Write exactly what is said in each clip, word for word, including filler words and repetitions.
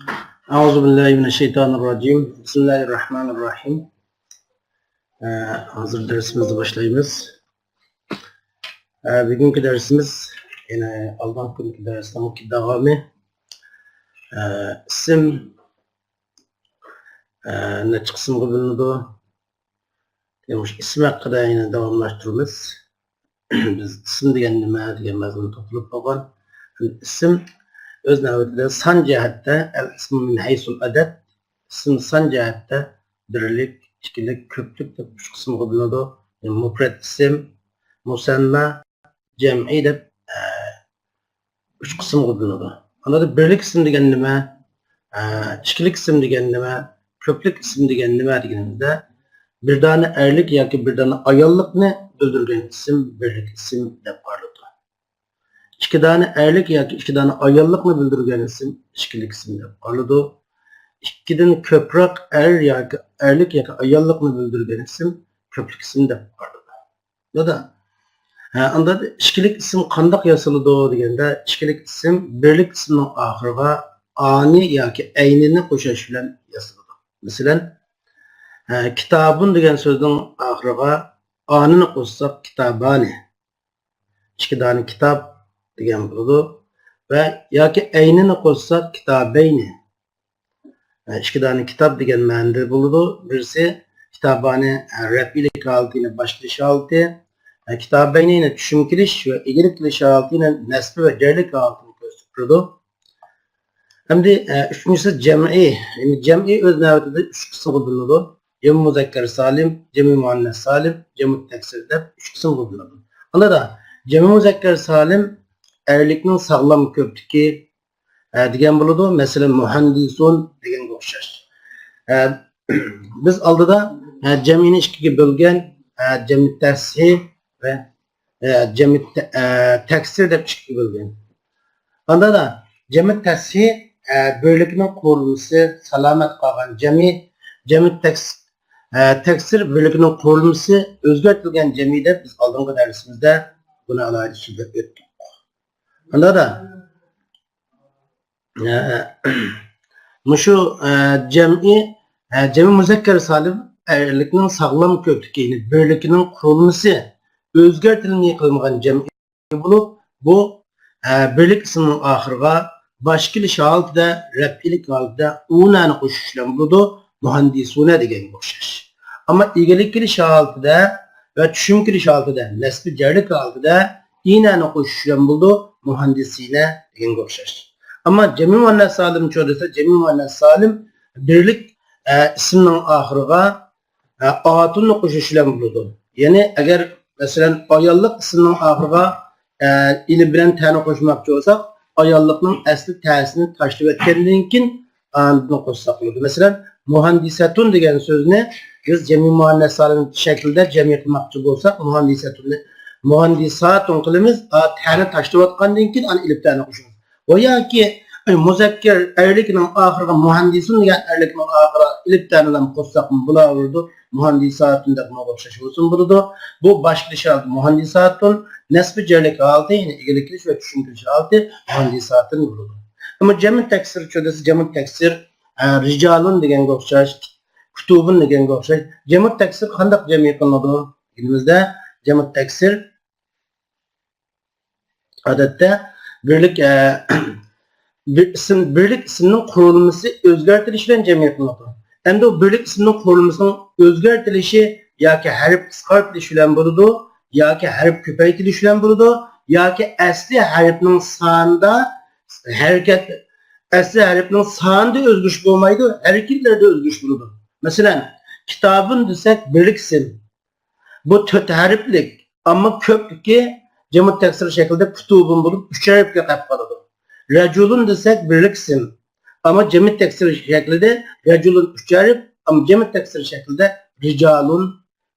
أعوذ بالله من الشيطان الرجيم. بسم الله الرحمن الرحيم. ئە، ھازىر دەرسىمىزنى باشلايمىز. ئە، بۈگۈنكى دەرسىمىز يەنە ئالدىنقى كۈنكى دەرسنىڭكى داۋامى. ئە، ئىسىم، ئە، نەچچە قىسىمغا بۆلۈنىدۇ؟ يەنە مۇشۇ ئىسىم ھەققىدە يەنە داۋاملاشتۇرىمىز. بىز ئىسىم دېگەن نېمە دېگەن مەزمۇننى توختىلىپ قالغان. ئىسىم ئۆز نۆۋىتىدە سان جەھەتتە، الاسم من حيث العدد، ئىسىم سان جەھەتتە بىرلىك، ئىككىلىك، كۆپلۈك دەپ ئۈچ قىسىمغا بۆلۈنىدۇ. يەنى مۇپرەت ئىسىم، مۇسەننا، جەمئىي دەپ، ئە، ئۈچ قىسىمغا بۆلۈنىدۇ. ئاندا بىرلىك ئىسىم دېگەن نېمە؟ ئە، ئىككىلىك ئىسىم دېگەن نېمە؟ كۆپلۈك ئىسىم دېگەن نېمە دېگىنىمىزدە، بىر دانە ئەرلىك ياكى بىر دانە ئاياللىقنى بىلدۈرگەن ئىسىم بىرلىك ئىسىم دەپ قارىلىدۇ. ئىككى دانە ئەرلىك ياكى ئىككى دانە ئاياللىقنى بىلدۈرگەن ئىسىم ئىككىلىك ئىسىم دەپ قارىلىدۇ. ئىككىدىن كۆپرەك ئەر ياكى ئەرلىك ياكى ئاياللىقنى بىلدۈرگەن ئىسىم كۆپلۈك ئىسىم دەپ قارىلىدۇ. دادا، ھە، ئاندا ئىككىلىك ئىسىم قانداق ياسىلىدۇ دېگەندە، ئىككىلىك ئىسىم بىرلىك ئىسىمنىڭ ئاخىرىغا ئانى ياكى ئەينىنى قوشۇش بىلەن ياسىلىدۇ. مەسىلەن، ھە، كىتابۇن دېگەن سۆزنىڭ ئاخىرىغا ئانىنى قوشساق، كىتابانى، ئىككى دانە كىتاب دېگەن بولىدۇ. ۋە ياكى ئەينىنى قوشساق، كىتابەينى، ئىككى دانە كىتاب دېگەن مەنىدە بولىدۇ. بىرسى كىتابانى، رەپئىيلىك ھالىتى، يەنى باش كېلىش ھالىتى، كىتابەينى، يەنى چۈشۈم كېلىش ۋە ئىگىلىك كېلىش ھالىتى، يەنى نەسبى ۋە جەرلىك ھالىتىنى كۆرسىتىپ تۇرىدۇ. ئەمدى، ئە، ئۈچىنچىسى جەمئىي. يەنى جەمئىي ئۆز نۆۋىتىدە ئۈچ قىسىمغا بۆلۈنىدۇ. جەمئى مۇزەككەر سالىم، جەمئى مۇئەننەس سالىم، جەمئى تەكسىر دەپ ئۈچ قىسىمغا بۆلۈنىدۇ. ئاندا جەمئى مۇزەككەر سالىم ئەرلىكنىڭ ساغلام كۆپلۈكى، ئە، دېگەن بولىدۇ. مەسىلەن، مۇھەندىسۇن دېگەنگە ئوخشاش. ئە، بىز ئالدىدا، ئە، جەمئىنى ئىككىگە بۆلگەن، ئە، جەمئى تەسھىي ۋە، ئە، جەمئى تە-، ئە، تەكسىر دەپ ئىككىگە بۆلگەن. ئاندا جەمئى تەسھىي، ئە، بىرلىكنىڭ قۇرۇلمىسى سالامەت قالغان جەمئى، جەمئى تەكس-، ئە، تەكسىر بىرلىكنىڭ قۇرۇلمىسى ئۆزگەرتىلگەن جەمئى دەپ بىز ئالدىنقى دەرسىمىزدە بۇنى ئالاھىدە سۆزلەپ ئۆتتۇق. ئاندا ئە، مۇشۇ، ئە، جەمئى، ئە، جەمئى مۇزەككەر سالىم ئەرلىكنىڭ ساغلام كۆپلۈكى، يەنى بىرلىكىنىڭ قۇرۇلمىسى ئۆزگەرتىلمەي قالمىغان جەمئى بولۇپ، بۇ، ئە، بىرلىك ئىسىمنىڭ ئاخىرىغا باش كېلىش ھالىتىدە، رەپئىيلىك ھالىتىدە ئۇنەنى قوشۇش بىلەن بولىدۇ، مۇھەندىسۇنە دېگەنگە ئوخشاش. ئەمما ئىگىلىك كېلىش ھالىتىدە ۋە چۈشۈم كېلىش ھالىتىدە، نەسبى جەرلىك ھالىتىدە ئىنەنى قوشۇش بىلەن بولىدۇ، مۇھەندىسىنە دېگەنگە ئوخشاش. ئەمما جەمئى مۇئەننەس سالىمچۇ دېسە، جەمئى مۇئەننەس سالىم بىرلىك، ئە، ئىسىمنىڭ ئاخىرىغا، ئە، ئاتۇننى قوشۇش بىلەن بولىدۇ. يەنى ئەگەر، مەسىلەن، ئاياللىق ئىسىمنىڭ ئاخىرىغا، ئە، ئېلىپ بىلەن تەنى قوشماقچى بولساق، ئاياللىقنىڭ ئەسلى تەسىنى تاشلىۋەتكەندىن كېيىن ئاندىن قوشساق بولىدۇ. مەسىلەن، مۇھەندىسەتۇن دېگەن سۆزنى بىز جەمئى مۇئەننەس سالىم شەكلىدە جەمئىي قىلماقچى بولساق، مۇھەندىسەتۇننى مۇھەندىساتۇن قىلىمىز، ئا، تەنى تاشلىۋاتقاندىن كېيىن ئاندىن ئېلىپ تەنى قوشىمىز. ۋە ياكى مۇزەككەر ئەرلىكنىڭ ئاخىرىغا مۇھەندىسۇن دېگەن ئەرلىكنىڭ ئاخىرىغا ئېلىپ تەنىلەرنى قوشساقمۇ بولاۋېرىدۇ. مۇھەندىساتۇن دەپ ماڭا ئوخشاش بولسۇن بولىدۇ. بۇ باش كېلىش ھالىتى مۇھەندىساتۇن، نەسبى جەرلىك ھالىتى، يەنى ئىگىلىك كېلىش ۋە چۈشۈم كېلىش ھالىتى مۇھەندىساتۇن بولىدۇ. ئەمما جەمئى تەكسىر چۆدىسى، جەمئى تەكسىر، ئە، رىجالۇن دېگەنگە ئوخشاش، كۇتۇبۇن دېگەنگە ئوخشاش. جەمئى تەكسىر قانداق جەمئىي قىلىنىدۇ دېگىنىمىزدە، جەمئى تەكسىر ئادەتتە بىرلىك، ئە، بىر ئىسىم، بىرلىك ئىسىمنىڭ قۇرۇلمىسى ئۆزگەرتىلىشى بىلەن جەمئىي قىلىنىدۇ. ئەمدى بۇ بىرلىك ئىسىمنىڭ قۇرۇلمىسىنىڭ ئۆزگەرتىلىشى ياكى ھەرپ قىسقارتىلىشى بىلەن بولىدۇ، ياكى ھەرپ كۆپەيتىلىشى بىلەن بولىدۇ، ياكى ئەسلى ھەرپنىڭ سانىدا ھەرىكەت، ئەسلى ھەرپنىڭ سانىدا ئۆزگىرىش بولمايدۇ، ھەرىكەتلەردە ئۆزگىرىش بولىدۇ. مەسىلەن، كىتابۇن دېسەك بىرلىك ئىسىم. بۇ تۆت ھەرپلىك، ئەمما كۆپلۈكى جەمئى تەكسىر شەكلىدە كۇتۇبۇن بولۇپ، ئۈچ ھەرپكە قېلىپ قالىدۇ. رەجۇلۇن دېسەك بىرلىك ئىسىم، ئەمما جەمئى تەكسىر شەكلىدە رەجۇلۇن ئۈچ ھەرپ، ئەمما جەمئى تەكسىر شەكلىدە رىجالۇن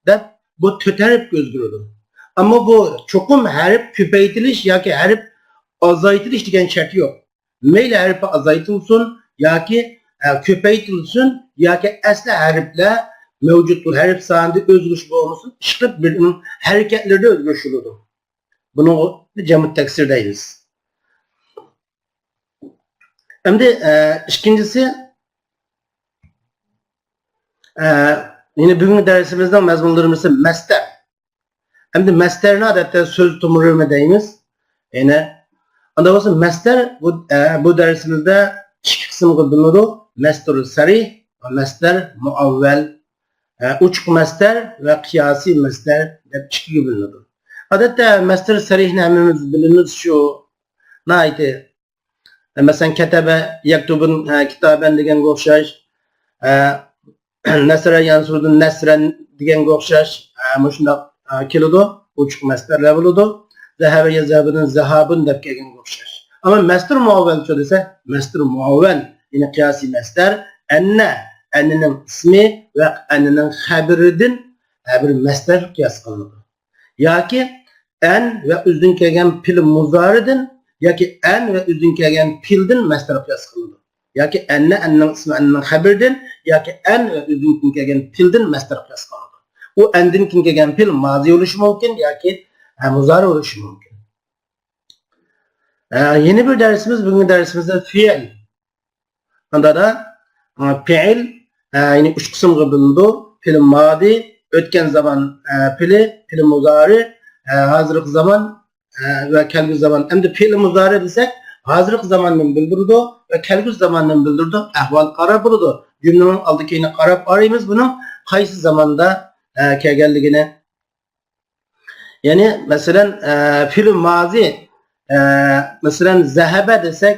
دەپ بۇ تۆت ھەرپكە ئۆزگىرىدۇ. ئەمما بۇ چوقۇم ھەرپ كۆپەيتىلىش ياكى ھەرپ ئازايتىلىش دېگەن شەرت يوق. مەيلى ھەرپى ئازايتىلسۇن ياكى، ئە، كۆپەيتىلسۇن ياكى ئەسلى ھەرپلەر مەۋجۇت بولۇپ، ھەرپ سانىدا ئۆزگىرىش بولمىسۇن، ئىشقىلىپ بىرىنىڭ ھەرىكەتلىرىدە ئۆزگىرىش بولىدۇ. بۇنىڭغا جەمئى تەكسىر دەيمىز. ئەمدى، ئە، ئىككىنچىسى، ئە، يەنە بۈگۈنكى دەرسىمىزنىڭ مەزمۇنلىرىمىز مەستەر. ئەمدى مەستەرنى ئادەتتە سۆز تومۇرىمۇ دەيمىز. يەنە ئانداق بولسا مەستەر بۇ، ئە، بۇ دەرسىمىزدە ئىككى قىسىمغا بۆلۈنىدۇ. مەستەر سەرىھ ۋە مەستەر مۇئەۋۋەل. ئە، ئوچۇق مەستەر ۋە قىياسىي مەستەر دەپ ئىككىگە بۆلۈنىدۇ. ئادەتتە مەستەر سەرىھنى ھەممىمىز بىلىمىز، شۇ ناھايىتى، مەسىلەن، كەتەبە يەكتۇبۇن، ئە، كىتابەن دېگەنگە ئوخشاش، ئە، نەسرە يەنسۇردۇن نەسرەن دېگەنگە ئوخشاش، ئە، مۇشۇنداق، ئە، كېلىدۇ. ئوچۇق مەستەرلەر بولىدۇ. زەھەبە يەزھەبۇدىن زەھابۇن دەپ كەلگەنگە ئوخشاش. ئەمما مەستەر مۇئەۋۋەلچۇ دېسە، مەستەر مۇئەۋۋەل، يەنى قىياسىي مەستەر، ئەننە، ئەننىنىڭ ئىسمى ۋە ئەننىنىڭ خەبىرىدىن ھەر بىر مەستەر قىياس قىلىنىدۇ. ياكى ئەن ۋە ئۆزىدىن كەلگەن پېئىل مۇزارىدىن ياكى ئەن ۋە ئۆزىدىن كەلگەن پېئىلدىن مەستەر قىياس قىلىنىدۇ. ياكى ئەننە، ئەننىڭ ئىسمى، ئەننىڭ خەبىرىدىن ياكى ئەن ۋە ئۆزىدىن كېيىن كەلگەن پېئىلدىن مەستەر قىياس قىلىنىدۇ. ئۇ ئەندىن كېيىن كەلگەن پېئىل مازى بولۇشى مۇمكىن ياكى، ھە، مۇزارى بولۇشى مۇمكىن. ھە، يەنە بىر دەرسىمىز، بۈگۈنكى دەرسىمىزدە فېئىل. ئاندادا، ئە، پېئىل، ئە، يەنى ئۈچ قىسىمغا بۆلۈنىدۇ. پېئىل مادى، ئۆتكەن زامان، ئە، پېئىلى، پېئىل مۇزارى، ئە، ھازىرقى زامان، ئە، ۋە كەلگۈسى زامان. ئەمدى پېئىل مۇزارى دېسەك، ھازىرقى زاماننى بىلدۈرىدۇ ۋە كەلگۈسى زاماننى بىلدۈرىدۇ. ئەھۋال قاراپ بولىدۇ. جۈملىنىڭ ئالدى كەينىگە قاراپ قارايمىز بۇنىڭ قايسى زاماندا، ئە، كەلگەنلىكىنى. يەنى، مەسىلەن، ئە، پېئىل مازى، ئە، مەسىلەن، زەھەبە دېسەك،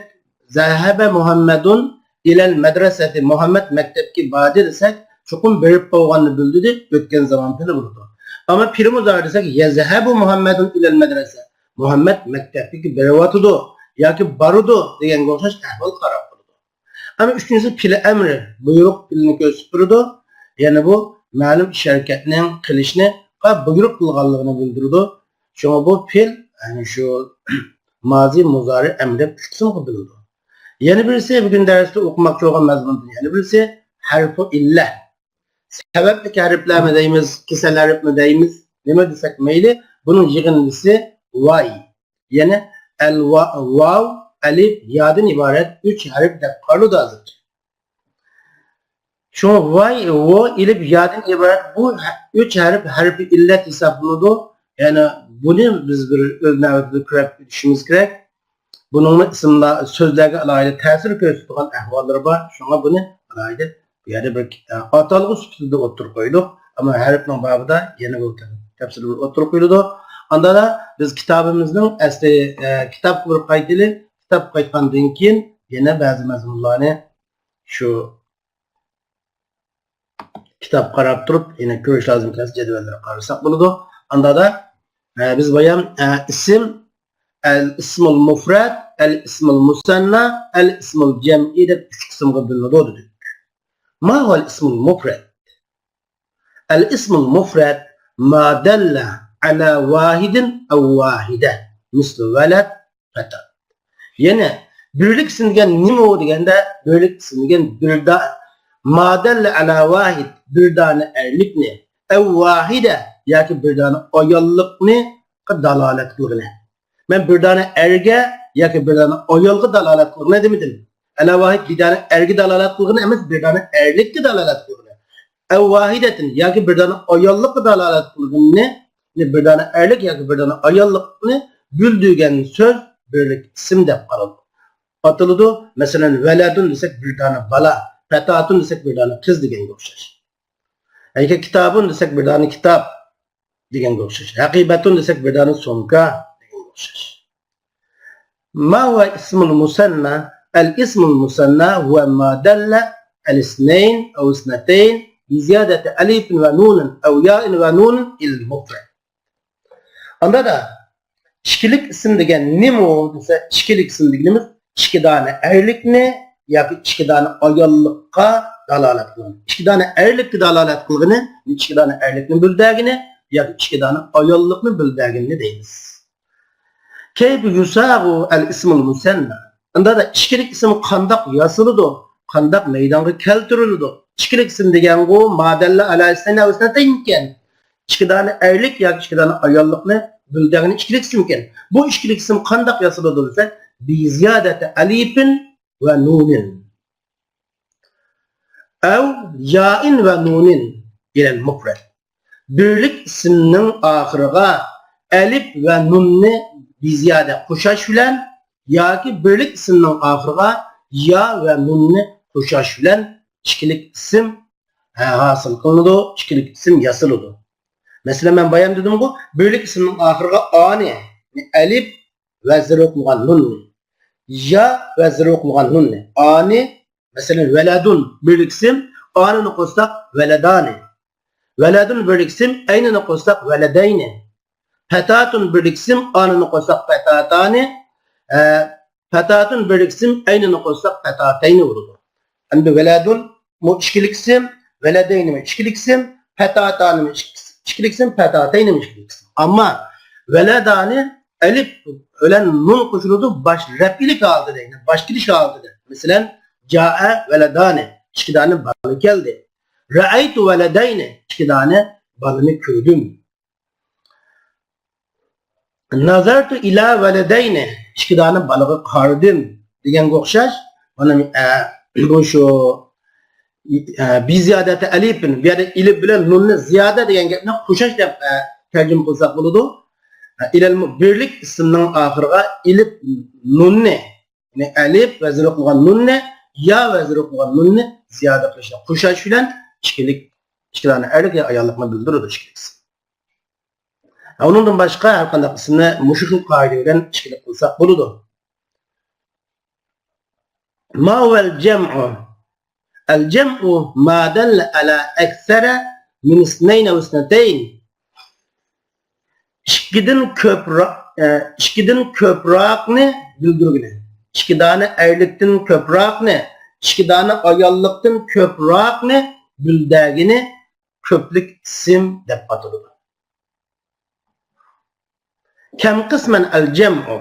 زەھەبە مۇھەممەدۇن ئىلەل مەدرەسەتى، مۇھەممەد مەكتەپكە باردى دېسەك، چوقۇم بېرىپ بولغاننى بىلدۈردى، ئۆتكەن زامان پېئىلى بولىدۇ. ئەمما پېئىل مۇزارى دېسەك، يەزھەبۇ مۇھەممەدۇن ئىلەل مەدرەسە، مۇھەممەد مەكتەپكە بېرىۋاتىدۇ ياكى بارىدۇ دېگەنگە ئوخشاش ئەھۋال قاراپ بولىدۇ. ئەمما ئۈچىنچىسى پېئىل ئەمرى، بۇيرۇق پېئىلىنى كۆرسىتىپ بېرىدۇ. يەنى بۇ مەلۇم ئىش ھەرىكەتنىڭ قىلىشنى بۇيرۇق قىلغانلىقىنى بىلدۈرىدۇ. شۇڭا بۇ پېئىل، يەنى شۇ مازى، مۇزارى، ئەمرى دەپ ئۈچ قىسىمغا بۆلۈنىدۇ. يەنە بىرسى، بۈگۈن دەرستە ئوقۇماقچى بولغان مەزمۇندىن يەنە بىرسى ھەرپۇ ئىللە. سەۋەبلىك ھەرپلەرمۇ دەيمىز، كېسەل ھەرپمۇ دەيمىز، نېمە دېسەك مەيلى، بۇنىڭ يىغىندىسى ۋاي. يەنى ئەل ۋا-، ۋاۋ، ئەلىپ، يادىن ئىبارەت ئۈچ ھەرپ دەپ قارىلىدۇ ھازىر. شۇڭا ۋاي، ۋو، ئېلىپ، يادىن ئىبارەت بۇ ھە-، ئۈچ ھەرپ ھەرپى ئىللەت ھېسابلىنىدۇ. يەنى بۇنى بىز بىر ئۆز نۆۋىتىدە كۆرۈپ ئۆتۈشىمىز كېرەك. بۇنىڭمۇ ئىسىملار، سۆزلەرگە ئالاھىدە تەسىر كۆرسىتىدىغان ئەھۋاللىرى بار. شۇڭا بۇنى ئالاھىدە بۇ يەردە بىر، ئە، ئاتالغۇ سۈپىتىدە ئوتتۇرىغا قويدۇق. ئەمما ھەرپنىڭ بابىدا يەنە بىر تەپسىلىي بىر ئوتتۇرىغا قويۇلىدۇ. ئاندىن بىز كىتابىمىزنىڭ ئەسلى، ئە، كىتابقا بىر قايتىلى، كىتابقا قايتقاندىن كېيىن يەنە بەزى مەزمۇنلارنى شۇ كىتاب قاراپ تۇرۇپ، يەنە كۆرۈش لازىم كەلسە، جەدۋەللەرگە قارىساق بولىدۇ. ئاندا دا، ئە، بىز بايام، ئە، ئىسىم، ئەل ئىسمۇل مۇفرەد، ئەل ئىسمۇل مۇسەننا، ئەل ئىسمۇل جەمئى دەپ ئۈچ قىسىمغا بۆلۈنىدۇ دېدۇق. ما ھۇۋەل ئىسمۇل مۇفرەد؟ ئەل ئىسمۇل مۇفرەد ما دەللە ئەلا ۋاھىدىن ئەۋ ۋاھىدە، مىسلۇ ۋەلەد، پەتات. يەنى بىرلىك ئىسىم دېگەن نېمە ئۇ دېگەندە، بىرلىك ئىسىم دېگەن بىر دا-، ما دەللە ئەلا ۋاھىد، بىر دانە ئەرلىكنى، ئەۋ ۋاھىدە، ياكى بىر دانە ئاياللىقنى دالالەت قىلغىنى. مەن بىر دانە ئەرگە ياكى بىر دانە ئايالغا دالالەت قىلغىنى دېمىدىم. ئەلا ۋاھىد بىر دانە ئەرگە دالالەت قىلغىنى ئەمەس، بىر دانە ئەرلىككە دالالەت قىلغىنى. ئەۋ ۋاھىدەتىن ياكى بىر دانە ئاياللىققا دالالەت قىلغىنىنى، بىر دانە ئەرلىك ياكى بىر دانە ئاياللىقنى بىلدۈرگەن سۆز بىرلىك ئىسىم دەپ قارىلىدۇ. ئاتىلىدۇ. مەسىلەن، ۋەلەدۇن دېسەك بىر دانە بالا، پەتاتۇن دېسەك بىر دانە قىز دېگەنگە ئوخشاش. ياكى كىتابۇن دېسەك بىر دانە كىتاب دېگەنگە ئوخشاش. ھەقىبەتۇن دېسەك بىر دانە سومكا دېگەنگە ئوخشاش. ما ھۇۋە ئىسمۇل مۇسەننا؟ ئەل ئىسمۇل مۇسەننا ھۇۋە ما دەللە ئەل ئىسنەين ئەۋ ئىسنەتەين بىزىيادەتى ئەلىفىن ۋە نۇنىن ئەۋ يائىن ۋە نۇنىن ئىلەل مۇفرەد. ئاندا دا ئىككىلىك ئىسىم دېگەن نېمە ئۇ دېسە، ئىككىلىك ئىسىم دېگىنىمىز ئىككى دانە ئەرلىكنى ياكى ئىككى دانە ئاياللىققا دالالەت قىلغىنى. ئىككى دانە ئەرلىككە دالالەت قىلغىنى، ئىككى دانە ئەرلىكنى بىلدۈرگىنى ياكى ئىككى دانە ئاياللىقنى بىلدۈرگىنىنى دەيمىز. كەيفە يۇساغۇ ئەل ئىسمۇل مۇسەننا؟ ئاندا دا ئىككىلىك ئىسىم قانداق ياسىلىدۇ؟ قانداق مەيدانغا كەلتۈرۈلىدۇ؟ ئىككىلىك ئىسىم دېگەنغۇ ما دەللە ئەلا ئىسنەين ئەۋ ئىسنەتەين ئىكەن. ئىككى دانە ئەرلىك ياكى ئىككى دانە ئاياللىقنى بىلدۈرگىنى ئىككىلىك ئىسىم ئىكەن. بۇ ئىككىلىك ئىسىم قانداق ياسىلىدۇ دېسەك، بىزىيادەتى ئەلىفىن ۋە نۇنىن. ئەۋ يائىن ۋە نۇنىن ئىلەل مۇفرەد. بىرلىك ئىسىمنىڭ ئاخىرىغا ئەلىپ ۋە نۇننى بىزىيادە قوشاش بىلەن ياكى بىرلىك ئىسىمنىڭ ئاخىرىغا يا ۋە نۇننى قوشاش بىلەن ئىككىلىك ئىسىم، ھە، ھاسىل قىلىنىدۇ، ئىككىلىك ئىسىم ياسىلىدۇ. مەسىلەن، مەن بايام دېدىمغۇ، بىرلىك ئىسىمنىڭ ئاخىرىغا ئانى، ئەلىپ ۋە زېرو قىلغان نۇننى، يا ۋە زېرو قىلغان نۇننى، ئانى، مەسىلەن، ۋەلەدۇن بىرلىك ئىسىم، ئانىنى قوشساق ۋەلەدانى. ۋەلەدۇن بىرلىك ئىسىم، ئەينىنى قوشساق ۋەلەدەينى. پەتاتۇن بىرلىك ئىسىم، ئانىنى قوشساق پەتاتانى. ئە، پەتاتۇن بىرلىك ئىسىم، ئەينىنى قوشساق پەتاتەينى بولىدۇ. ئەمدى ۋەلەدۇن بۇ ئىككىلىك ئىسىم، ۋەلەدەينىمۇ ئىككىلىك ئىسىم، پەتاتانىمۇ ئىككىلىك ئىسىم، پەتاتەينىمۇ ئىككىلىك ئىسىم. ئەمما ۋەلەدانى ئەلىپ بىلەن نۇن قوشۇلىدۇ، باش رەپئىلىك ھالىتىدە، يەنى باش كېلىش ھالىتىدە. مەسىلەن، جائە ۋەلەدانى، ئىككى دانە بالا كەلدى. رەئەيتۇ ۋەلەدەينى، ئىككى دانە بالىنى كۆردۈم. نەزەرتۇ ئىلە ۋەلەدەينى، ئىككى دانە بالىغا قارىدىم دېگەنگە ئوخشاش. مانا، ئە، بۇ شۇ، ئە، بىزىيادەتى ئەلىپىن، بۇ يەردە ئېلىپ بىلەن نۇننى زىيادە دېگەن گەپنى قوشاش دەپ، ئە، تەرجىمە قىلساق بولىدۇ. ئە، ئىلەل مۇ-، بىرلىك ئىسىمنىڭ ئاخىرىغا ئېلىپ نۇننى، يەنى ئەلىپ ۋە زېرو قىلغان نۇننى، يا ۋە زېرو قىلغان نۇننى زىيادە قىلىشنى قوشاش بىلەن ئىككىلىك، ئىككى دانە ئەرلىك يا ئاياللىقنى بىلدۈرىدۇ ئىككىلىك ئىسىم. ئۇنىڭدىن باشقا ھەر قانداق ئىسىمنى مۇشۇ خىل قائىدە بىلەن ئىككىلىك قىلساق بولىدۇ. ما ھۇۋەل جەمئۇ؟ ئەل جەمئۇ ما دەللە ئەلا ئەكسەرە مىن ئىسنەينى ۋە ئىسنەتەين. ئىككىدىن كۆپرا-، ئە، ئىككىدىن كۆپرەكنى بىلدۈرگىنى. ئىككى دانە ئەرلىكتىن كۆپرەكنى، ئىككى دانە ئاياللىقتىن كۆپرەكنى بىلدۈرگىنى كۆپلۈك ئىسىم دەپ ئاتىلىدۇ. كەم قىسمەن ئەل جەمئۇ.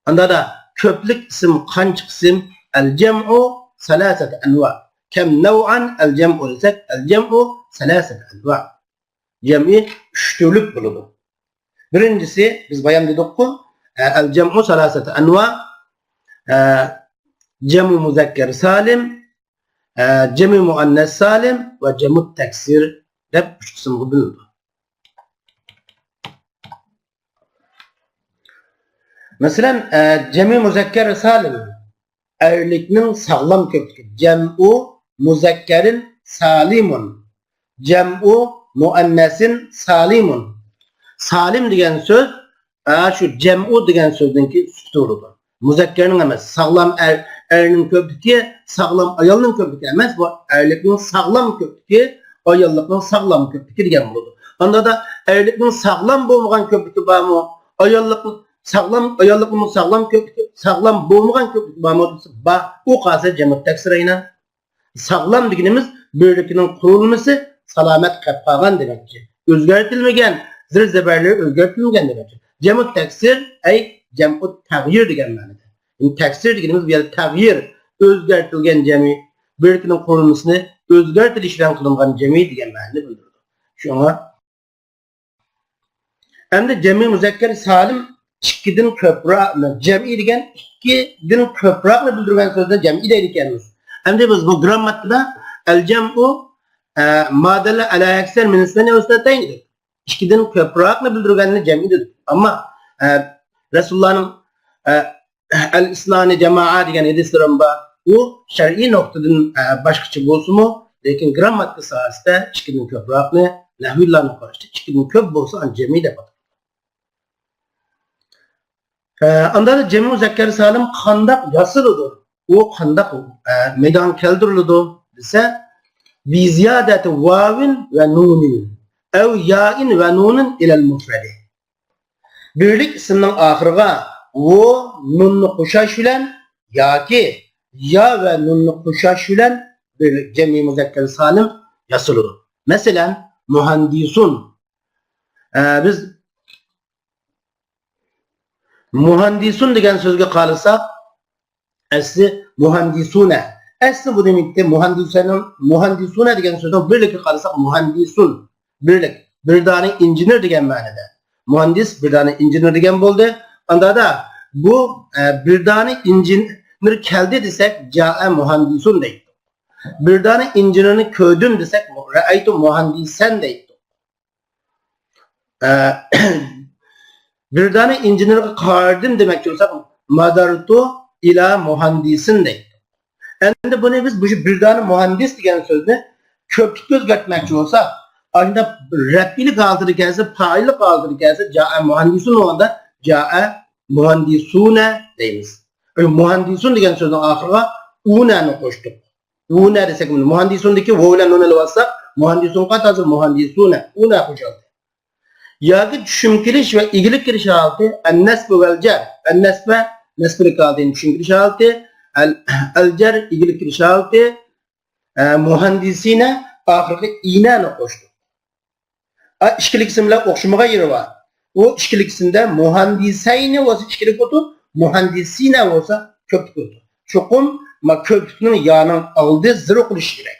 ئاندا دا كۆپلۈك ئىسىم قانچە قىسىم؟ ئەل جەمئۇ سەلاسەتە ئەنۋا. كەم نەۋئەن ئەل جەمئۇ دېسەك، ئەل جەمئۇ سەلاسەتە ئەنۋا. جەمئى ئۈچ تۈرلۈك بولىدۇ. بىرىنچىسى، بىز بايام دېدۇققۇ، ئە، ئەل جەمئۇ سەلاسەتە ئەنۋا، ئە، جەمئۇ مۇزەككەر سالىم، ئە، جەمئۇ مۇئەننەس سالىم ۋە جەمئۇ تەكسىر دەپ ئۈچ قىسىمغا بۆلۈنىدۇ. مەسىلەن، ئە، جەمئۇ مۇزەككەر سالىم، ئەرلىكنىڭ ساغلام كۆپلۈكى. جەمئۇ مۇزەككەرىن سالىمۇن. جەمئۇ مۇئەننەسىن سالىمۇن. سالىم دېگەن سۆز، ئە، شۇ جەمئۇ دېگەن سۆزنىڭكى سۈپىتى بولىدۇ. مۇزەككەرنىڭ ئەمەس، ساغلام ئەر، ئەرنىڭ كۆپلۈكى، ساغلام ئايالنىڭ كۆپلۈكى ئەمەس، بۇ ئەرلىكنىڭ ساغلام كۆپلۈكى، ئاياللىقنىڭ ساغلام كۆپلۈكى دېگەن بولىدۇ. ئاندا دا ئەرلىكنىڭ ساغلام بولمىغان كۆپلۈكى بارمۇ؟ ئاياللىق ساغلام، ئاياللىقنىڭ ساغلام كۆپلۈكى، ساغلام بولمىغان كۆپلۈكى بارمۇ دېسە، بار. ئۇ قالسا جەمئۇ تەكسىر ئەينەن. ساغلام دېگىنىمىز بۆرىكىنىڭ قۇرۇلمىسى سالامەت قېلىپ قالغان دېمەكچى. ئۆزگەرتىلمىگەن، زىر زەبەرلىرى ئۆزگەرتىلمىگەن دېمەكچى. جەمئۇ تەكسىر، ئەي جەمئۇ تەغيىر دېگەن مەنىدە. يەنى تەكسىر دېگىنىمىز بۇ يەردە تەغيىر، ئۆزگەرتىلگەن جەمئى، بۆرىكىنىڭ قۇرۇلمىسىنى ئۆزگەرتىلىش بىلەن قىلىنغان جەمئى دېگەن مەنىنى بىلدۈرىدۇ. شۇڭا ئەمدى جەمئى مۇزەككەر سالىم ئىككىدىن كۆپرەك، جەمئى دېگەن ئىككىدىن كۆپرەكنى بىلدۈرگەن سۆزنى جەمئى دەيدىكەنمىز. ئەمدى بىز بۇ گرامماتىكىدا ئەل جەمئۇ، ئە، ما دەللە ئەلا ئەكسەر مىن ئىسنەينى ۋە ئىسنەتەين دېدۇق. ئىككىدىن كۆپرەكنى بىلدۈرگەننى جەمئى دېدۇق. ئەمما، ئە، رەسۇلۇللانىڭ، ئە، ئەل ئىسنانى جەمائە دېگەن ھەدىسلىرىمۇ بار. ئۇ شەرئىي نۇقتىدىن، ئە، باشقىچە بولسىمۇ، لېكىن گرامماتىكا ساھەسىدە ئىككىدىن كۆپرەكنى، نەھۋىللارنىڭ قارىشىچە ئىككىدىن كۆپ بولسا ئاندىن جەمئىي دەپ ئاتىلىدۇ. ئە، ئاندا جەمئى مۇزەككەر سالىم قانداق ياسىلىدۇ؟ ئۇ قانداق، ئە، مەيدانغا كەلتۈرۈلىدۇ دېسە، بىزىيادەتى ۋاۋىن ۋە نۇنىن ئەۋ يائىن ۋە نۇنىن ئىلەل مۇفرەدى. بىرلىك ئىسىمنىڭ ئاخىرىغا ۋو، نۇننى قوشاش بىلەن ياكى يا ۋە نۇننى قوشاش بىلەن بىرلىك جەمئى مۇزەككەر سالىم ياسىلىدۇ. مەسىلەن، مۇھەندىسۇن. ئە، بىز مۇھەندىسۇن دېگەن سۆزگە قارىساق، ئەسلى مۇھەندىسۇنە. ئەسلى بۇ دېمەكتە مۇھەندىسۇنە، مۇھەندىسۇنە دېگەن سۆزنىڭ بىرلىكىگە قارىساق، مۇھەندىسۇن. بىرلىك. بىر دانە ئىنژېنېر دېگەن مەنىدە. مۇھەندىس بىر دانە ئىنژېنېر دېگەن بولدى. ئاندا دا بۇ، ئە، بىر دانە ئىنژېن-، ئىنژېنېر كەلدى دېسەك، جائە مۇھەندىسۇن دەيتتۇق. بىر دانە ئىنژېنېرنى كۆردۈم دېسەك، رەئەيتۇ مۇھەندىسەن دەيتتۇق. ئە، بىر دانە ئىنژېنېرغا قارىدىم دېمەكچى بولساق، نەزەرتۇ ئىلە مۇھەندىسىن دەيتتۇق. ئەمدى بۇنى بىز بۇ بىر دانە مۇھەندىس دېگەن سۆزنى كۆپلۈككە ئۆزگەرتمەكچى بولساق، ئاشۇنداق رەپئىيلىك ھالىتىدە كەلسە، پائىللىق ھالىتىدە كەلسە، جائە مۇھەندىسۇن بولغاندا جائە مۇھەندىسۇنە دەيمىز. مۇھەندىسۇن دېگەن سۆزنىڭ ئاخىرىغا ئۇنەنى قوشتۇق. ئۇنە دېسەك، مۇھەندىسۇندىكى ۋو بىلەن نۇن ئېلىۋالساق، مۇھەندىسۇنغا ھازىر مۇھەندىسۇنە، ئۇنە قوشۇلدى. ياكى چۈشۈم كېلىش ۋە ئىگىلىك كېلىش ھالىتى، ئەننەسبۇ ۋەل جەر. ئەننەسبە، نەسبىلىك ھالىتى، چۈشۈم كېلىش ھالىتى، ئەل، ئەل جەر، ئىگىلىك كېلىش ھالىتى، ئە، مۇھەندىسىنە، ئاخىرىغا ئىنەنى قوشتۇق. ئا، ئىككىلىكىسى بىلەن ئوخشىمىغان يېرى بار. ئۇ ئىككىلىكىسىندە مۇھەندىسەينى بولسا ئىككىلىك بولىدۇ، مۇھەندىسىنە بولسا كۆپلۈك بولىدۇ. چوقۇم ما كۆپلۈكنىڭ يانىڭ ئالدى زېرو قىلىشى كېرەك.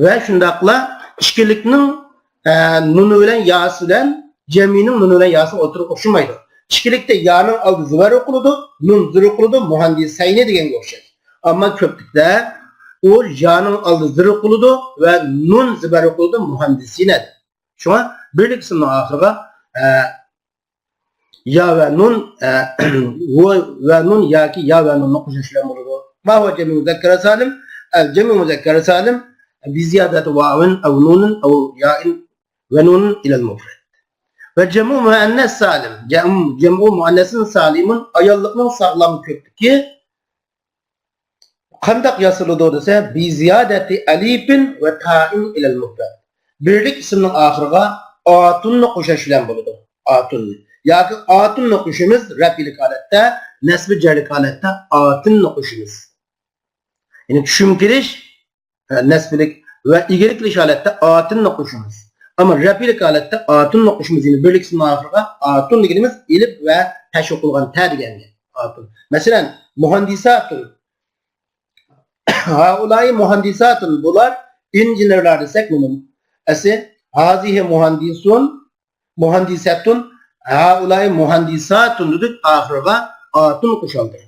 ۋە شۇنداقلا ئىككىلىكنىڭ، ئە، نۇنى بىلەن ياسى بىلەن جەمئىنىڭ نۇنى بىلەن ياسىنىڭ ئوتتۇرىغا ئوخشىمايدۇ. ئىككىلىكتە يانىڭ ئالدى زىبەر ئوقۇلىدۇ، نۇن زىر ئوقۇلىدۇ، مۇھەندىسەينى دېگەنگە ئوخشاش. ئەمما كۆپلۈكتە ئۇ يانىڭ ئالدى زىر ئوقۇلىدۇ ۋە نۇن زىبەر ئوقۇلىدۇ، مۇھەندىسىنە. شۇڭا بىرلىك ئىسىمنىڭ ئاخىرىغا، ئە، يا ۋە نۇن، ئە، ۋو ۋە نۇن ياكى يا ۋە نۇننى قوشۇش بىلەن بولىدۇ. ما ھۇۋا جەمئى مۇزەككەر سالىم؟ ئەل جەمئى مۇزەككەر سالىم بىزىيادەتى ۋاۋىن ئەۋ نۇنىن ئەۋ يائىن ۋە نۇنىن ئىلەل مۇفرەد. ۋە جەمئۇ مۇئەننەس سالىم، جەم-، جەمئۇ مۇئەننەسىن سالىمۇن، ئاياللىقنىڭ ساغلام كۆپلۈكى قانداق ياسىلىدۇ دېسە، بىزىيادەتى ئەلىپىن ۋە تائىن ئىلەل مۇفرەد. بىرلىك ئىسىمنىڭ ئاخىرىغا ئاتۇننى قوشۇش بىلەن بولىدۇ. ئاتۇننى. ياكى ئاتۇننى قوشىمىز رەپئىلىك ھالەتتە، نەسبى جەرلىك ھالەتتە ئاتىننى قوشىمىز. يەنى چۈشۈم كىرىش، ئە، نەسبىلىك ۋە ئىگىلىك كىرىش ھالەتتە ئاتىننى قوشىمىز. ئەمما رەپئىلىك ھالەتتە ئاتۇننى قوشىمىز. يەنى بىرلىك ئىسىمنىڭ ئاخىرىغا ئاتۇن دېگىنىمىز ئېلىپ ۋە پەش ئوقۇلغان تە دېگەنگە ئاتۇن. مەسىلەن، مۇھەندىساتۇن. ھائۇلاي مۇھەندىساتۇن، بۇلار ئىنژېنېرلار دېسەك بولىدۇ. ئەسلى، ھازىھى مۇھەندىسۇن، مۇھەندىسەتۇن، ھائۇلاي مۇھەندىساتۇن دېدۇق، ئاخىرىغا ئاتۇن قوشۇلدى.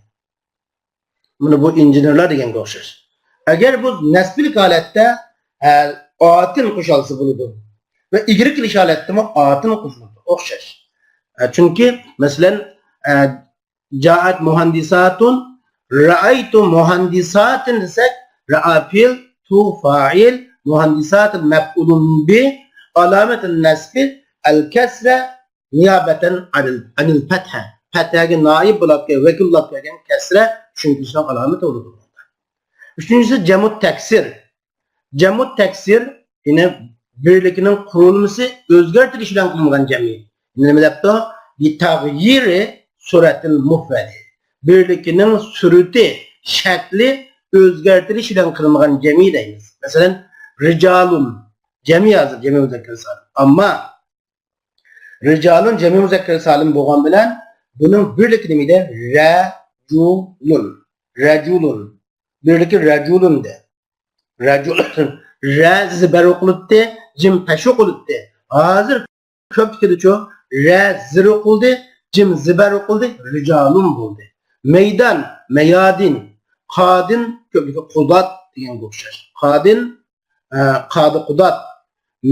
مانا بۇ ئىنژېنېرلار دېگەنگە ئوخشاش. ئەگەر بۇ نەسبىلىك ھالەتتە، ئە، ئاتىن قوشالسا بولىدۇ. ۋە ئىگىلىك كىرىش ھالەتتىمۇ ئاتىن قوشۇلىدۇ. ئوخشاش. ئە، چۈنكى، مەسىلەن، ئە، جائەت مۇھەندىساتۇن، رەئەيتۇ مۇھەندىساتىن دېسەك، رەئا پېئىل، تۇ فائىل، مۇھەندىساتىن مەپئۇلۇن بى، ئالامەتۇن نەسبى، ئەل كەسرە، نىيابەتەن ئەنىل، ئەنىل پەتھە. پەتھەگە نائىب بولاپ كەل-، ۋەكىل بولاپ كەلگەن كەسرە چۈشۈم كىرىشنىڭ ئالامىتى بولىدۇ. ئۈچىنچىسى، جەمۇت تەكسىر. جەمۇت تەكسىر، يەنى بىرلىكنىڭ قۇرۇلمىسى ئۆزگەرتىلىش بىلەن قىلىنغان جەمئىي. نېمە دەپتۇ؟ بىتەغيىرى سۈرەتىل مۇفرەدى. بىرلىكنىڭ سۈرىتى، شەكلى ئۆزگەرتىلىش بىلەن قىلىنغان جەمئىي دەيمىز. مەسىلەن، رىجالۇن. جەمئىي ھازىر، جەمئىي مۇزەككەر سالىم. ئەمما رىجالۇن جەمئىي مۇزەككەر سالىم بولغان بىلەن بۇنىڭ بىرلىكى نېمە ئىدى؟ رەجۇلۇن. رەجۇلۇن. بىرلىكى رەجۇلۇن دە. رەجۇلۇن. رە زىبەر ئوقۇلۇپتى، جىم پەش ئوقۇلۇپتى. ھازىر كۆپلۈكىدىچۇ؟ رە زىر ئوقۇلدى، جىم زىبەر ئوقۇلدى، رىجالۇن بولدى. مەيدان، مەيادىن، قادىن، كۆپلۈكى قۇدات دېگەنگە ئوخشاش. قادىن، ئە، قادى قۇدات،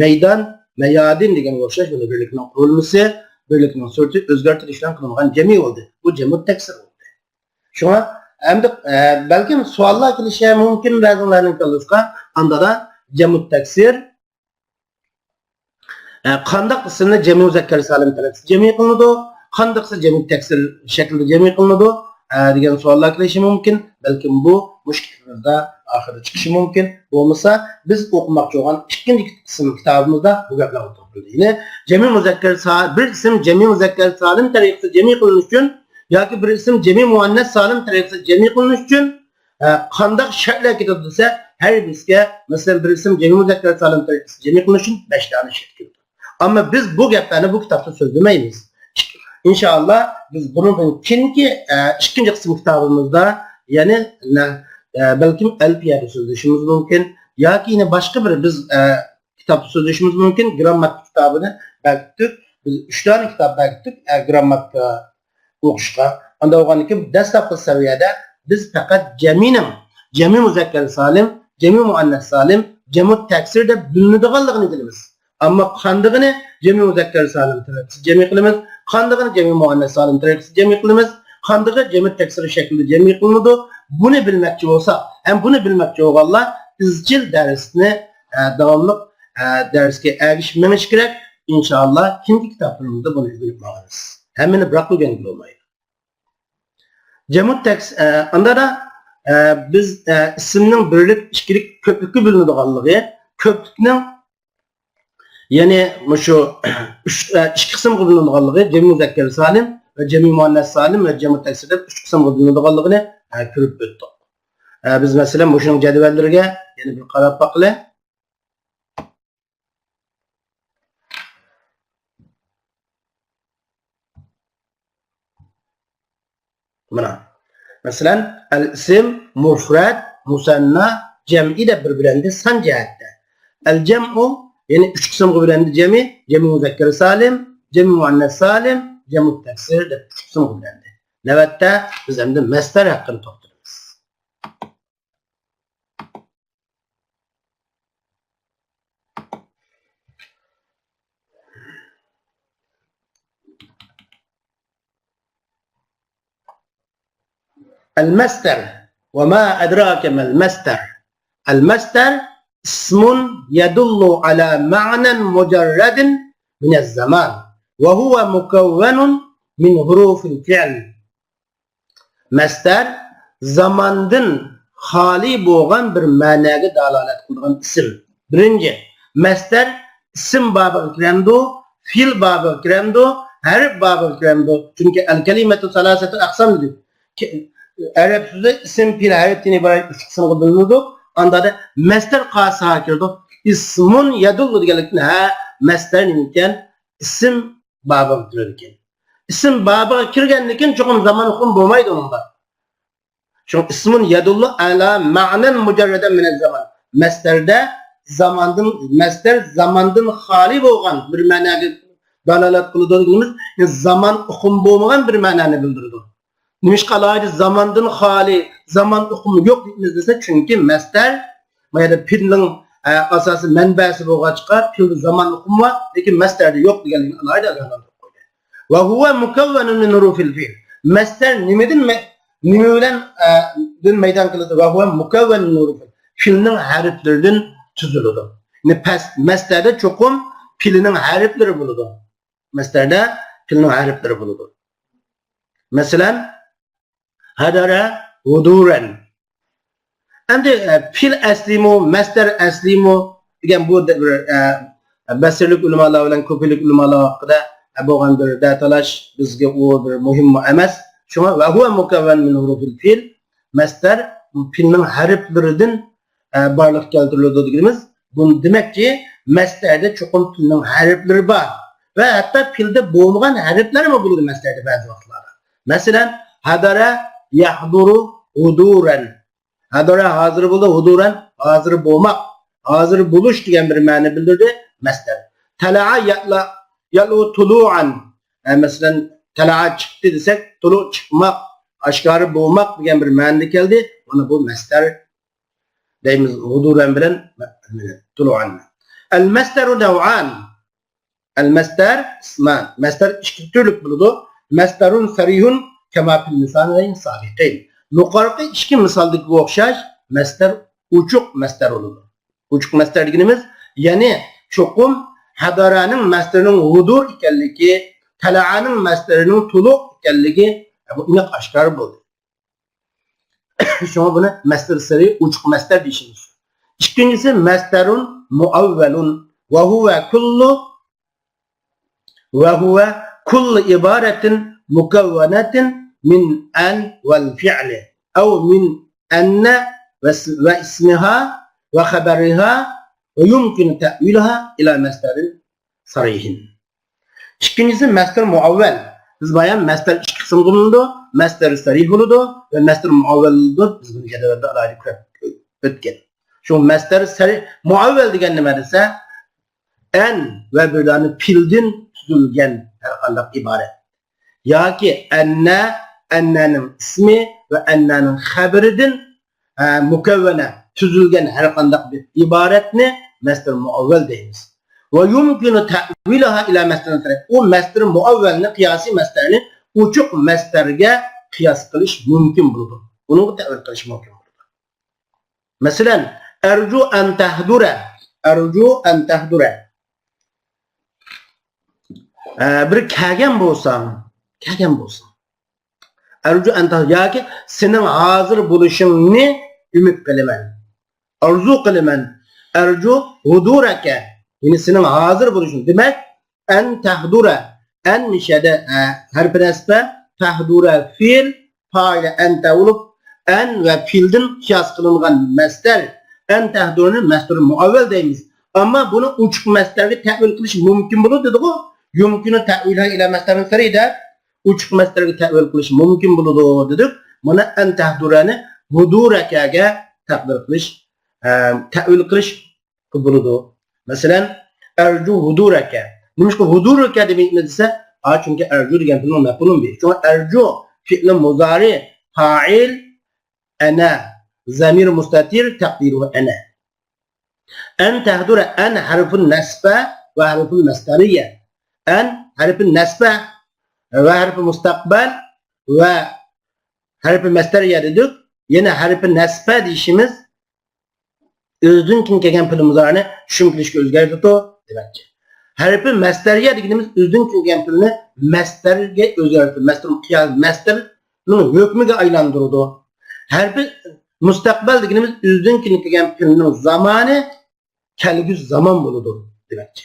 مەيدان، مەيادىن دېگەنگە ئوخشاش، بۇنى بىرلىكنىڭ قۇرۇلمىسى، بىرلىكنىڭ سۈرىتى ئۆزگەرتىلىش بىلەن قىلىنغان جەمئىي بولدى. بۇ جەمۇت تەكسىر بولدى. شۇڭا ئەمدى، ئە، بەلكىم سوئاللار كېلىشى مۇمكىن بەزىلەرنىڭ كاللىسىغا، ئاندىلا جەمۇت تەكسىر، ئە، قانداق ئىسىمنى جەمئىي مۇزەككەر سالىم تەرىقىسى جەمئىي قىلىنىدۇ، قانداقسى جەمئىي تەكسىر شەكلىدە جەمئىي قىلىنىدۇ، ئە، دېگەن سوئاللار كېلىشى مۇمكىن. بەلكىم بۇ مۇشۇ كىتابىمىزدا ئاخىرىدا چىقىشى مۇمكىن. بولمىسا، بىز ئوقۇماقچى بولغان ئىككىنچى قىسىم كىتابىمىزدا بۇ گەپلەر ئولتۇرۇپ بېرىلدى. يەنى جەمئىي مۇزەككەر سا-، بىر ئىسىم جەمئىي مۇزەككەر سالىم تەرىقىسىدە جەمئىي قىلىنىش ئۈچۈن ياكى بىر ئىسىم جەمئىي مۇئەننەس سالىم تەرىقىسىدە جەمئىي قىلىنىش ئۈچۈن، ئە، قانداق شەرتلەر كېتىدۇ دېسە، ھەر بىرسىگە، مەسىلەن، بىر ئىسىم جەمئىي مۇزەككەر سالىم تەرىقىسىدە جەمئىي قىلىنىش ئۈچۈن بەش دانە شەرت كېلىدۇ. ئەمما بىز بۇ گەپلەرنى بۇ كىتابتا سۆزلىمەيمىز. ئىنشائاللا، بىز بۇنىڭدىن كېيىنكى، ئە، ئىككىنچى قىسىم كىتابىمىزدا، يەنى، نە-، ئە، بەلكىم ئەلپىيەدە سۆزلىشىمىز مۇمكىن ياكى يەنە باشقا بىر بىز، ئە، كىتابتا سۆزلىشىمىز مۇمكىن. گرامماتىكا كىتابىنى بەرگۈتتۇق. بىز ئۈچ دانە كىتاب بەرگۈتتۇق، ئە، گرامماتىكا ئوقۇشقا. ئانداق بولغاندىن كېيىن دەسلەپكى سەۋىيەدە بىز پەقەت جەمئىنىڭ جەمئىي مۇزەككەر سالىم، جەمئىي مۇئەننەس سالىم، جەمئۇ تەكسىر دەپ بۆلۈنىدىغانلىقىنى بىلىمىز. ئەمما قاندىقىنى جەمئىي مۇزەككەر سالىم تەرىقىسىدە جەمئىي قىلىمىز، قاندىقىنى جەمئىي مۇئەننەس سالىم تەرىقىسىدە جەمئىي قىلىمىز، قاندىقى جەمئۇ تەكسىر شەكلىدە جەمئىي قىلىنىدۇ، بۇنى بىلمەكچى بولساق ھەم بۇنى بىلمەكچى بولغانلار ئىزچىل دەرسنى، ئە، داۋاملىق، ئە، دەرسكە ئەگىشىپ مېڭىشى كېرەك. ئىنشائاللا، كېيىنكى كىتابلىرىمىزدا بۇنى ئۆگىنىپ ماڭىمىز. ھەممىنى بىراقلا ئۆگەنگىلى بولمايدۇ. جەمئۇ تەكس-، ئە، ئاندا، ئە، بىز، ئە، ئىسىمنىڭ بىرلىك، ئىككىلىك، كۆپلۈككە بۆلۈنىدىغانلىقى، كۆپلۈكنىڭ، يەنى مۇشۇ ئۈچ، ئە، ئىككى قىسىمغا بۆلۈنىدىغانلىقى، جەمئىي مۇزەككەر سالىم ۋە جەمئىي مۇئەننەس سالىم ۋە جەمئۇ تەكسىر دەپ ئۈچ قىسىمغا بۆلۈنىدىغانلىقىنى، ئە، كۆرۈپ ئۆتتۇق. ئە، بىز، مەسىلەن، مۇشۇنىڭ جەدۋەللىرىگە يەنە بىر قاراپ باقىلى. مانا، مەسىلەن، ئەل ئىسىم، مۇفرەت، مۇسەننا، جەمئىي دەپ بىر بۆلەندى سان جەھەتتە. ئەل جەمئۇ، يەنى ئۈچ قىسىمغا بۆلەندى جەمئىي، جەمئىي مۇزەككەر سالىم، جەمئىي مۇئەننەس سالىم، جەمئۇ تەكسىر دەپ ئۈچ قىسىمغا بۆلەندى. نۆۋەتتە بىز ئەمدى مەسدەر ھەققىدە توختىلىمىز. المصدر، وما أدراك ما المصدر. المصدر اسم يدل على معنى مجرد من الزمان، وهو مكون من حروف الفعل. مەسدەر زاماندىن خالىي بولغان بىر مەنەگە دالالەت قىلىدىغان ئىسىم. بىرىنچى، مەسدەر ئىسىم بابىغا كىرەمدۇ، فېئىل بابىغا كىرەمدۇ، ھەرپ بابىغا كىرەمدۇ؟ چۈنكى ئەل كەلىمەتۇ سالاسەتۇ ئەقسام دېدۇق. كە-، ئەرەب سۆزى ئىسىم، پېئىل، ھەرپتىن ئىبارەت ئۈچ قىسىمغا بۆلۈنىدۇ. ئاندا مەسدەر قاسىغا كىرىدۇ. ئىسمۇن يەدۇللۇ دېگەنلىكتىن، ھە، مەسدەر نېمىكەن؟ ئىسىم بابىغا كىرىدىكەن. ئىسىم بابىغا كىرگەندىن كېيىن چوقۇم زامان ئۇقۇم بولمايدۇ ئۇنىڭدا. شۇڭا ئىسمۇن يەدۇللۇ ئەلا مەنەن مۇجەررەدەن مىنەز زامان. مەسدەردە زاماندىن، مەسدەر زاماندىن خالىي بولغان بىر مەنەگە دالالەت قىلىدۇ دېگىنىمىز، زامان ئۇقۇم بولمىغان بىر مەنەنى بىلدۈرىدۇ. نېمىشقا ئالاھىدە زاماندىن خالىي، زامان ئۇقۇمى يوق دەيمىز دېسە، چۈنكى مەسدەر ما يەردە پېئىلنىڭ، ئە، ئاساسىي مەنبەسى بولغاچقا، پېئىلدە زامان ئۇقۇمى بار، لېكىن مەسدەردە يوق دېگەنلىكىنى ئالاھىدە ئاگاھلاندۇرۇپ قويدى. ۋە ھۇۋە مۇكەۋۋەنۇن مىن ھۇرۇفىل فېئىل. مەسدەر نېمىدىن مە-، نېمە بىلەن، ئە، دىن مەيدان كېلىدۇ؟ ۋە ھۇۋە مۇكەۋۋەنۇن مىن ھۇرۇفىل. پېئىلنىڭ ھەرپلىرىدىن تۈزۈلىدۇ. يەنى پەس-، مەسدەردە چوقۇم پېئىلنىڭ ھەرپلىرى بولىدۇ. مەسدەردە پېئىلنىڭ ھەرپلىرى بولىدۇ. مەسىلەن، ھەدەرە ھۇدۇرەن. ئەمدى، ئە، پېئىل ئەسلىيمۇ، مەسدەر ئەسلىيمۇ دېگەن بۇ دە-، بىر، ئە، بەسرىلىك ئۆلىمالار بىلەن كۇفىلىك ئۆلىمالار ھەققىدە، ئە، بولغان بىر دەتالاش بىزگە ئۇ بىر مۇھىممۇ ئەمەس. شۇڭا ۋە ھۇۋە مۇكەۋۋەن مىن ھۇرۇفىل پېئىل، مەسدەر پېئىلنىڭ ھەرپلىرىدىن، ئە، بارلىققا كەلتۈرۈلىدۇ دېگىنىمىز، بۇ دېمەككى، مەسدەردە چوقۇم پېئىلنىڭ ھەرپلىرى بار ۋە ھەتتا پېئىلدە بولمىغان ھەرپلەرمۇ بولىدۇ مەسدەردە بەزى ۋاقىتلاردا. مەسىلەن، ھەدەرە يەھدۇرۇ ھۇدۇرەن. ھەدەرە ھازىر بولدى، ھۇدۇرەن ھازىر بولماق، ھازىر بولۇش دېگەن بىر مەنە بىلدۈردى مەسدەر. تەلەئە يەلئۇ تۇلۇئەن. ھە، مەسىلەن، تەلەئە چىقتى دېسەك، تۇلۇ چىقماق، ئاشكارا بولماق دېگەن بىر مەنىدە كەلدى. مانا بۇ مەسدەر دەيمىز، ھۇدۇرەن بىلەن تۇلۇئەن. ئەل مەسدەرۇ نەۋئان. ئەل مەسدەر قىسمان. مەسدەر ئىككى تۈرلۈك بولىدۇ. مەسدەرۇن سەرىھۇن كەما فىل مىسالەينى سابىقەين. يۇقىرىقى ئىككى مىسالدىكىگە ئوخشاش مەسدەر ئوچۇق مەسدەر بولىدۇ. ئوچۇق مەسدەر دېگىنىمىز، يەنى چوقۇم ھەدەرەنىڭ مەسدىرىنىڭ ھۇدۇر ئىكەنلىكى، تەلەئەنىڭ مەسدىرىنىڭ تۇلۇ ئىكەنلىكى، بۇ ئېنىق ئاشكارا بولدى. شۇڭا بۇنى مەسدەر سەرىھ، ئوچۇق مەسدەر دېيىشىمىز. ئىككىنچىسى مەسدەرۇن مۇئەۋۋەلۇن ۋە ھۇۋە كۇللۇ، ۋە ھۇۋە كۇللۇ ئىبارەتىن مۇكەۋۋەنەتىن مىن ئەن ۋەل فىئلى ئەۋ مىن ئەننە ۋە س-، ۋە ئىسمىھا ۋە خەبەرىھا ۋە يۇمكىنۇ تەئۋىلۇھا ئىلا مەسدەرىن سەرىھىن. ئىككىنچىسى مەسدەر مۇئەۋۋەل. بىز بايان مەسدەر ئىككى قىسىمغا بۆلۈنىدۇ، مەسدەر سەرىھ بولىدۇ ۋە مەسدەر مۇئەۋۋەل بولىدۇ. بىز بۇنى جەدۋەلدە ئالاھىدە كۆرۈپ ئۆتكەن. شۇ مەسدەر سەرىھ، مۇئەۋۋەل دېگەن نېمە دېسە، ئەن ۋە بىر دانە پېئىلدىن تۈزۈلگەن ھەر قانداق ئىبارەت. ياكى ئەننە، ئەننەنىڭ ئىسمى ۋە ئەننەنىڭ خەبىرىدىن، ئە، مۇكەۋۋەنە، تۈزۈلگەن ھەر قانداق بىر ئىبارەتنى مەستۇر مۇئەۋۋەل دەيمىز. ۋە يۇمكىنۇ تەئۋىلۇھا ئىلە مەستۇرىن سەرىھ. ئۇ مەستۇر مۇئەۋۋەلنى، قىياسىي مەستەرنى ئوچۇق مەستەرگە قىياس قىلىش مۇمكىن بولىدۇ. ئۇنىڭغا تەئۋىل قىلىش مۇمكىن بولىدۇ. مەسىلەن، ئەرجۇ ئەن تەھدۇرە. ئەرجۇ ئەن تەھدۇرە. ئە، بىر كەلگەن بولساڭ، كەلگەن بولساڭ. ئەرجۇ ئەن تەھ-، ياكى سېنىڭ ھازىر بولۇشۇڭنى ئۈمىد قىلىمەن. ئارزۇ قىلىمەن. ئەرجۇ ھۇدۇرەكە. يەنى سېنىڭ ھازىر بولۇشۇڭ. دېمەك، ئەن تەھدۇرە. ئەن مىشەدە، ئە، ھەرپى نەسبە، تەھدۇرە فېئىل، پائىلى ئەنتە بولۇپ، ئەن ۋە فېئىلدىن قىياس قىلىنغان مەستەر، ئەن تەھدۇرىنى مەستۇر مۇئەۋۋەل دەيمىز. ئەمما بۇنى ئوچۇق مەستەرگە تەئۋىل قىلىش مۇمكىن بولىدۇ دېدىغۇ. يۇمكىنۇ تەئۋىلۇھا ئىلە مەستۇرىن سەرىھ دەپ، ئوچۇق مەستەرگە تەئۋىل قىلىش مۇمكىن بولىدۇ دېدۇق. مانا ئەن تەھدۇرەنى ھۇدۇرەكەگە تەقدىر قىلىش، ئە، تەئۋىل قىلىش بولىدۇ. مەسىلەن، ئەرجۇ ھۇدۇرەكە. نېمىشقا ھۇدۇرەكە دېمەيمىز دېسە، ئا، چۈنكى ئەرجۇ دېگەن پېئىلنىڭ مەپئۇلى بىر. شۇڭا ئەرجۇ پېئىلى مۇزارى، پائىل، ئەنە، زەمىر مۇستەتىر، تەقدىرۇ ئەنە. ئەن تەھدۇرە، ئەن ھەرپۇ نەسبە ۋە ھەرپۇ مەستەرىيە. ئەن ھەرپى نەسبە ۋە ھەرپى مۇستەقبەل ۋە ھەرپى مەستەرىيە دېدۇق. يەنە ھەرپى نەسبە دېيىشىمىز ئۆزىدىن كېيىن كەلگەن پېئىل مۇزارىنى چۈشۈم كېلىشكە ئۆزگەرتىدۇ دېمەكچى. ھەرپى مەستەرىيە دېگىنىمىز ئۆزىدىن كېيىن كەلگەن پېئىلنى مەستەرگە ئۆزگەرتىدۇ. مەستەر قىيا-، مەستەرنىڭ ھۆكمىگە ئايلاندۇرىدۇ. ھەرپى مۇستەقبەل دېگىنىمىز ئۆزىدىن كېيىن كەلگەن پېئىلنىڭ زامانى كەلگۈسى زامان بولىدۇ دېمەكچى.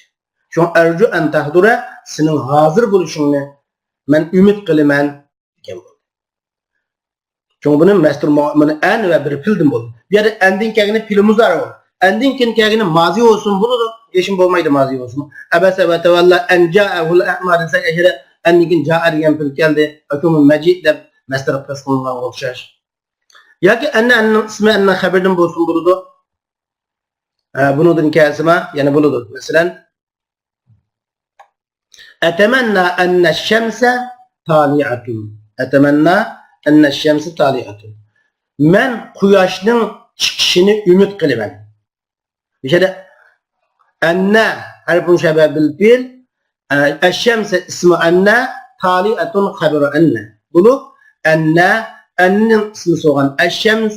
شۇڭا ئەرجۇ ئەن تەھدۇرە، سېنىڭ ھازىر بولۇشۇڭنى مەن ئۈمىد قىلىمەن دېگەن بولدى. شۇڭا بۇنى مەستۇر مۇ-، بۇنى ئەن ۋە بىر پېئىلدىن بولدى. بۇ يەردە ئەندىن كەلگىنى پېئىلى مۇزارى بولدى. ئەندىن كېيىن كەلگىنى مازى بولسۇن بولىدۇ، ھېچنېمە بولمايدۇ مازى بولسىمۇ. ئەبەسە ۋە تەۋەللا ئەن جائەھۇل ئەئما دېسەك، ئەگەر ئەندىن كېيىن جائە دېگەن پېئىل كەلدى، ئاكۇمۇ مەجىئ دەپ مەستەر قىياس قىلىنغانغا ئوخشاش. ياكى ئەننە، ئەننىڭ ئىسمى، ئەننە خەبىرىدىن بولسۇن بولىدۇ. ئە، بۇنىڭدىن كەلسىمۇ يەنە بولىدۇ. مەسىلەن، ئەتەمەننا ئەننە شەمسە تالىئەتۇن. ئەتەمەننا ئەننە شەمسە تالىئەتۇن. مەن قۇياشنىڭ چىقىشىنى ئۈمىد قىلىمەن. مۇشۇ يەردە ئەننە ھەرپۇ مۇشاببە بىل پېئىل، ئە، ئەششەمسە ئىسمۇ ئەننە، تالىئەتۇن خەبىرۇ ئەننە بولۇپ، ئەننە، ئەننىڭ ئىسمى بولغان ئەششەمس،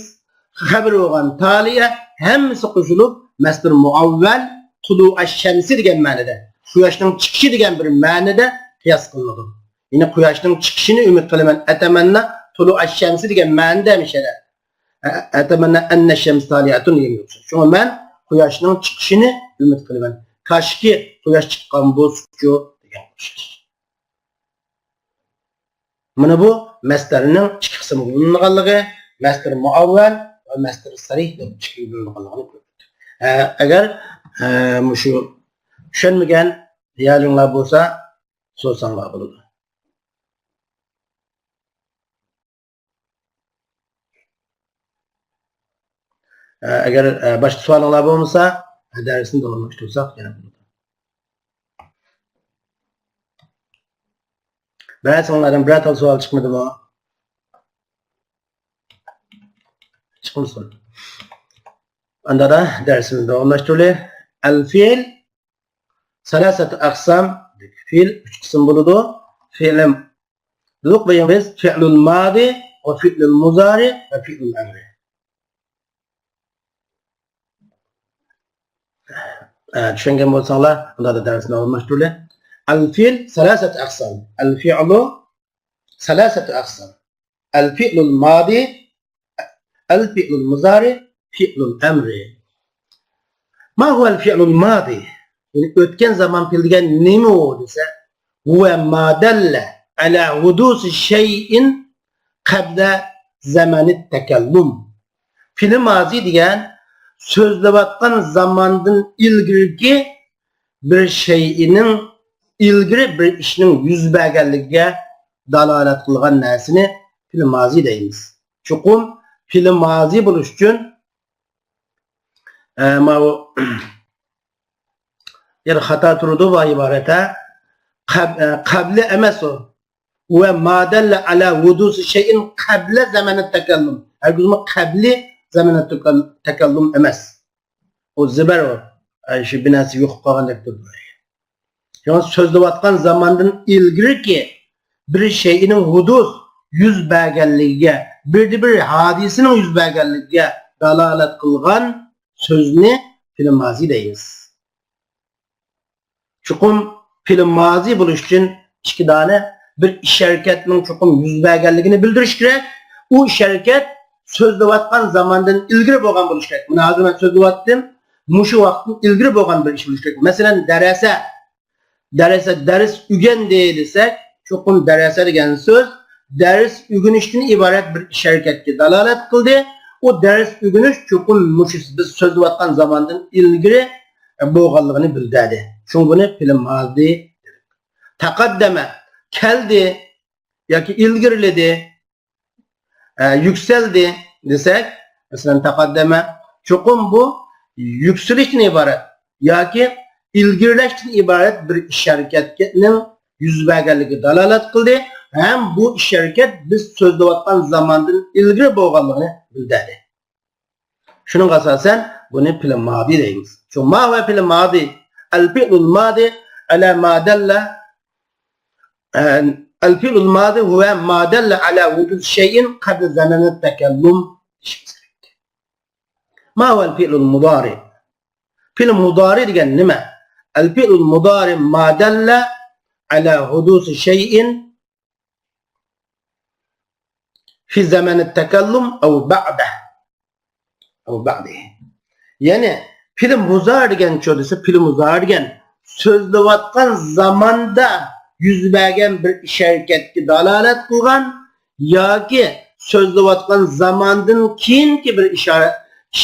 خەبىرى بولغان تالىئە، ھەممىسى قوشۇلۇپ مەستۇر مۇئەۋۋەل، تۇلۇ ئەششەمسى دېگەن مەنىدە، قۇياشنىڭ چىقىشى دېگەن بىر مەنىدە قىياس قىلىنىدۇ. يەنى قۇياشنىڭ چىقىشىنى ئۈمىد قىلىمەن. ئەتەمەننا تۇلۇ ئەششەمسى دېگەن مەنىدە مۇشۇ يەردە. ئەتەمەننا ئەننە شەمس تالىئەتۇن دېگەنگە ئوخشاش. شۇڭا مەن قۇياشنىڭ چىقىشىنى ئۈمىد قىلىمەن. كاشكى قۇياش چىققان بولسىچۇ دېگەنگە ئوخشاش. مانا بۇ مەستەرنىڭ ئىككى قىسىمغا بۆلۈنىدىغانلىقى، مەستەر مۇئەۋۋەل ۋە مەستەر سەرىھ دەپ ئىككىگە بۆلۈنىدىغانلىقىنى كۆرسىتىدۇ. ئە، ئەگەر، ئە، مۇشۇ چۈشەنمىگەن يەرلىرىڭلار بولسا، سورىساڭلار بولىدۇ. ئە، ئەگەر، ئە، باشقا سوئالىڭلار بولمىسا، دەرسنى داۋاملاشتۇرساق يەنە بولىدۇ. بىرەرسىڭلاردىن بىرەر تال سوئال چىقمىدىمۇ؟ چىقمىسۇن. ئاندا دەرسنى داۋاملاشتۇرىلى. ئەل فېئىل سەلاسەتۇ ئەقسام. فېئىل ئۈچ قىسىم بولىدۇ. فېئىل دېدۇق بىز، فېئىلۇل مادى ۋە فېئىلۇل مۇزارى ۋە فېئىلۇل ئەمرى. ئە، چۈشەنگەن بولساڭلار، ئۇنداقتا دەرسنى داۋاملاشتۇرىلى. ئەل فېئىل سەلاسەتۇ ئەقسام. ئەل فېئىلۇ سەلاسەتۇ ئەقسام. ئەل فېئىلۇل مادى، ئەل فېئىلۇل مۇزارى، فېئىلۇل ئەمرى. ما ھۇۋەل فېئىلۇل مادى؟ يەنى ئۆتكەن زامان پېئىل دېگەن نېمە ئۇ دېسە، ھۇۋە ما دەللە ئەلا ھۇدۇسى شەيئىن قەبلە زەمەنىت تەكەللۇم. پېئىلى مازى دېگەن سۆزلەۋاتقان زاماندىن ئىلگىرىكى بىر شەيئىنىڭ، ئىلگىرى بىر ئىشنىڭ يۈز بەرگەنلىكىگە دالالەت قىلغان نەرسىنى پېئىلى مازى دەيمىز. چوقۇم پېئىلى مازى بولۇش ئۈچۈن، ئە، ماۋۇ يەنە خاتا تۇرىدۇ بۇ ئىبارەت، ھە. قەب-، ئە، قەبلى ئەمەس ئۇ. ۋە ما دەللە ئەلا ھۇدۇسى شەيئىن قەبلە زەمەنە تەكەللۇم. ھەرگىزمۇ قەبلى زەمەنە تەكەللۇم ئەمەس. ئۇ زىبەر ئۇ. ئەي، شۇ بىناسى يوقاپ قالغاندەك تۇرىدۇ. شۇڭا سۆزلەۋاتقان زاماندىن ئىلگىرىكى بىر شەيئىنىڭ ھۇدۇس، يۈز بەرگەنلىكىگە، بىردە بىر ھادىسىنىڭ يۈز بەرگەنلىكىگە دالالەت قىلغان سۆزنى پېئىل مازى دەيمىز. چوقۇم پېئىل مازى بولۇش ئۈچۈن ئىككى دانە بىر ئىش ھەرىكەتنىڭ چوقۇم يۈز بەرگەنلىكىنى بىلدۈرۈش كېرەك. ئۇ ئىش ھەرىكەت سۆزلەۋاتقان زاماندىن ئىلگىرى بولغان بولۇشى كېرەك. مانا ھازىر مەن سۆزلەۋاتتىم. مۇشۇ ۋاقىتتىن ئىلگىرى بولغان بىر ئىش بولۇشى كېرەك. مەسىلەن، دەرەسە. دەرەسە، دەرس ئۆگەندى دېسەك، چوقۇم دەرەسە دېگەن سۆز دەرس ئۆگىنىشتىن ئىبارەت بىر ئىش ھەرىكەتكە دالالەت قىلدى. ئۇ دەرس ئۆگىنىش چوقۇم مۇشۇ بىز سۆزلەۋاتقان زاماندىن ئىلگىرى بولغانلىقىنى بىلدۈردى. شۇڭا بۇنى پېئىل مازى. تەقەددەمە، كەلدى ياكى ئىلگىرىلىدى، ئە، يۈكسەلدى دېسەك، مەسىلەن، تەقەددەمە، چوقۇم بۇ يۈكسىلىشتىن ئىبارەت ياكى ئىلگىرىلەشتىن ئىبارەت بىر ئىش ھەرىكەتنىڭ يۈز بەرگەنلىكىگە دالالەت قىلدى ھەم بۇ ئىش ھەرىكەت بىز سۆزلەۋاتقان زاماندىن ئىلگىرى بولغانلىقىنى بىلدۈردى. شۇنىڭغا ئاساسەن بۇنى پېئىل مازى دەيمىز. شۇ ما ۋە پېئىل مازى، ئەل پېئىلۇل مازى ئەلا ما دەللە، ئە، ئەل پېئىلۇل مازى ھۇۋە ما دەللە ئەلا ھۇدۇس شەيئىن قەبلە زەمەنە تەكەللۇم دېيىشىمىز كېرەك. ما ھۇۋەل پېئىلۇل مۇزارى؟ پېئىل مۇزارى دېگەن نېمە؟ ئەل پېئىلۇل مۇزارى ما دەللە ئەلا ھۇدۇس شەيئىن في زمن التكلم أو بعده، أو بعده. يەنى پېئىل مۇزارى دېگەن چۇ دېسە، پېئىل مۇزارى دېگەن سۆزلەۋاتقان زاماندا يۈز بەرگەن بىر ئىش ھەرىكەتكە دالالەت قىلغان ياكى سۆزلەۋاتقان زاماندىن كېيىنكى بىر ئىش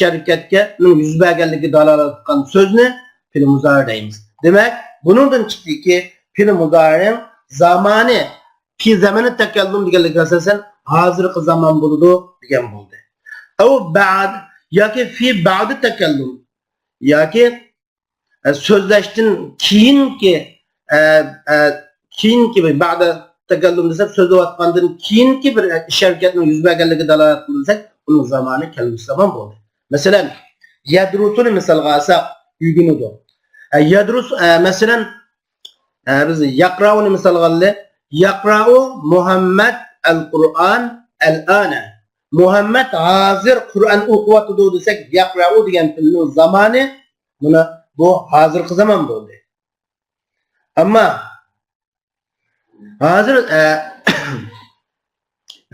ھەرىكەتكە يۈز بەرگەنلىكىگە دالالەت قىلغان سۆزنى پېئىل مۇزارى دەيمىز. دېمەك، بۇنىڭدىن چىقتىكى، پېئىل مۇزارىنىڭ زامانى في زمن التكلم دېگەنلىكى ئاساسەن ھازىرقى زامان بولىدۇ دېگەن بولدى. أو بعد ياكى في بعد التكلم ياكى، ئە، سۆزلەشتىن كېيىنكى، ئە، ئە، كېيىنكى بىر بعد التكلم دېسەك، سۆزلەۋاتقاندىن كېيىنكى بىر، ئە، ئىش ھەرىكەتنىڭ يۈز بەرگەنلىكىگە دالالەت قىلىدۇ دېسەك، ئۇنىڭ زامانى كەلگۈسى زامان بولدى. مەسىلەن، يەدرۇسۇنى مىسالغا ئالساق، ئۆگىنىدۇ. ئە، يەدرۇس، ئە، مەسىلەن، ئە، بىز يەقرەئۇنى مىسالغا ئالدى. يەقرەئۇ مۇھەممەد ئەل قۇرئان ئەلئانە. مۇھەممەد ھازىر قۇرئان ئوقۇۋاتىدۇ دېسەك، يەقرەئۇ دېگەن پېئىلنىڭ زامانى، مانا بۇ ھازىرقى زامان بولدى. ئەمما ھازىر، ئە،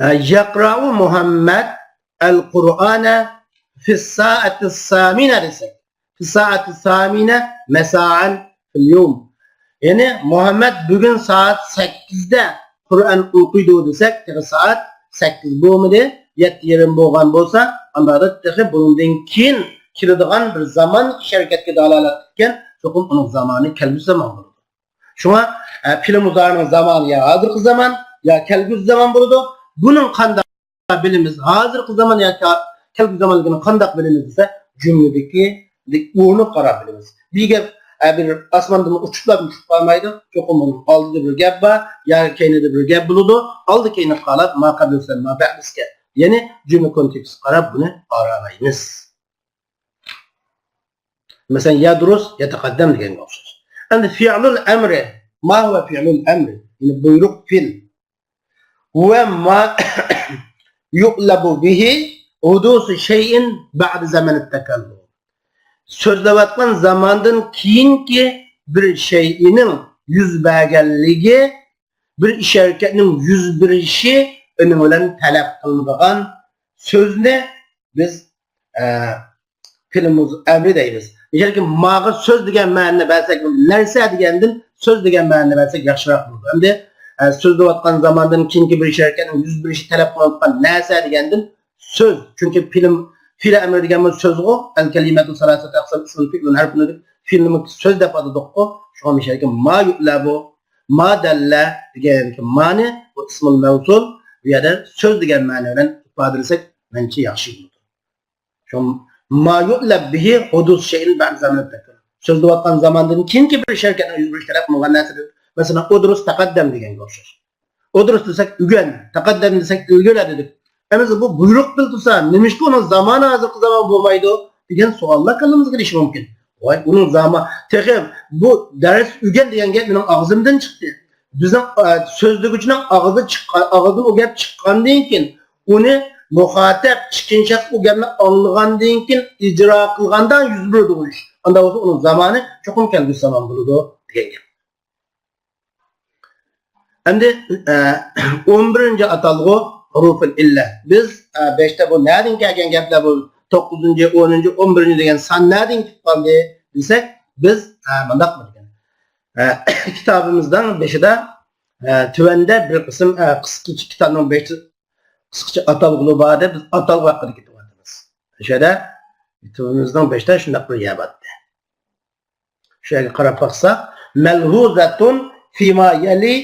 ئە، يەقرەئۇ مۇھەممەد ئەل قۇرئانە فىس سائەتىس سامىنە دېسەك، فىس سائەتىس سامىنە مەسائەن فىل يوم. يەنى مۇھەممەد بۈگۈن سائەت سەككىزدە قۇرئان ئوقۇيدۇ دېسەك، تېخى سائەت سەككىز بولمىدى، يەتتە يېرىم بولغان بولسا، ئانداقتا تېخى بۇنىڭدىن كېيىن كېلىدىغان بىر زامان ئىش ھەرىكەتكە دالالەت قىلىدىكەن، چوقۇم ئۇنىڭ زامانى كەلگۈسى زامان بولىدۇ. شۇڭا، ئە، پېئىل مۇزارىنىڭ زامانى يا ھازىرقى زامان، يا كەلگۈسى زامان بولىدۇ. بۇنىڭ قانداق بىلىمىز؟ ھازىرقى زامان ياكى كەلگۈسى زامانلىقىنى قانداق بىلىمىز دېسە، جۈملىدىكى ئورنىغا قاراپ بىلىمىز. بىر گەپ، ئە، بىر ئاسماندىن ئۇچۇپلا چۈشۈپ قالمايدۇ. چوقۇم ئۇنىڭ ئالدىدا بىر گەپ بار، يا كەينىدە بىر گەپ بولىدۇ. ئالدى كەينىگە قاراپ، ما قەبلىسى ما بەئدىسىگە، يەنى جۈملە كونتېكستىغا قاراپ بۇنى ئاڭلايمىز. مەسىلەن، يەدرۇس، يەتەقەددەم دېگەنگە ئوخشاش. ئەمدى فىئلۇل ئەمرى. ما ھۇۋە فىئلۇل ئەمرى؟ يەنى بۇيرۇق پېئىل. ھۇۋە ما يۇئلەبۇ بىھى ھۇدۇسۇ شەيئىن بەئدە زەمەنىت تەكەللۇم. سۆزلەۋاتقان زاماندىن كېيىنكى بىر شەيئىنىڭ يۈز بەرگەنلىكى، بىر ئىش ھەرىكەتنىڭ يۈز بېرىشى ئۇنىڭ بىلەن تەلەپ قىلىنىدىغان سۆزنى بىز، ئە، پېئىل مۇز-، ئەمرى دەيمىز. نېمىشقا ماغا سۆز دېگەن مەنىنى بەرسەك، نەرسە دېگەندىن سۆز دېگەن مەنىنى بەرسەك ياخشىراق بولىدۇ. ئەمدى، ئە، سۆزلەۋاتقان زاماندىن كېيىنكى بىر ئىش ھەرىكەتنىڭ يۈز بېرىشى تەلەپ قىلىنىۋاتقان نەرسە دېگەندىن سۆز. چۈنكى پېئىل، پېئىل ئەمرى دېگەن بۇ سۆزغۇ، ئەل كەلىمەتۇ سەلاسەتۇ ئەقسام ئۇسۇل فېئىلۇن ھەرپۇن دەپ پېئىلنى سۆز دەپ ئاتىدۇققۇ. شۇڭا مۇشۇ يەردىكى ما يۇئلەبۇ، ما دەللە دېگەن مانى، بۇ ئىسمۇل مەۋسۇل، بۇ يەردە سۆز دېگەن مەنە بىلەن ئىپادىلىسەك مەنچە ياخشى بولىدۇ. شۇ ما يۇئلەب بىھى ھۇدۇس شەيئىن بەئدە زەمەنىت تەكەللۇم. سۆزلەۋاتقان زاماندىن كېيىنكى بىر ئىش ھەرىكەتنىڭ يۈز بېرىشى تەلەپ قىلىنغان نەرسىدىن. مەسىلەن، ئۇدرۇس تەقەددەم دېگەنگە ئوخشاش. ئۇدرۇس دېسەك ئۆگەن، تەقەددەم دېسەك ئىلگىرىلە دېدۇق. ئەمىسە بۇ بۇيرۇق بىلدۈرسە، نېمىشقا ئۇنىڭ زامانى ھازىرقى زامان بولمايدۇ دېگەن سوئاللار كاللىمىزغا كېلىشى مۇمكىن. ۋاي، ئۇنىڭ زامان، تېخى بۇ دەرس ئۆگەن دېگەن گەپ مېنىڭ ئاغزىمدىن چىقتى. بىزنىڭ، ئە، سۆزلىگۈچىنىڭ ئاغزى چىققان، ئاغزىدىن ئۇ گەپ چىققاندىن كېيىن، ئۇنى مۇخاتەپ، ئىككىنچى شەخس ئۇ گەپنى ئاڭلىغاندىن كېيىن ئىجرا قىلغاندا يۈز بېرىدۇ بۇ ئىش. ئاندا بولسا ئۇنىڭ زامانى چوقۇم كەلگۈسى زامان بولىدۇ دېگەن گەپ. ئەمدى، ئە، ئون بىرىنچى ئاتالغۇ ھۇرۇفۇل ئىللە. بىز، ئە، بەشتە بۇ نەدىن كەلگەن گەپلەر بۇ؟ توققۇزىنچى، ئونىنچى، ئون بىرىنچى دېگەن سان نەدىن كېلىپ قالدى دېسەك، بىز، ئە، مۇنداق بىلگەن. ئە، كىتابىمىزنىڭ بېشىدا، ئە، تۆۋەندە بىر قىسىم، ئە، قىسقىچە كىتابنىڭ بېشىدا قىسقىچە ئاتالغۇلار بار دەپ بىز ئاتالغۇ ھەققىدە كېتىۋاتىمىز. شۇ يەردە كىتابىمىزنىڭ بېشىدا شۇنداق بىر يەر بار ئىدى. شۇ يەرگە قاراپ باقساق، مەلھۇزەتۇن فىما يەلى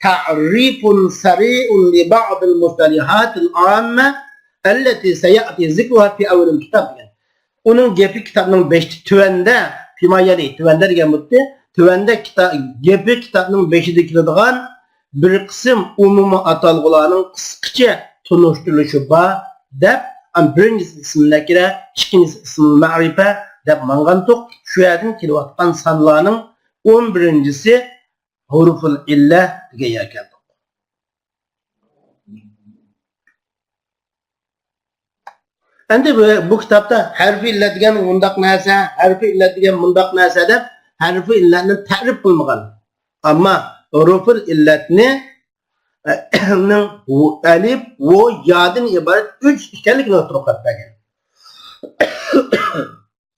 تەرىفۇن سەرىئۇن لىبەئزىل مۇستەلىھاتىل ئاممە ئەللەتى سەيەئتى زىكرۇھا فى ئەۋۋەلىل كىتاب دېگەن. ئۇنىڭ گېپى كىتابنىڭ بېشى تۆۋەندە، فىما يەلى، تۆۋەندە دېگەن بولدى. تۆۋەندە كىتا-، گېپى كىتابنىڭ بېشىدا كېلىدىغان بىر قىسىم ئومۇمىي ئاتالغۇلارنىڭ قىسقىچە تونۇشتۇرۇلۇشى بار دەپ، ئەم، بىرىنچىسى ئىسمى نەكىرە، ئىككىنچىسى ئىسمى مەرىپە دەپ ماڭغانتۇق. شۇ يەردىن كېلىۋاتقان سانلارنىڭ ئون بىرىنچىسى ھۇرۇفۇل ئىللە دېگەن يەرگە كەلدۇق. ئەمدى بۇ، بۇ كىتابتا ھەرپى ئىللەت دېگەن مۇنداق نەرسە، ھەرپى ئىللەت دېگەن مۇنداق نەرسە دەپ ھەرپى ئىللەتنى تەرىپ قىلمىغان. ئەمما ھۇرۇفۇل ئىللەتنى، ئە، نىڭ ئەلىپ، ۋو، يادىن ئىبارەت ئۈچ ئىكەنلىكىنى ئوتتۇرىغا قويۇپ بەرگەن.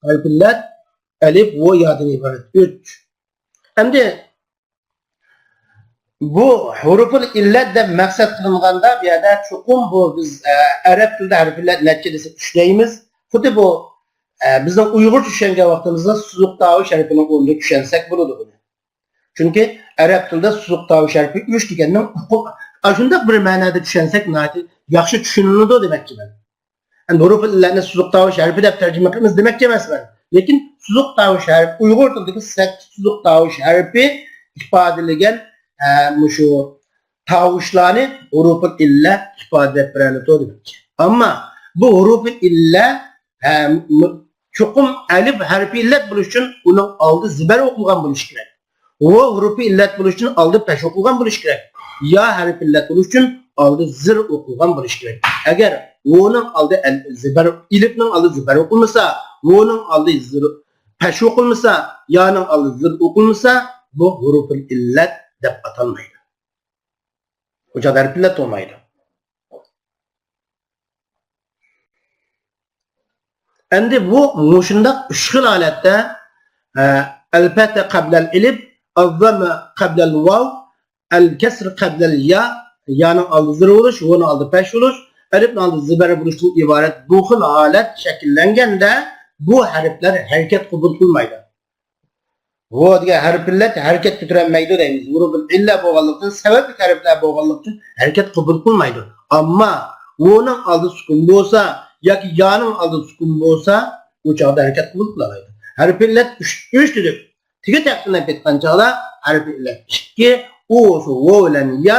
ھەرپى ئىللەت ئەلىپ، ۋو، يادىن ئىبارەت ئۈچ. ئەمدى بۇ ھۇرۇپۇل ئىللەت دەپ مەقسەت قىلىنغاندا، بۇ يەردە چوقۇم بۇ بىز، ئە، ئەرەب تىلىدا ھەرپىي ئىللەت نەچچە دېسە ئۈچ دەيمىز. خۇددى بۇ، ئە، بىزنىڭ ئۇيغۇرچە چۈشەنگەن ۋاقتىمىزدا سوزۇق تاۋۇش ھەرپىنىڭ ئورنىدا چۈشەنسەك بولىدۇ بۇنى. چۈنكى ئەرەب تىلىدا سوزۇق تاۋۇش ھەرپى ئۈچ دېگەننىڭ ئۇقۇم-، ئاشۇنداق بىر مەنادا چۈشەنسەك ناھايىتى ياخشى چۈشىنىلىدۇ دېمەكچىمەن. ئەمدى ھۇرۇپۇل ئىللەتنى سوزۇق تاۋۇش ھەرپى دەپ تەرجىمە قىلىمىز دېمەكچى ئەمەسمەن. لېكىن سوزۇق تاۋۇش ھەرپى، ئۇيغۇر تىلىدىكى سەككىز سوزۇق تاۋۇش ھەرپى ئىپادىلىگەن، ئە، مۇشۇ تاۋۇشلارنى ھۇرۇپۇل ئىللە ئىپادىلەپ بېرەلىدۇ دېمەكچى. ئەمما بۇ ھۇرۇپۇل ئىللە، ئە، م-، چوقۇم ئەلىپ ھەرپى ئىللەت بولۇش ئۈچۈن ئۇنىڭ ئالدى زىبەر ئوقۇلغان بولۇشى كېرەك. ۋو ھۇرۇپى ئىللەت بولۇش ئۈچۈن ئالدى پەش ئوقۇلغان بولۇشى كېرەك. يا ھەرپى ئىللەت بولۇش ئۈچۈن ئالدى زىر ئوقۇلغان بولۇشى كېرەك. ئەگەر ۋونىڭ ئالدى ئەل-، زىبەر، ئېلىپنىڭ ئالدى زىبەر ئوقۇلمىسا، ۋونىڭ ئالدى زىر، پەش ئوقۇلمىسا، يانىڭ ئالدى زىر ئوقۇلمىسا، بۇ ھۇرۇپۇل ئىللەت دەپ ئاتالمايدۇ. ئۇ چاغدا ھەرپى ئىللەت بولمايدۇ. ئەمدى بۇ مۇشۇنداق ئۈچ خىل ھالەتتە، ئە، ئەلپەتە قەبلەل ئېلىپ، ئەززەمە قەبلەل ۋاۋ، ئەلكەسر قەبلەل يا، يانىڭ ئالدى زىر بولۇش، ۋونىڭ ئالدى پەش بولۇش، ئەلىپنىڭ ئالدى زىبەر بولۇشتىن ئىبارەت بۇ خىل ھالەت شەكىللەنگەندە، بۇ ھەرپلەر ھەرىكەت قوبۇل قىلمايدۇ. ۋو دېگەن ھەرپلەر ھەرىكەت كۆتۈرەلمەيدۇ دەيمىز. ھۇرۇپۇل ئىللە بولغانلىقتىن، سەۋەبلىك ھەرپلەر بولغانلىقتىن ھەرىكەت قوبۇل قىلمايدۇ. ئەمما ۋونىڭ ئالدى سۈكۈن بولسا ياكى يانىڭ ئالدى سۈكۈن بولسا، ئۇ چاغدا ھەرىكەت قوبۇل قىلالايدۇ. ھەرپلەر ئۈچ، ئۈچ دېدۇق. تېگى تەقسىملەپ كەتكەن چاغدا ھەرپى ئىللەت ئىككى، ئۇ بولسا ۋو بىلەن يا،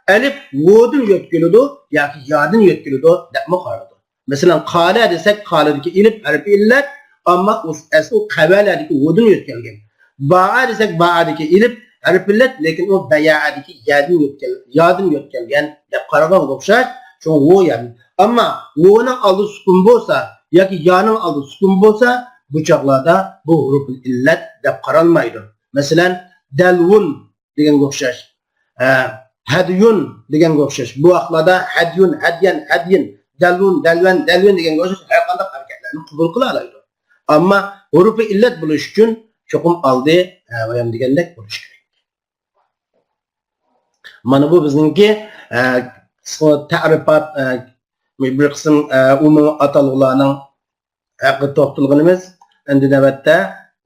ئەلىپ ۋودىن يۆتكىلىدۇ ياكى يادىن يۆتكىلىدۇ دەپمۇ قارىدۇ. مەسىلەن، قالە دېسەك، قالەدىكى ئېلىپ ھەرپى ئىللەت، ئەمما ئۇ ئەسلى قەۋەلەدىكى ۋودىن يۆتكەلگەن. باءە دېسەك، باءەدىكى ئېلىپ ھەرپى ئىللەت، لېكىن ئۇ بەيەئەدىكى يەدىن يۆتكەل-، يادىن يۆتكەلگەن دەپ قارىغانغا ئوخشاش، شۇڭا ۋو يەدىن. ئەمما ۋونىڭ ئالدى سۈكۈن بولسا ياكى يانىڭ ئالدى سۈكۈن بولسا، بۇ چاغلاردا بۇ ھۇرۇپۇل ئىللەت دەپ قارالمايدۇ. مەسىلەن، دەلۋۇن دېگەنگە ئوخشاش. ھە، ھەديۇن دېگەنگە ئوخشاش. بۇ ۋاقىتلاردا ھەديۇن، ھەديەن، ھەديىن، دەلۋۇن، دەلۋەن، دەلۋىن دېگەنگە ئوخشاش ھەر قانداق ھەرىكەتلەرنى قوبۇل قىلالايدۇ. ئەمما ھۇرۇپى ئىللەت بولۇش ئۈچۈن چوقۇم ئالدى، ھە، بايام دېگەندەك بولۇشى كېرەك. مانا بۇ بىزنىڭكى، ھە، قىسقا تەرىپات، ھە، بىر قىسىم، ھە، ئومۇمىي ئاتالغۇلارنىڭ ھەققىدە توختالغىنىمىز. ئەمدى نۆۋەتتە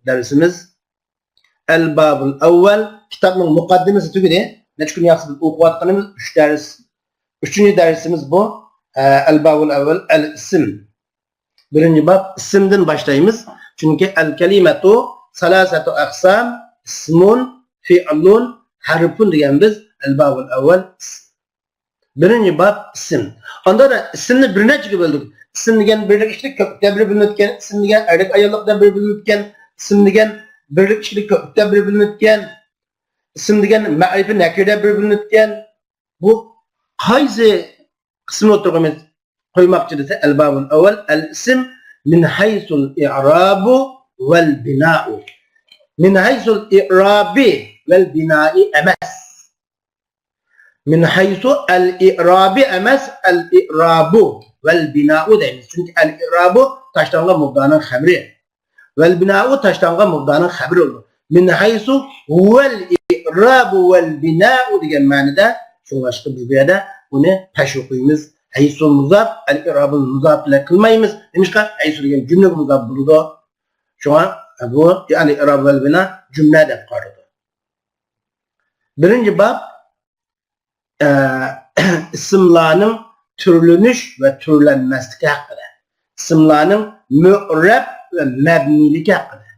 دەرسىمىز ئەلبابۇل ئەۋۋەل، كىتابنىڭ مۇقەددىمىسى تۈگىدى. نەچچە كۈن ياقسىز بىز ئوقۇۋاتقىنىمىز ئۈچ دەرس. ئۈچىنچى دەرسىمىز بۇ. ئە، ئەلبابۇل ئەۋۋەل، ئەل ئىسىم. بىرىنچى باب ئىسىمدىن باشلايمىز. چۈنكى ئەل كەلىمەتۇ سالاسەتۇ ئەقسام، ئىسمۇن، فىئلۇن، ھەرپۇن دېگەن بىز ئەلبابۇل ئەۋۋەل ئىس-، بىرىنچى باب ئىسىم. ئاندا ئىسىمنى بىر نەچچىگە بۆلدۇق. ئىسىم دېگەن بىرلىك ئىشلىك كۆپلۈكتە بىر بۆلۈنىدىكەن، ئىسىم دېگەن ئەرلىك ئاياللىقتا بىر بۆلۈنىدىكەن، ئىسىم دېگەن بىرلىك ئىشلىك كۆپلۈكتە بىر بۆلۈنىدىكەن، ئىسىم دېگەن مەرىپە نەكىردە بىر بۆلۈنىدىكەن. بۇ قايسى قىسمىنى ئوتتۇرىغا قويماقچى دېسە، الباب الأول، الاسم من حيث الإعراب والبناء. من حيث الإعراب والبناء ئەمەس. من حيث الإعراب ئەمەس، الإعراب والبناء دەيمىز. چۈنكى الإعراب تاشلانغان مۇبتادانىڭ خەۋىرى. والبناء تاشلانغان مۇبتادانىڭ خەۋىرى بولىدۇ. من حيث هو الإعراب والبناء دېگەن مەنىدە. شۇڭلاشقا بىز بۇ يەردە ئۇنى پەش ئوقۇيمىز. حيث مۇزاپ، الإعراب مۇزاپ بىلەن قىلمايمىز. نېمىشقا؟ حيث دېگەن جۈملىگە مۇزاپ بولىدۇ. شۇڭا بۇ الإعراب والبناء جۈملە دەپ قارىلىدۇ. بىرىنچى باب، ئە، ئىسىملارنىڭ تۈرلىنىش ۋە تۈرلەنمەسلىكى ھەققىدە. ئىسىملارنىڭ مۇئرەب ۋە مەبنىيلىكى ھەققىدە.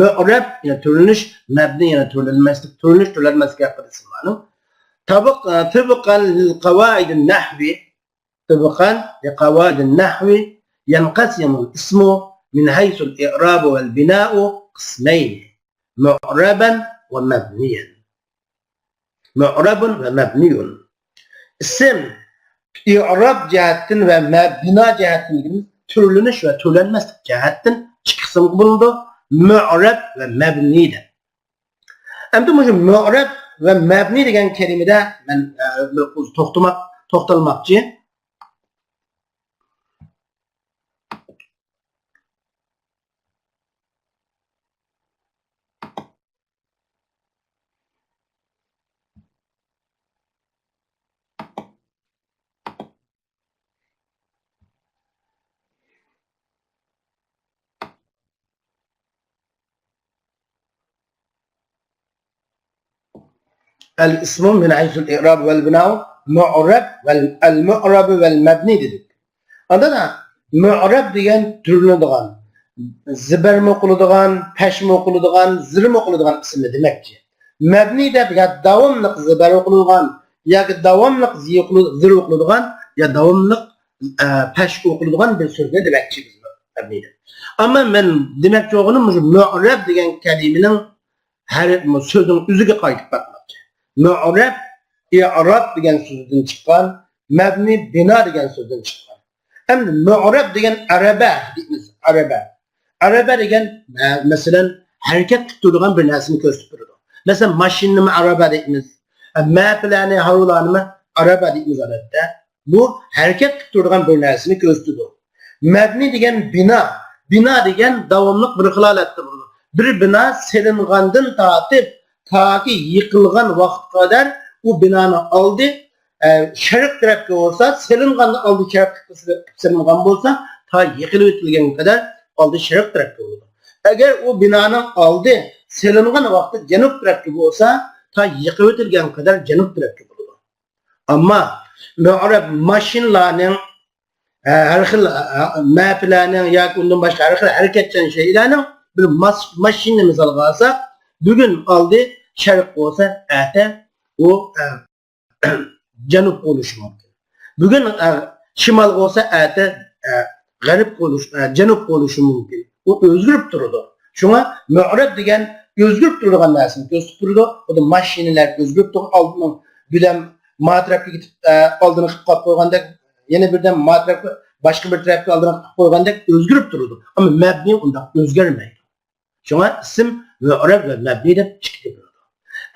مۇئرەب، يەنى تۈرلىنىش، مەبنىي، يەنى تۈرلەنمەسلىك، تۈرلىنىش، تۈرلەنمەسلىك ھەققىدە ئىسىملارنىڭ. طبق-، طبقا للقواعد النحو، طبقا لقواعد النحو ينقسم الاسم من حيث الإعراب والبناء قسمين، معربا ومبنيا. مۇئرەبۇن ۋە مەبنىيۇن. ئىسىم ئىئراب جەھەتتىن ۋە مە-، بىنا جەھەتتىن دېگىنىمىز تۈرلىنىش ۋە تۈرلەنمەسلىك جەھەتتىن ئىككى قىسىمغا بۆلۈنىدۇ. مۇئرەب ۋە مەبنىي دەپ. ئەمدى مۇشۇ مۇئرەب ۋە مەبنىي دېگەن كەلىمىدە مەن، ئە، بىر ئۇز توختىماق-، توختالماقچى. الاسم من حيث الإعراب والبناء معرب، ۋەل، المعرب والمبني دېدۇق. ئاندىن مۇئرەب دېگەن تۈرلىنىدىغان، زىبەرمۇ ئوقۇلىدىغان، پەشمۇ ئوقۇلىدىغان، زىرمۇ ئوقۇلىدىغان ئىسىمنى دېمەكچى. مەبنىي دەپ يا داۋاملىق زىبەر ئوقۇلىدىغان ياكى داۋاملىق زى ئوقۇلىدىغان، زىر ئوقۇلىدىغان يا داۋاملىق، ئە، پەش ئوقۇلىدىغان بىر سۆزنى دېمەكچى بىز مەبنىي دەپ. ئەمما مەن دېمەكچى بولغىنىم مۇشۇ مۇئرەب دېگەن كەلىمىنىڭ ھەر سۆزنىڭ ئۆزىگە قايتىپ باقماقچى. مۇئرەب ئىئراب دېگەن سۆزدىن چىققان، مەبنىي بىنا دېگەن سۆزدىن چىققان. ئەمدى مۇئرەب دېگەن ئەرەبە دەيمىز، ئەرەبە. ئەرەبە دېگەن، مە-، مەسىلەن، ھەرىكەت قىلىپ تۇرىدىغان بىر نەرسىنى كۆرسىتىپ بېرىدۇ. مەسىلەن، ماشىنىنىمۇ ئەرەبە دەيمىز. مەپىلەرنى، ھارۋىلارنىمۇ ئەرەبە دەيمىز ئادەتتە. بۇ ھەرىكەت قىلىپ تۇرىدىغان بىر نەرسىنى كۆرسىتىدۇ. مەبنىي دېگەن بىنا. بىنا دېگەن داۋاملىق بىر خىل ھالەتتە بولىدۇ. بىر بىنا سېلىنغاندىن تارتىپ تاكى يىقىلغان ۋاقىتقا قەدەر ئۇ بىنانىڭ ئالدى، ئە، شەرق تەرەپكە بولسا، سېلىنغاندا ئالدى شەرق قىبلىسىغا سېلىنغان بولسا، تا يىقىلىۋېتىلگەنگە قەدەر ئالدى شەرق تەرەپكە بولىدۇ. ئەگەر ئۇ بىنانىڭ ئالدى سېلىنغان ۋاقىتتا جەنۇب تەرەپكە بولسا، تا يىقىۋېتىلگەنگە قەدەر جەنۇب تەرەپكە بولىدۇ. ئەمما مۇئرەب ماشىنىلارنىڭ، ھە، ھەر خىل، ھە، مەپىلەرنىڭ ياكى ئۇندىن باشقا ھەر خىل ھەرىكەتچان شەيئىلەرنىڭ بىر ماس-، ماشىنىنى مىسالغا ئالساق، بۈگۈن ئالدى شەرق بولسا، ئەتە ئۇ، ھە، جەنۇب بولۇشى مۇمكىن. بۈگۈن، ئە، شىمال بولسا، ئەتە، ئە، غەرب بولۇش، ئە، جەنۇب بولۇشى مۇمكىن. ئۇ ئۆزگىرىپ تۇرىدۇ. شۇڭا مۇئرەب دېگەن ئۆزگىرىپ تۇرىدىغان نەرسىنى كۆرسىتىپ تۇرىدۇ. خۇددى ماشىنىلار ئۆزگىرىپ تۇرغان، ئالدىنىڭ بىردەم ما تەرەپكە كېتىپ، ئە، ئالدىنى قىلىپ قويغاندەك، يەنە بىردەم ما تەرەپكە، باشقا بىر تەرەپكە ئالدىنى قىلىپ قويغاندەك ئۆزگىرىپ تۇرىدۇ. ئەمما مەبنىي ئۇنداق ئۆزگەرمەيدۇ. شۇڭا ئىسىم مۇئرەب ۋە مەبنىي دەپ ئىككىگە بۆلىدۇ.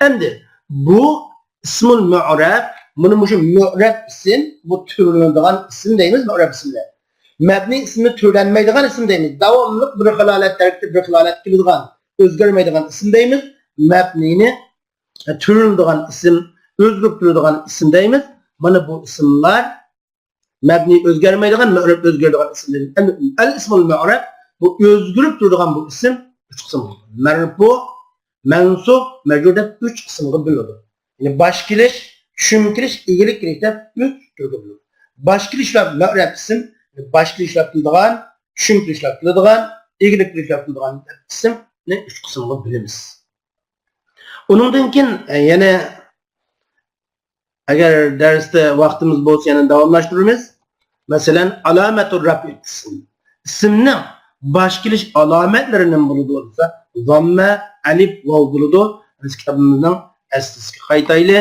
ئەمدى بۇ ئىسمۇل مۇئرەب، بۇنى مۇشۇ مۇئرەب ئىسىم، بۇ تۈرلىنىدىغان ئىسىم دەيمىز، مۇئرەب ئىسىملەر. مەبنىي ئىسمى تۈرلەنمەيدىغان ئىسىم دەيمىز. داۋاملىق بىر خىل ھالەت تەركىبىدە بىر خىل ھالەتكە كېلىدىغان، ئۆزگەرمەيدىغان ئىسىم دەيمىز. مەبنىينى تۈرلىنىدىغان ئىسىم، ئۆزگىرىپ تۇرىدىغان ئىسىم دەيمىز. مانا بۇ ئىسىملار مەبنىي ئۆزگەرمەيدىغان، مۇئرەب ئۆزگىرىدىغان ئىسىم دېدىم. ئەل، ئەل ئىسمۇل مۇئرەب، بۇ ئۆزگىرىپ تۇرىدىغان بۇ ئىسىم ئۈچ قىسىم بولىدۇ. مەرپۇ، مەنسۇب، مەجرۇر دەپ ئۈچ قىسىمغا بۆلۈنىدۇ. يەنى باش كېلىش، چۈشۈم كېلىش، ئىگىلىك كېلىش دەپ ئۈچ تۈرگە بۆلۈنىدۇ. باش كېلىشلەر مۇئرەب ئىسىم، باش كېلىشلەر قىلىدىغان، چۈشۈم كېلىشلەر قىلىدىغان، ئىگىلىك كېلىشلەر قىلىدىغان دەپ ئىسىمنى ئۈچ قىسىمغا بۆلىمىز. ئۇنىڭدىن كېيىن، ئە، يەنە ئەگەر دەرستە ۋاقتىمىز بولسا يەنە داۋاملاشتۇرىمىز. مەسىلەن، ئالامەتۇر رەفئىل ئىسم. ئىسىمنىڭ باش كېلىش ئالامەتلىرى نېمە بولىدۇ دېسە، زاممە، ئەلىپ، ۋاۋ بولىدۇ. بىز كىتابىمىزنىڭ ئەسلىسىگە قايتايلى.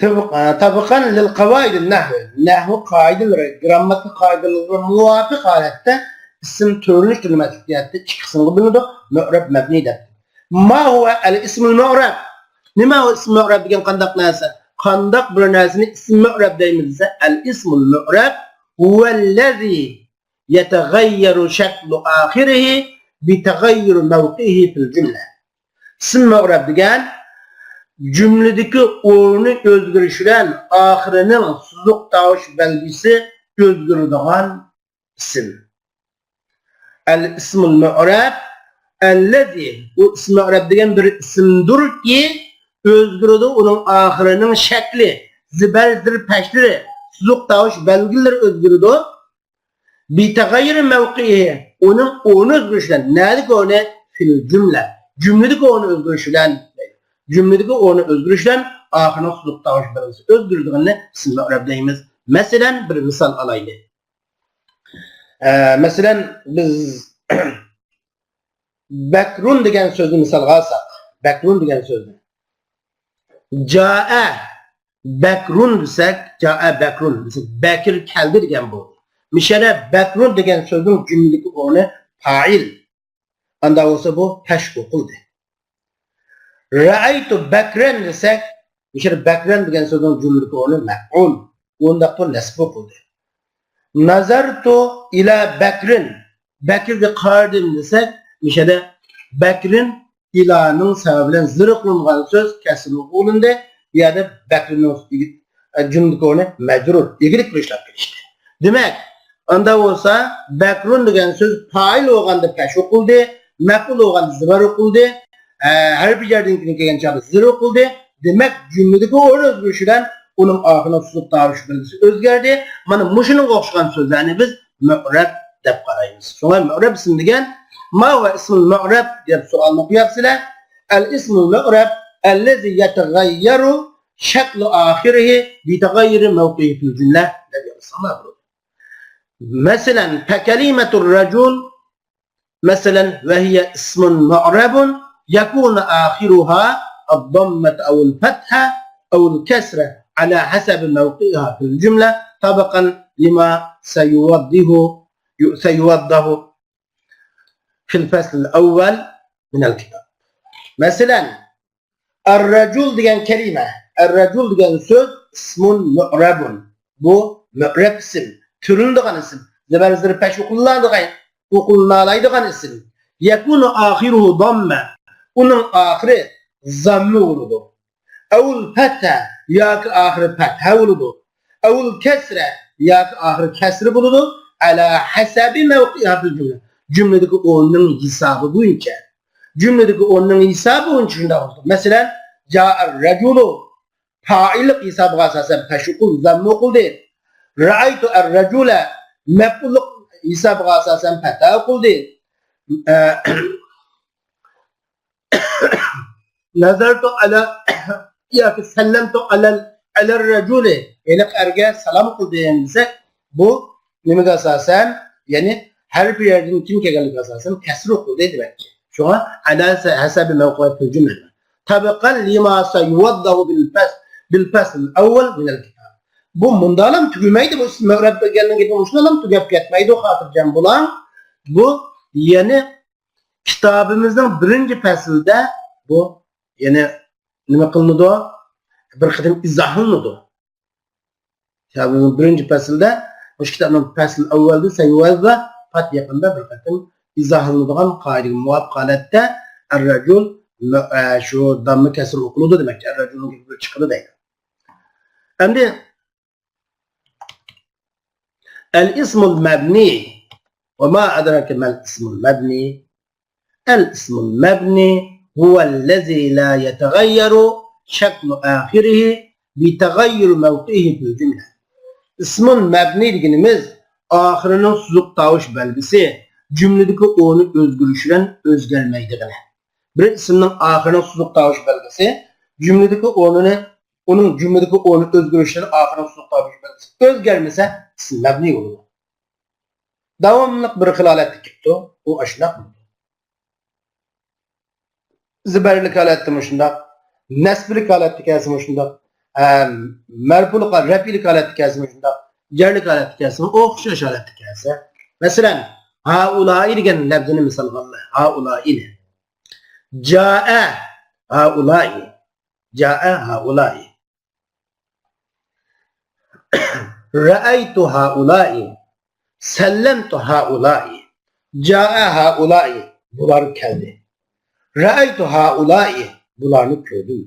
تەبىقەن لىل قەۋائىدىن نەھۋ. نەھۋ قائىدىلىرى، گىرامماتىكا قائىدىلىرىغا مۇۋاپىق ھالەتتە ئىسىم تۈرىنى تۈرلىمەسلىك جەھەتتە ئىككى قىسىمغا بۆلىنىدۇ. مۇئرەب، مەبنىي دەپ. ما ھۇۋە ئەل ئىسمۇل مۇئرەب. نېمە ئۇ ئىسم مۇئرەب دېگەن قانداق نەرسە؟ قانداق بىر نەرسىنى ئىسم مۇئرەب دەيمىز دېسە، ئەل ئىسمۇل مۇئرەب ھۇۋەللەزى يەتەغەييەرۇ شەكلۇ ئاخىرىھى بىتەغەييۇرى مەۋقىئىھى فىل جۈملە. ئىسم مۇئرەب دېگەن جۈملىدىكى ئورنى ئۆزگىرىش بىلەن ئاخىرىنىڭ سوزۇق تاۋۇش بەلگىسى ئۆزگىرىدىغان ئىسىم. ئەل ئىسمۇل مۇئرەب ئەللەزى، ئۇ ئىسم مۇئرەب دېگەن بىر ئىسىمدۇركى، ئۆزگىرىدۇ ئۇنىڭ ئاخىرىنىڭ شەكلى، زىبەر زىر پەشلىرى، سوزۇق تاۋۇش بەلگىلىرى ئۆزگىرىدۇ. بىتەغەييۇرى مەۋقىئىھى، ئۇنىڭ ئورنى ئۆزگىرىشى بىلەن. نەدىكى ئورنى؟ فىل جۈملە. جۈملىدىكى ئورنى ئۆزگىرىشى بىلەن. جۈملىدىكى ئورنى ئۆزگىرىشى بىلەن ئاخىرىنىڭ سوزۇق تاۋۇش بەلگىسى ئۆزگىرىدىغىنىنى ئىسم مۇئرەب دەيمىز. مەسىلەن، بىر مىسال ئالايلى. ئە، مەسىلەن، بىز بەكرۇن دېگەن سۆزنى مىسالغا ئالساق، بەكرۇن دېگەن سۆزنى. جائە بەكرۇن دېسەك، جائە بەكرۇن دېسەك، بەكىر كەلدى دېگەن بولدى. مىشەدە بەكرۇن دېگەن سۆزنىڭ جۈملىدىكى ئورنى پائىل. ئاندا بولسا بۇ پەش ئوقۇلدى. رەئەيتۇ بەكرەن دېسەك، مىشەدە بەكرەن دېگەن سۆزنىڭ جۈملىدىكى ئورنى مەپئۇل. ئۇنداق بۇ نەسب ئوقۇلدى. نەزەرتۇ ئىلە بەكرىن، بەكرىگە قارىدىم دېسەك، مىشەدە بەكرىن ئىلانىڭ سەۋەبى بىلەن زىر قىلىنغان سۆز كەسرىگە ئوقۇلدى. بۇ يەردە بەكرىنىڭ ئىگە-، ئە، جۈملىدىكى ئورنى مەجرۇر، ئىگىلىك بىر ئىشلەپ كېلىشتى. دېمەك، ئاندا بولسا بەكرۇن دېگەن سۆز پائىل بولغاندا پەش ئوقۇلدى، مەپئۇل بولغاندا زىبەر ئوقۇلدى، ئە، ھەرپىي جەردىن كېيىن كەلگەن چاغدا زىر ئوقۇلدى. دېمەك، جۈملىدىكى ئورۇن ئۆزگىرىشى بىلەن ئۇنىڭ ئاخىرىنىڭ سوزۇق تاۋۇش بەلگىسى ئۆزگەردى. مانا مۇشۇنىڭغا ئوخشىغان سۆزلەرنى بىز مۇئرەب دەپ قارايمىز. شۇڭا مۇئرەب ئىسىم دېگەن، ما ھۇۋە ئىسمۇل مۇئرەب دەپ سوئالنى قوياپسىلەر. ئەل ئىسمۇل مۇئرەب ئەللەزى يەتەغەييەرۇ شەكلۇ ئاخىرىھى بىتەغەييۇرى مەۋقىئىھى فىل جۈملە دەپ يازساڭلار بولىدۇ. مەسىلەن، فەكەلىمەتۇر رەجۇل، مەسىلەن، ۋەھىيە ئىسمۇن مۇئرەبۇن يەكۇنۇ ئاخىرۇھا ئەدداممەتۇ ئەۋىل فەتھە ئەۋىل كەسرە ئەلا ھەسەبى مەۋقىئىھا فىل جۈملە تەبەقەن لىما سەيۇۋەددىھۇ، سەيۇۋەددەھۇ فىل فەسلىل ئەۋۋەل مىنەل كىتاب. مەسىلەن، ئەررەجۇل دېگەن كەلىمە، ئەررەجۇل دېگەن سۆز ئىسمۇن مۇئرەبۇن. بۇ مۇئرەب ئىسىم، تۈرۈلىدىغان ئىسىم. زىبەر زىر پەش ئوقۇلۇنىدىغان، ئوقۇلۇنالايدىغان ئىسىم. يەكۇنۇ ئاخىرۇھۇ داممە. ئۇنىڭ ئاخىرى زاممە بولىدۇ. ئەۋۇل پەتھە ياكى ئاخىرى پەتھە بولىدۇ. ئەۋۇل كەسرە ياكى ئاخىرى كەسرە بولىدۇ. ئەلا ھەسەبى مەۋقىئىھا فىل جۈملە. جۈملىدىكى ئورنىنىڭ ھېسابى بويىچە. جۈملىدىكى ئورنىنىڭ ھېسابى بويىچە شۇنداق بولىدۇ. مەسىلەن، جائەر رەجۇلۇ پائىللىق ھېسابىغا ئاساسەن پەش ئوقۇلدى، زاممە ئوقۇلدى. رەئەيتۇ ئەر رەجۇلە مەپئۇللۇق ھېسابىغا ئاساسەن پەتھە ئوقۇلدى. ئە، نەزەرتۇ ئەلە ياكى سەللەمتۇ ئەلەل، ئەلەر رەجۇلى، ھېلىقى ئەرگە سالام قىلدىم دېسەك، بۇ نېمىگە ئاساسەن؟ يەنى ھەرپىي جەردىن كېيىن كەلگەنلىكىگە ئاساسەن كەسرە قىلدى دېمەكچى. شۇڭا ئەلا ھەسەبى مەۋقىئىھا فىل جۈملە. تەبەقەن لىما سەيۇۋەددەھۇ بىل پەس، بىل پەسلىل ئەۋۋەل مىنەل كىتاب. بۇ مۇنداقلام تۈگىمەيدۇ، بۇ ئىسىم مۇئرەب دېگەننىڭ گېپى مۇشۇنداقلام تۈگەپ كەتمەيدۇ، خاتىرجەم بولاڭ. بۇ يەنى كىتابىمىزنىڭ بىرىنچى پەسلىدە بۇ يەنى نېمە قىلىنىدۇ؟ بىر قېتىم ئىزاھلىنىدۇ. كىتابىمىزنىڭ بىرىنچى پەسلىدە، مۇشۇ كىتابنىڭ پەسلى ئەۋۋەلدە، سەيۋەلدە پات يېقىندا بىر قېتىم ئىزاھلىنىدىغان قائىدىگە مۇۋاپىق ھالەتتە ئەررەجۇل، ئە، شۇ داممە كەسرە ئوقۇلىدۇ دېمەكچى، ئەررەجۇلنىڭ گېپى چىقىدۇ دەيدۇ. ئەمدى ئەل ئىسمۇل مەبنى. ۋە ما ئەدراكە مەل ئىسمۇل مەبنى. ئەل ئىسمۇل مەبنى ھۇۋەللەزى لا يەتەغەييەرۇ شەكلۇ ئاخىرىھى بىتەغەييۇرى مەۋقىئىھى فىل جۈملە. ئىسمۇل مەبنى دېگىنىمىز ئاخىرىنىڭ سوزۇق تاۋۇش بەلگىسى جۈملىدىكى ئورنى ئۆزگىرىشى بىلەن ئۆزگەرمەيدىغىنى. بىر ئىسىمنىڭ ئاخىرىنىڭ سوزۇق تاۋۇش بەلگىسى جۈملىدىكى ئورنىنى، ئۇنىڭ جۈملىدىكى ئورنى ئۆزگىرىشى بىلەن ئاخىرىنىڭ سوزۇق تاۋۇش بەلگىسى ئۆزگەرمىسە، ئىسىم مەبنىي بولىدۇ. داۋاملىق بىر خىل ھالەتتە كېلىپتۇ، ئۇ ئاشۇنداق بولىدۇ. زىبەرلىك ھالەتتىمۇ شۇنداق، نەسبلىك ھالەتتە كەلسىمۇ شۇنداق، ئەم، مەرپۇلۇق، رەپئىلىك ھالەتتە كەلسىمۇ شۇنداق، جەرلىك ھالەتتە كەلسىمۇ ئوخشاش ھالەتتە كەلسە. مەسىلەن، ھائۇلائى دېگەن لەپزىنى مىسالغا ئالىمەن. ھائۇلائىنى. جائە ھائۇلائى. جائە ھائۇلائى. رەئەيتۇ ھائۇلائى. سەللەمتۇ ھائۇلائى. جائە ھائۇلائى. بۇلار كەلدى. رەئەيتۇ ھائۇلائى. بۇلارنى كۆردۈم.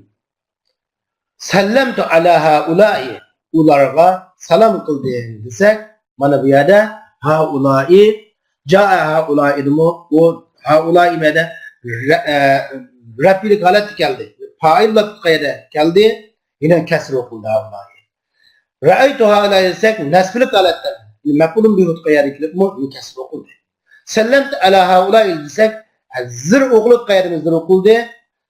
سەللەمتۇ ئەلا ھائۇلائى. ئۇلارغا سالام قىلدىم دېسەك، مانا بۇ يەردە ھائۇلائى، جائە ھائۇلائىدىمۇ ئۇ ھائۇلائى مەدە رە-، ئە، رەپئىلىك ھالەتتە كەلدى. پائىل لەپزى قەيەردە كەلدى؟ يەنە كەسر ئوقۇلدى ھائۇلائى. رەئەيتۇ ھائۇلائى دېسەك، نەسبلىك ھالەتتە مەپئۇلۇن بىھۇ قەيەردە كېلىپمۇ يەنە كەسر ئوقۇلدى. سەللەمتۇ ئەلا ھائۇلائى دېسەك، زىر ئوقۇلۇپ قەيەردىمۇ زىر ئوقۇلدى،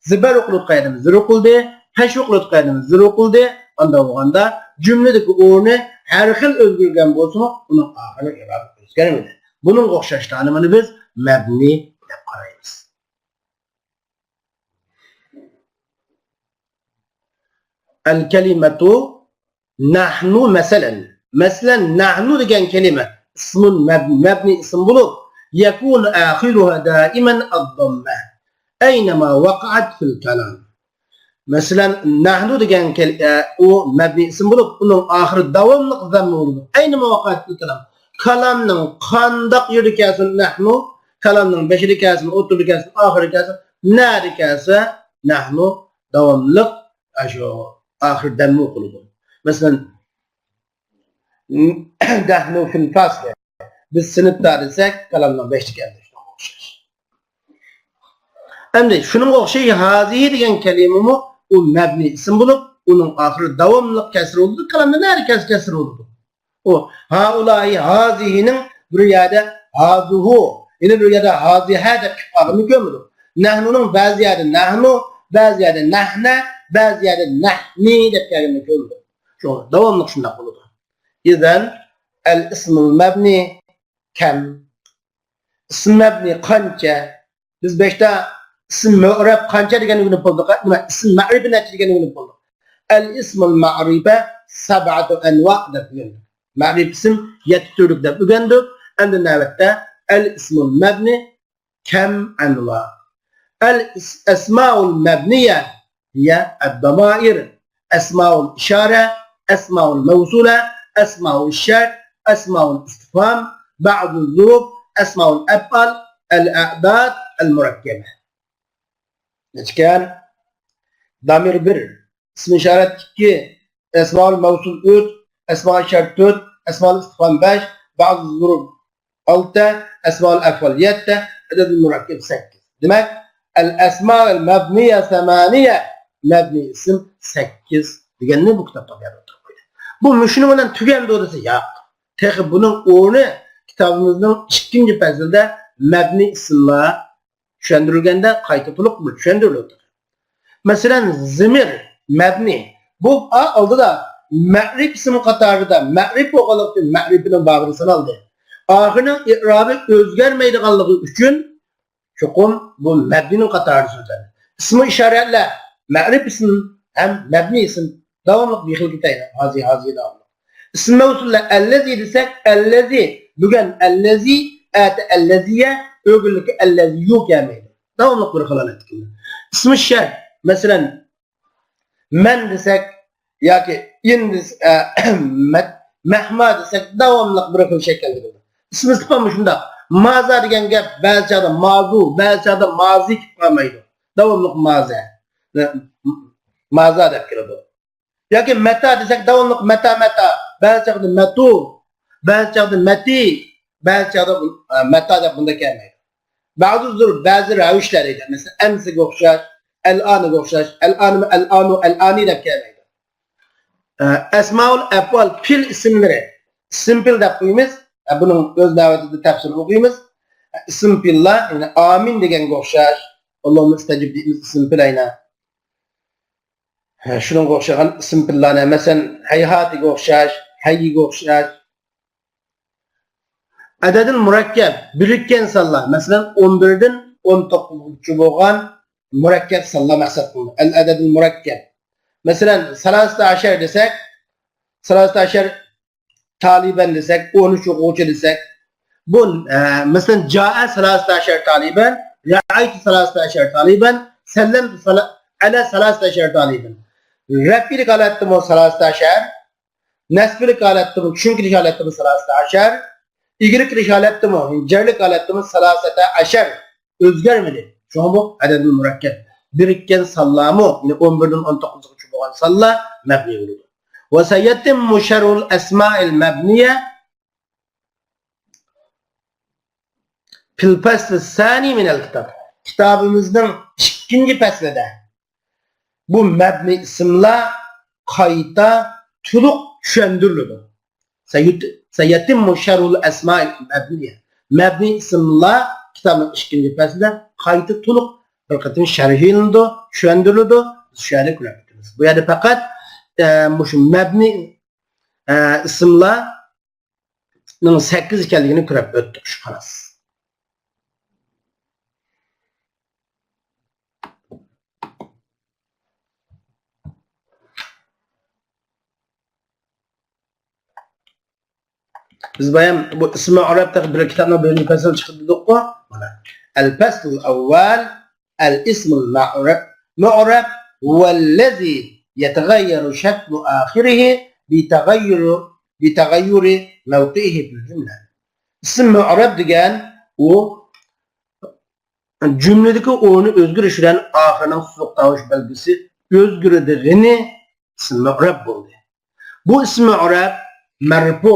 زىبەر ئوقۇلۇپ قەيەردىمۇ زىر ئوقۇلدى، پەش ئوقۇلۇپ قەيەردىمۇ زىر ئوقۇلدى. ئانداق بولغاندا جۈملىدىكى ئورنى ھەر خىل ئۆزگەرگەن بولسىمۇ، ئۇنىڭ ئاخىرىنىڭ ئىرادىسى ئۆزگەرمىدى. بۇنىڭغا ئوخشاشلارنى مانا بىز مەبنى دەپ قارايمىز. ئەل كەلىمەتۇ نەھنۇ مەسىلەن. مەسىلەن، نەھنۇ دېگەن كەلىمە ئىسمۇن مەب-، مەبنى ئىسىم بولۇپ، يەكۇنۇ ئاخىرۇھا دائىمەن ئەددەممە. ئەينەما ۋەقەئەت فىل كەلام. مەسىلەن، نەھنۇ دېگەن كەل-، ئە، ئۇ مەبنى ئىسىم بولۇپ، ئۇنىڭ ئاخىرى داۋاملىق زەممە بولىدۇ. ئەينەما ۋەقەئەت فىل كەلام. كالامنىڭ قانداق يېرىدە كەلسۇن نەھنۇ، كالامنىڭ بېشىدا كەلسۇن، ئوتتۇرىدا كەلسۇن، ئاخىرىدا كەلسۇن، نەدە كەلسە نەھنۇ داۋاملىق ئاشۇ ئاخىر دەممۇ قىلىدۇ. مەسىلەن، نەھنۇ فىل فەسلى. بىز سىنىپتا دېسەك، كالامنىڭ بەشتە كەلدى. شۇنىڭغا ئوخشاش. ئەمدى شۇنىڭغا ئوخشاش ھازىھى دېگەن كەلىمىمۇ ئۇ مەبنى ئىسىم بولۇپ، ئۇنىڭ ئاخىرى داۋاملىق كەسرە بولىدۇ. كالامدا نەدە كەلسە كەسرە بولىدۇ. ئۇ ھائۇلائى ھازىھىنىڭ بىر يەردە ھازىھۇ، يەنە بىر يەردە ھازىھە دەپ كېلىپ قالغىنىنى كۆرمىدۇق. نەھنۇنىڭ بەزى يەردە نەھنۇ، بەزى يەردە نەھنە، بەزى يەردە نەھنى دەپ كەلگىنىنى كۆرمىدۇق. شۇڭا داۋاملىق شۇنداق بولىدۇ. ئىزەن ئەل ئىسمۇل مەبنى كەم. ئىسم مەبنى قانچە؟ بىز باشتا ئىسم مۇئرەب قانچە دېگەننى ئۆگىنىپ بولدۇق. نېمە؟ ئىسم مەرىپە نەچچە دېگەننى ئۆگىنىپ بولدۇق. ئەل ئىسمۇل مەرىپە سەبئەتۇ ئەنۋا دەپ ئۆگەندۇق. مەرىپە ئىسم يەتتە تۈرلۈك دەپ ئۆگەندۇق. ئەمدى نۆۋەتتە ئەل ئىسمۇل مەبنى كەم ئەنۋا. ئەل ئىس-، ئەسمائۇل مەبنىيە هي الضمائر، أسماء الإشارة، أسماء الموصولة، أسماء الشرط، أسماء الاستفهام، بعض الظروف، أسماء الأفعال، الأعداد المركبة. نەچچە ئىكەن؟ دامىر بىر، ئىسمى ئىشارەت ئىككى، ئەسمائۇل مەۋسۇل ئۈچ، ئەسمائۇل شەرت تۆت، ئەسمائۇل ئىستىفھام بەش، بەزى زۇرۇف ئالتە، ئەسمائۇل ئەفئال يەتتە، ئەدەدۇل مۇرەككەب سەككىز. دېمەك، ئەل ئەسمائۇل مەبنىيە سەمانىيە، مەبنىي ئىسىم سەككىز دېگەننى بۇ كىتابتا بۇ يەردە ئوتتۇرىغا قويدى. بۇ مۇشۇنىڭ بىلەن تۈگەمدۇ دېسە، ياق. تېخى بۇنىڭ ئورنى كىتابىمىزنىڭ ئىككىنچى پەسلىدە مەبنىي ئىسىملار چۈشەندۈرۈلگەندە قايتا تولۇق بىر چۈشەندۈرۈلىدۇ. مەسىلەن، زىمىر، مەبنى. بۇ ئا-، ئالدىدا مەرىپ ئىسىم قاتارىدا مەرىپ بولغانلىقى ئۈچۈن مەرىپنىڭ بابىدا سانالدى. ئاخىرىنىڭ ئېئرابى ئۆزگەرمەيدىغانلىقى ئۈچۈن چوقۇم بۇ مەبنىنىڭ قاتارىدا سۆزلەندى. ئىسمۇ ئىشارەتلەر، مەرىپ ئىسىم ھەم مەبنىي ئىسىم داۋاملىق بىر خىل كېتەيدۇ. ھازى، ھازى داۋاملىق. ئىسمى مەۋسۇللار ئەللەزى دېسەك، ئەللەزى، بۈگۈن ئەللەزى، ئەتە ئەللەزىيە، ئۆگۈنلۈكى ئەللەزىيۇ كەلمەيدۇ. داۋاملىق بىر خىل ھالەتتە كېلىدۇ. ئىسمى شەرت، مەسىلەن، مەن دېسەك ياكى ئىن دېس-، ئە، مەت-، مەھما دېسەك، داۋاملىق بىر خىل شەكىلدە كېلىدۇ. ئىسمى ئىستىفھاممۇ شۇنداق. مازا دېگەن گەپ بەزى چاغدا مازۇ، بەزى چاغدا مازى كېلىپ قالمايدۇ. داۋاملىق مازە. مازا دەپ كېلىدۇ. ياكى مەتا دېسەك، داۋاملىق مەتا، مەتا. بەزى چاغدا مەتۇ، بەزى چاغدا مەتى، بەزى چاغدا بۇ-، ئە، مەتا دەپ بۇنداق كەلمەيدۇ. بەزى زۇر، بەزى رەۋىشلەر دەيدۇ. مەسىلەن، ئەمسىگە ئوخشاش، ئەلئانىگە ئوخشاش، ئەلئانمۇ، ئەلئانۇ، ئەلئانى دەپ كەلمەيدۇ. ئە، ئەسمائۇل ئەپئال، پېئىل ئىسىملىرى، سىمپىل دەپ قويىمىز. ھە، بۇنىڭ ئۆز نۆۋىتىدە تەپسىرىنى ئوقۇيمىز. ھە، ئىسىم پېئىللار، يەنى ئامىن دېگەنگە ئوخشاش. اللهم استجب دەيمىز، ئىسىم پېئىل ئەينەن. ھە، شۇنىڭغا ئوخشىغان ئىسىم پېئىللارنى، مەسىلەن، ھەيھاتىگە ئوخشاش، ھەييىگە ئوخشاش. ئەدەدىل مۇرەككەپ، بىرىككەن سانلار، مەسىلەن، ئون بىردىن ئون توققۇزغىچە بولغان مۇرەككەپ سانلار مەقسەت قىلىنىدۇ. ئەل ئەدەدىل مۇرەككەپ. مەسىلەن، سالاسىتە ئەشەر دېسەك، سالاسىتە ئەشەر تالىبەن دېسەك، ئون ئۈچ ئوقۇغۇچى دېسەك، بۇ، ئە، مەسىلەن، جائە سالاسىتە ئەشەر تالىبەن، رەئەيتۇ سالاسىتە ئەشەر تالىبەن، سەللەمتۇ سالا-، ئەلە سالاسىتە ئەشەر تالىبەن. رەپئىلىك ھالەتتىمۇ سالاسىتە ئەشەر، نەسبىلىك ھالەتتىمۇ، چۈشۈنكىلىك ھالەتتىمۇ سالاسىتە ئەشەر، ئىگىلىك قىلىش ھالەتتىمۇ، جەرلىك ھالەتتىمۇ سالاسىتە ئەشەر. ئۆزگەرمىدى. شۇڭا بۇ ئەدەدىل مۇرەككەپ. بىرىككەن سانلارمۇ، يەنى ئون بىردىن ئون توققۇزغىچە بولغان سانلار مەبنىي بولىدۇ. وسيتم شرح الأسماء المبنية في الفصل الثاني من الكتاب. كىتابىمىزنىڭ ئىككىنچى پەسلىدە بۇ مەبنىي ئىسىملار قايتا تولۇق چۈشەندۈرۈلىدۇ. سيت-، سيتم شرح الأسماء المبنية. مەبنىي ئىسىملار كىتابنىڭ ئىككىنچى پەسلىدە قايتا تولۇق بىر قېتىم شەرھلىنىدۇ، چۈشەندۈرۈلىدۇ. بىز شۇ يەردە كۆرۈپ ئۆتىمىز. بۇ يەردە پەقەت، ئە، مۇشۇ مەبنىي، ئە، ئىسىملار نىڭ سەككىز ئىكەنلىكىنى كۆرۈپ ئۆتتۇق، شۇ خالاس. بىز بايام بۇ ئىسمى ئەرەب تېخى بىر كىتابنىڭ بىرىنچى پەسلىنى چىقتى دېدۇققۇ؟ مانا. الفصل الأول الاسم المعرب، معرب هو الذي يتغير شكل آخره بتغير، بتغير موقعه في الجملة. ئىسىم مۇئرەب دېگەن ئۇ جۈملىدىكى ئورنى ئۆزگىرىش بىلەن ئاخىرىنىڭ سوزۇق تاۋۇش بەلگىسى ئۆزگىرىدىغىنى ئىسىم مۇئرەب بولدى. بۇ ئىسىم مۇئرەب مەرپۇ،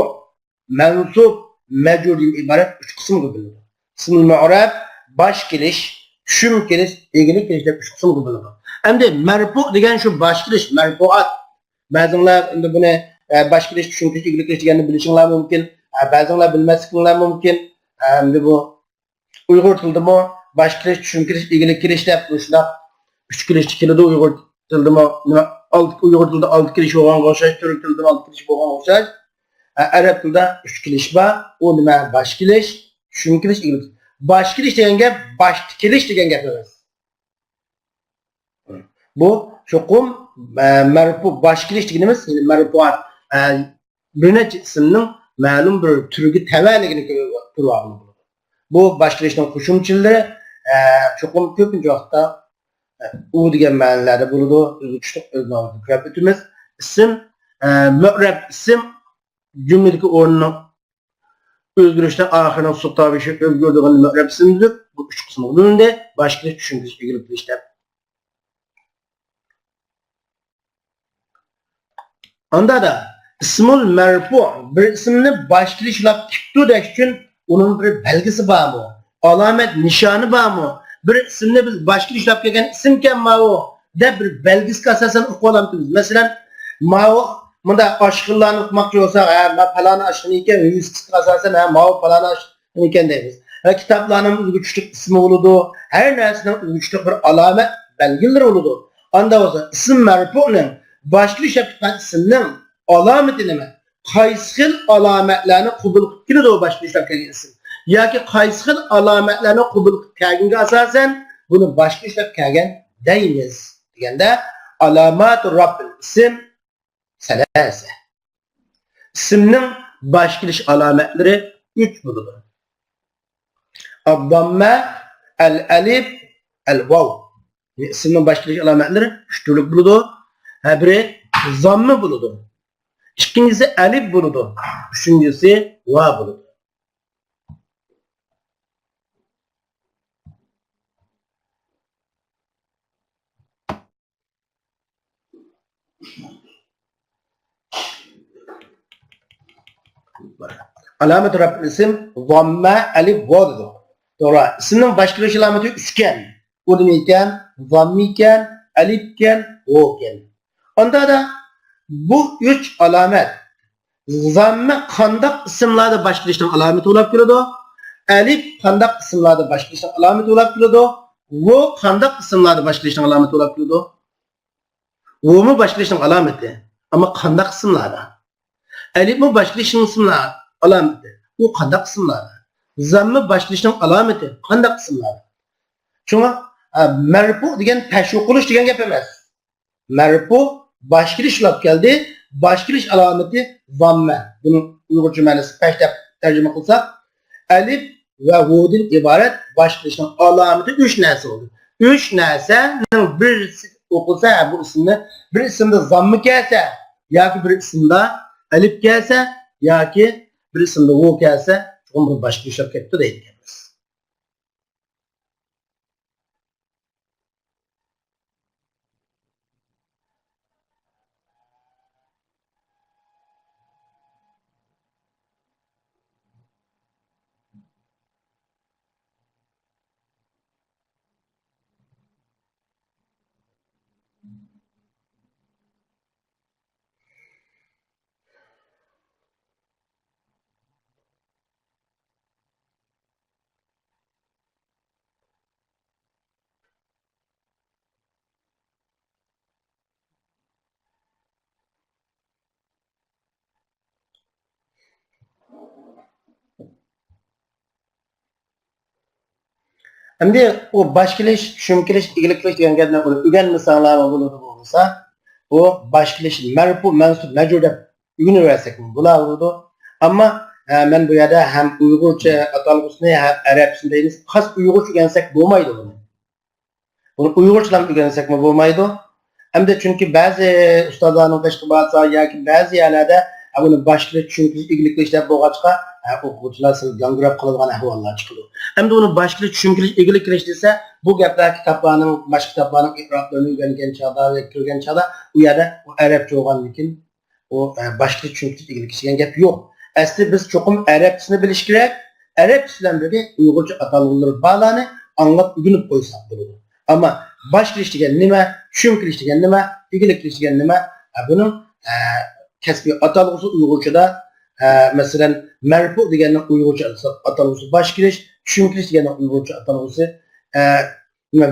مەنسۇب، مەجرۇردىن ئىبارەت ئۈچ قىسىمغا بۆلۈنىدۇ. ئىسمۇل مۇئرەب، باش كېلىش، چۈشۈم كېلىش، ئىگىلىك كېلىش دەپ ئۈچ قىسىمغا بۆلۈنىدۇ. ئەمدى مەرپۇ دېگەن شۇ باش كېلىش، مەرپۇئات. بەزىڭلار ئەمدى بۇنى، ئە، باش كېلىش، چۈشۈم كېلىش، ئىگىلىك كېلىش دېگەننى بىلىشىڭلار مۇمكىن. ئە، بەزىڭلار بىلمەسلىكىڭلار مۇمكىن. ئە، ئەمدى بۇ ئۇيغۇر تىلىدىمۇ باش كېلىش، چۈشۈم كېلىش، ئىگىلىك كېلىش دەپ مۇشۇنداق ئۈچ كېلىشتە كېلىدۇ. ئۇيغۇر تىلىدىمۇ نېمە، ئالتە، ئۇيغۇر تىلىدا ئالتە كېلىش بولغانغا ئوخشاش، تۈرك تىلىدىمۇ ئالتە كېلىش بولغانغا ئوخشاش. ئە، ئەرەب تىلىدا ئۈچ كېلىش بار. ئۇ نېمە؟ باش كېلىش، چۈشۈم كېلىش، ئىگىلىك. باش كېلىش دېگەن گەپ باشتا كېلىش دېگەن گەپ ئەمەس. بۇ چوقۇم، ئە، مەرپۇ، باش كېلىش دېگىنىمىز، يەنى مەرپۇئات، ئە، بىر نەچچە ئىسىمنىڭ مەلۇم بىر تۈرگە تەۋەلىكىنى كۆ-، كۆرۈۋالغىلى بولىدۇ. بۇ باش كېلىشنىڭ قوشۇمچىلىرى، ئە، چوقۇم كۆپىنچە ۋاقىتتا، ئە، ئۇ دېگەن مەنىلەردە بولىدۇ. ئۆزى چۈشلۈك ئۆز ناۋىدا كۆرۈپ ئۆتىمىز. ئىسىم، ئە، مۇئرەب ئىسىم جۈملىدىكى ئورنىنىڭ ئۆزگىرىشتە ئاخىرىنىڭ سوزۇق تاۋۇشى ئۆزگىرىدىغىنى مۇئرەب ئىسىمدۇر. بۇ ئۈچ قىسىمغا بۆلۈندى. باش كېلىش، چۈشۈم كېلىش، ئىگىلىك كېلىش دەپ. ئاندا دا، ئىسمۇل مەرپۇ، بىر ئىسىمنى باش كېلىش ئىشلەپ كېلىپتۇ دەش ئۈچۈن ئۇنىڭ بىر بەلگىسى بارمۇ؟ ئالامەت نىشانى بارمۇ؟ بىر ئىسىمنى بىز باش كېلىش ئىشلەپ كەلگەن ئىسىمكەن ماۋۇ دەپ بىر بەلگىسىگە ئاساسەن ئۇقۇۋالامتىمىز. مەسىلەن، ماۋۇ مۇنداق ئاشخانىلارنى ئۇقماقچى بولساق، ھە، ما پالانى ئاشخانا ئىكەن، ۋىۋىسكىسىغا ئاساسەن، ھە، ماۋۇ پالانى ئاشخانا ئىكەن دەيمىز. ھە، كىتابلارنىڭ ئۆزىگە چۈشلۈك ئىسمى بولىدۇ، ھەر نەرسىنىڭ ئۆزىگە چۈشلۈك بىر ئالامەت بەلگىلىرى بولىدۇ. ئاندا بولسا ئىسىم مەرپۇنىڭ باش كېلىش ئىشلەپ كەلگەن ئىسىمنىڭ ئالامىتى نېمە؟ قايسى خىل ئالامەتلەرنى قوبۇل قىلىپ كېلىدۇ باش كېلىش ئىشلەپ كەلگەن ئىسىم؟ ياكى قايسى خىل ئالامەتلەرنى قوبۇل قىلىپ كەلگەنگە ئاساسەن بۇنى باش كېلىش ئىشلەپ كەلگەن دەيمىز دېگەندە، ئالاماتۇ رەپئىل ئىسىم سەلاسە. ئىسىمنىڭ باش كېلىش ئالامەتلىرى ئۈچ بولىدۇ. ئەل-زاممە، ئەل-ئەلىپ، ئەل-ۋاۋ. يەنى ئىسىمنىڭ باش كېلىش ئالامەتلىرى ئۈچ تۈرلۈك بولىدۇ. ھە، بىرى زاممە بولىدۇ. ئىككىنچىسى ئەلىپ بولىدۇ. ئۈچىنچىسى ۋاۋ بولىدۇ. ئالامەت رەپئىل ئىسىم زاممە، ئەلىپ، ۋاۋ دېدۇق. توغرا. ئىسىمنىڭ باش كېلىش ئالامىتى ئۈچكەن. ئۇ نېمە ئىكەن؟ زاممىكەن، ئەلىپكەن، ۋاۋكەن. ئاندا دا بۇ ئۈچ ئالامەت زاممە قانداق ئىسىملاردا باش كېلىشنىڭ ئالامىتى بولاپ كېلىدۇ؟ ئەلىپ قانداق ئىسىملاردا باش كېلىشنىڭ ئالامىتى بولاپ كېلىدۇ؟ ۋو قانداق ئىسىملاردا باش كېلىشنىڭ ئالامىتى بولاپ كېلىدۇ؟ ۋومۇ باش كېلىشنىڭ ئالامىتى. ئەمما قانداق ئىسىملاردا؟ ئەلىپمۇ باش كېلىشنىڭ ئىسىملار ئالامىتى. ئۇ قانداق ئىسىملاردا؟ زاممە باش كېلىشنىڭ ئالامىتى. قانداق ئىسىملاردا؟ شۇڭا، ئە، مەرپۇ دېگەن پەشۋا قىلىش دېگەن گەپ ئەمەس. مەرپۇ باش كېلىش بولاپ كەلدى. باش كېلىش ئالامىتى زاممە. بۇنىڭ ئۇيغۇرچە مەنىسى پەش دەپ تەرجىمە قىلساق، ئەلىپ ۋە ۋودىن ئىبارەت باش كېلىشنىڭ ئالامىتى ئۈچ نەرسە بولدى. ئۈچ نەرسىنىڭ بىرسى ئوقۇلسا، بۇ ئىسىمنى، بىر ئىسىمدا زاممە كەلسە ياكى بىر ئىسىمدا ئەلىپ كەلسە ياكى بىر ئىسىمدا ۋو كەلسە، چوقۇم بۇ باش كېلىشلەپ كەپتۇ دەيدىكەنمىز. ئەمدى ئۇ باش كېلىش، چۈشۈم كېلىش، ئىگىلىك كېلىش دېگەن گەپنى ئۇنى ئۆگەنمىسەڭلارمۇ بولىدۇ بولمىسا، بۇ باش كېلىش مەرپۇ، مەنسۇب، مەجرۇر دەپ ئۆگىنىۋەرسەكمۇ بولىدۇ. ئەمما، ئە، مەن بۇ يەردە ھەم ئۇيغۇرچە ئاتالغۇسىنى، ھەم ئەرەبچىسىنى دەيمىز، خاس ئۇيغۇرچە ئۆگەنسەك بولمايدۇ بۇنى. بۇنى ئۇيغۇرچىلام ئۆگەنسەكمۇ بولمايدۇ. ئەمدى چۈنكى بەزى ئۇستازلارنىڭ قېشىغا بارسا ياكى بەزى يەرلەردە، ئە، بۇنى باش كېلىش، چۈشۈم كېلىش، ئىگىلىك كېلىش دەپ بولغاچقا، ئە، ئوقۇغۇچىلار سەل گاڭگىراپ قالىدىغان ئەھۋاللار چىقىدۇ. ئەمدى ئۇنى باش كېلىش، چۈشۈم كېلىش، ئىگىلىك كېلىش دېسە، بۇ گەپلەر كىتابلارنىڭ، باشقا كىتابلارنىڭ ئېرابلىرىنى ئۆگەنگەن چاغدا ۋە كۆرگەن چاغدا ئۇ يەردە ئۇ ئەرەبچە بولغاندىكىن ئۇ، ئە، باش كېلىش، چۈشۈم كېلىش، ئىگىلىك كېلىش دېگەن گەپ يوق. ئەسلى بىز چوقۇم ئەرەبچىسىنى بىلىش كېرەك. ئەرەبچىسى بىلەن بىرگە ئۇيغۇرچە ئاتالغۇلىرى بارلارنى ئاڭلاپ ئۆگىنىپ قويساق بولىدۇ. ئەمما باش كېلىش دېگەن نېمە، چۈشۈم كېلىش دېگەن نېمە، ئىگىلىك كېلىش دېگەن نېمە؟ ئە، بۇنىڭ، ئە، كەسپىي ئاتالغۇسى ئۇيغۇرچىدا، ئە، مەسىلەن، مەرپۇ دېگەننىڭ ئۇيغۇرچە ئاتالغۇسى باش كېلىش، چۈشۈم كېلىش دېگەننىڭ ئۇيغۇرچە ئاتالغۇسى، ئە،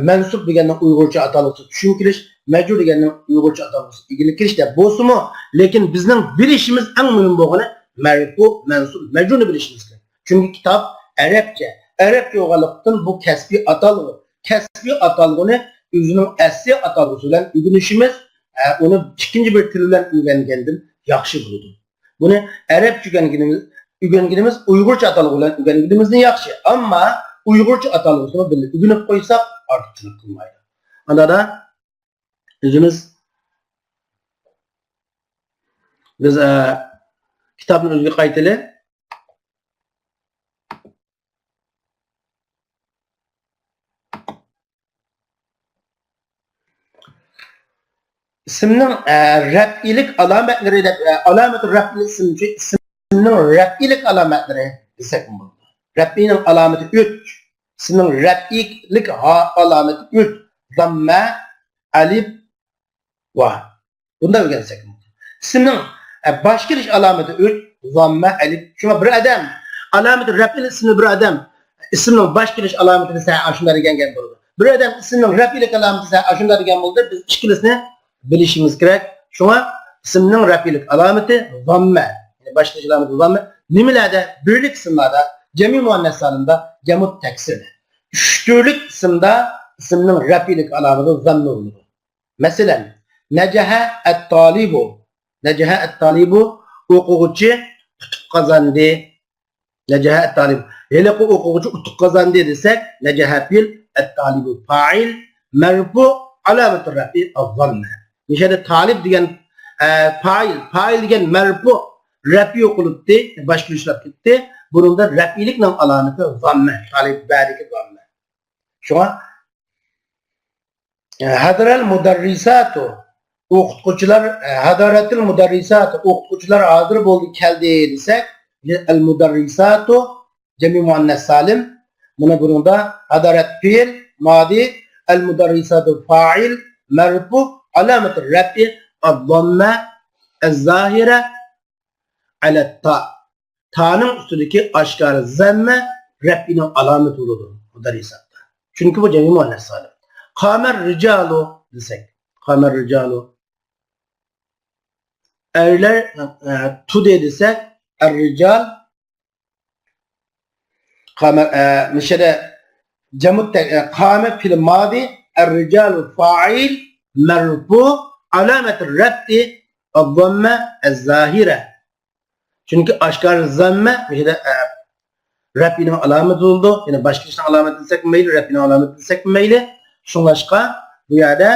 مەنسۇب دېگەننىڭ ئۇيغۇرچە ئاتالغۇسى چۈشۈم كېلىش، مەجرۇر دېگەننىڭ ئۇيغۇرچە ئاتالغۇسى ئىگىلىك كېلىش دەپ بولسىمۇ، لېكىن بىزنىڭ بىلىشىمىز ئەڭ مۇھىم بولغىنى مەرپۇ، مەنسۇب، مەجرۇرنى بىلىشىمىز كېرەك. چۈنكى كىتاب ئەرەبچە، ئەرەبچە بولغانلىقتىن بۇ كەسپىي ئاتالغۇ، كەسپىي ئاتالغۇنى ئۆزىنىڭ ئەسلى ئاتالغۇسى بىلەن ئۆگىنىشىمىز، ئە، ئۇنى ئىككىنچى بىر تىل بىلەن ئۆگەنگەندىن ياخشى بولىدۇ. بۇنى ئەرەبچە ئۆگەنگىنىمىز، ئۆگەنگىنىمىز ئۇيغۇرچە ئاتالغۇ بىلەن ئۆگەنگىنىمىزدىن ياخشى. ئەمما ئۇيغۇرچە ئاتالغۇسىنى بىللە ئۆگىنىپ قويساق ئارتۇقچىلىق قىلمايدۇ. ئاندادا ئۆزىمىز، بىز، ئە، كىتابنىڭ ئۆزىگە قايتىلى. ئىسىمنىڭ، ئە، رەپئىيلىك ئالامەتلىرى دەپ، ئە، ئالامەتۇ رەپئىل ئىسىم، ئىسىمنىڭ رەپئىيلىك ئالامەتلىرى دېسەكمۇ بولىدۇ. رەپئىينىڭ ئالامىتى ئۈچ. ئىسىمنىڭ رەپئىيلىك ھا-، ئالامىتى ئۈچ. زاممە، ئەلىپ، ۋا. بۇنداق ئۆگەنسەك. ئىسىمنىڭ، ئە، باش كېلىش ئالامىتى ئۈچ، زاممە، ئەلىپ. شۇڭا بىر ئادەم، ئالامىتى رەپئىل ئىسىمنى بىر ئادەم، ئىسىمنىڭ باش كېلىش ئالامىتى دېسە، ئاشۇنداق دېگەن گەپ بولىدۇ. بىر ئادەم ئىسىمنىڭ رەپئىلىك ئالامىتى دېسە، ئاشۇنداق دېگەن بولىدۇ. بىز ئىككىلىسىنى بىلىشىمىز كېرەك. شۇڭا ئىسىمنىڭ رەپئىلىك ئالامىتى زاممە. يەنى باش كېلىش ئالامىتى زاممە. نېمىلەردە؟ بىرلىك ئىسىملاردا، جەمئىي مۇئەننەس سالىمدا، جەمئۇ تەكسىردە. ئۈچ تۈرلۈك ئىسىمدا ئىسىمنىڭ رەپئىلىك ئالامىتى زاممە بولىدۇ. مەسىلەن، نەجەھە ئەت-تالىبۇ. نەجەھە ئەت-تالىبۇ، ئوقۇغۇچى ئۇتۇق قازاندى. نەجەھە ئەت-تالىب. ھېلىقى ئوقۇغۇچى ئۇتۇق قازاندى دېسەك، نەجەھە پېئىل، ئەت-تالىبۇ پائىل، مەرپۇ، ئالامەتۇ رەپئى ئەز-زاممە. مۇشۇ يەردە تالىب دېگەن، ئە، پائىل، پائىل دېگەن مەرپۇ، رەپئى ئوقۇلۇپتى، باش كېلىشلەپ كەتتى. بۇنىڭدا رەپئىيلىكنىڭ ئالامىتى زاممە، تالىب بەدىكى زاممە. شۇڭا ھەدەرەل مۇدەررىساتۇ، ئوقۇتقۇچىلار، ھەدەرەتىل مۇدەررىساتۇ، ئوقۇتقۇچىلار ھازىر بولدى، كەلدى دېسەك، ئەل مۇدەررىساتۇ، جەمئىي مۇئەننەس سالىم. مانا بۇنىڭدا ھەدەرەت پېئىل، مادى، ئەل مۇدەررىساتۇ پائىل، مەرپۇ، ئالامەتۇ رەپئى، ئەز-زاممە، ئەز-زاھىرە، ئەلەتتا. تانىڭ ئۈستىدىكى ئاشكارا زەممە رەپئىنىڭ ئالامىتى بولىدۇ مۇدەررىساتتا. چۈنكى بۇ جەمئىي مۇئەننەس سالىم. قامەر رىجالۇ دېسەك، قامەر رىجالۇ. ئەرلەر، ئە، تۇردى دېسەك، ئەر رىجال. قامە، ئە، مۇشۇ يەردە جەمۇ تەك-، ئە، قامە فىل مادى، ئەر رىجالۇ فائىل، مەرفۇ، ئالامەت رەفئى، ئەز-زەممە ئەز-زاھىرە. چۈنكى ئاشكارا زەممە مۇشۇ يەردە، ئە، رەپئىنىڭ ئالامىتى بولىدۇ. يەنى باشقا ئىشنىڭ ئالامىتى دېسەكمۇ مەيلى، رەپئىنىڭ ئالامىتى دېسەكمۇ مەيلى. شۇڭلاشقا بۇ يەردە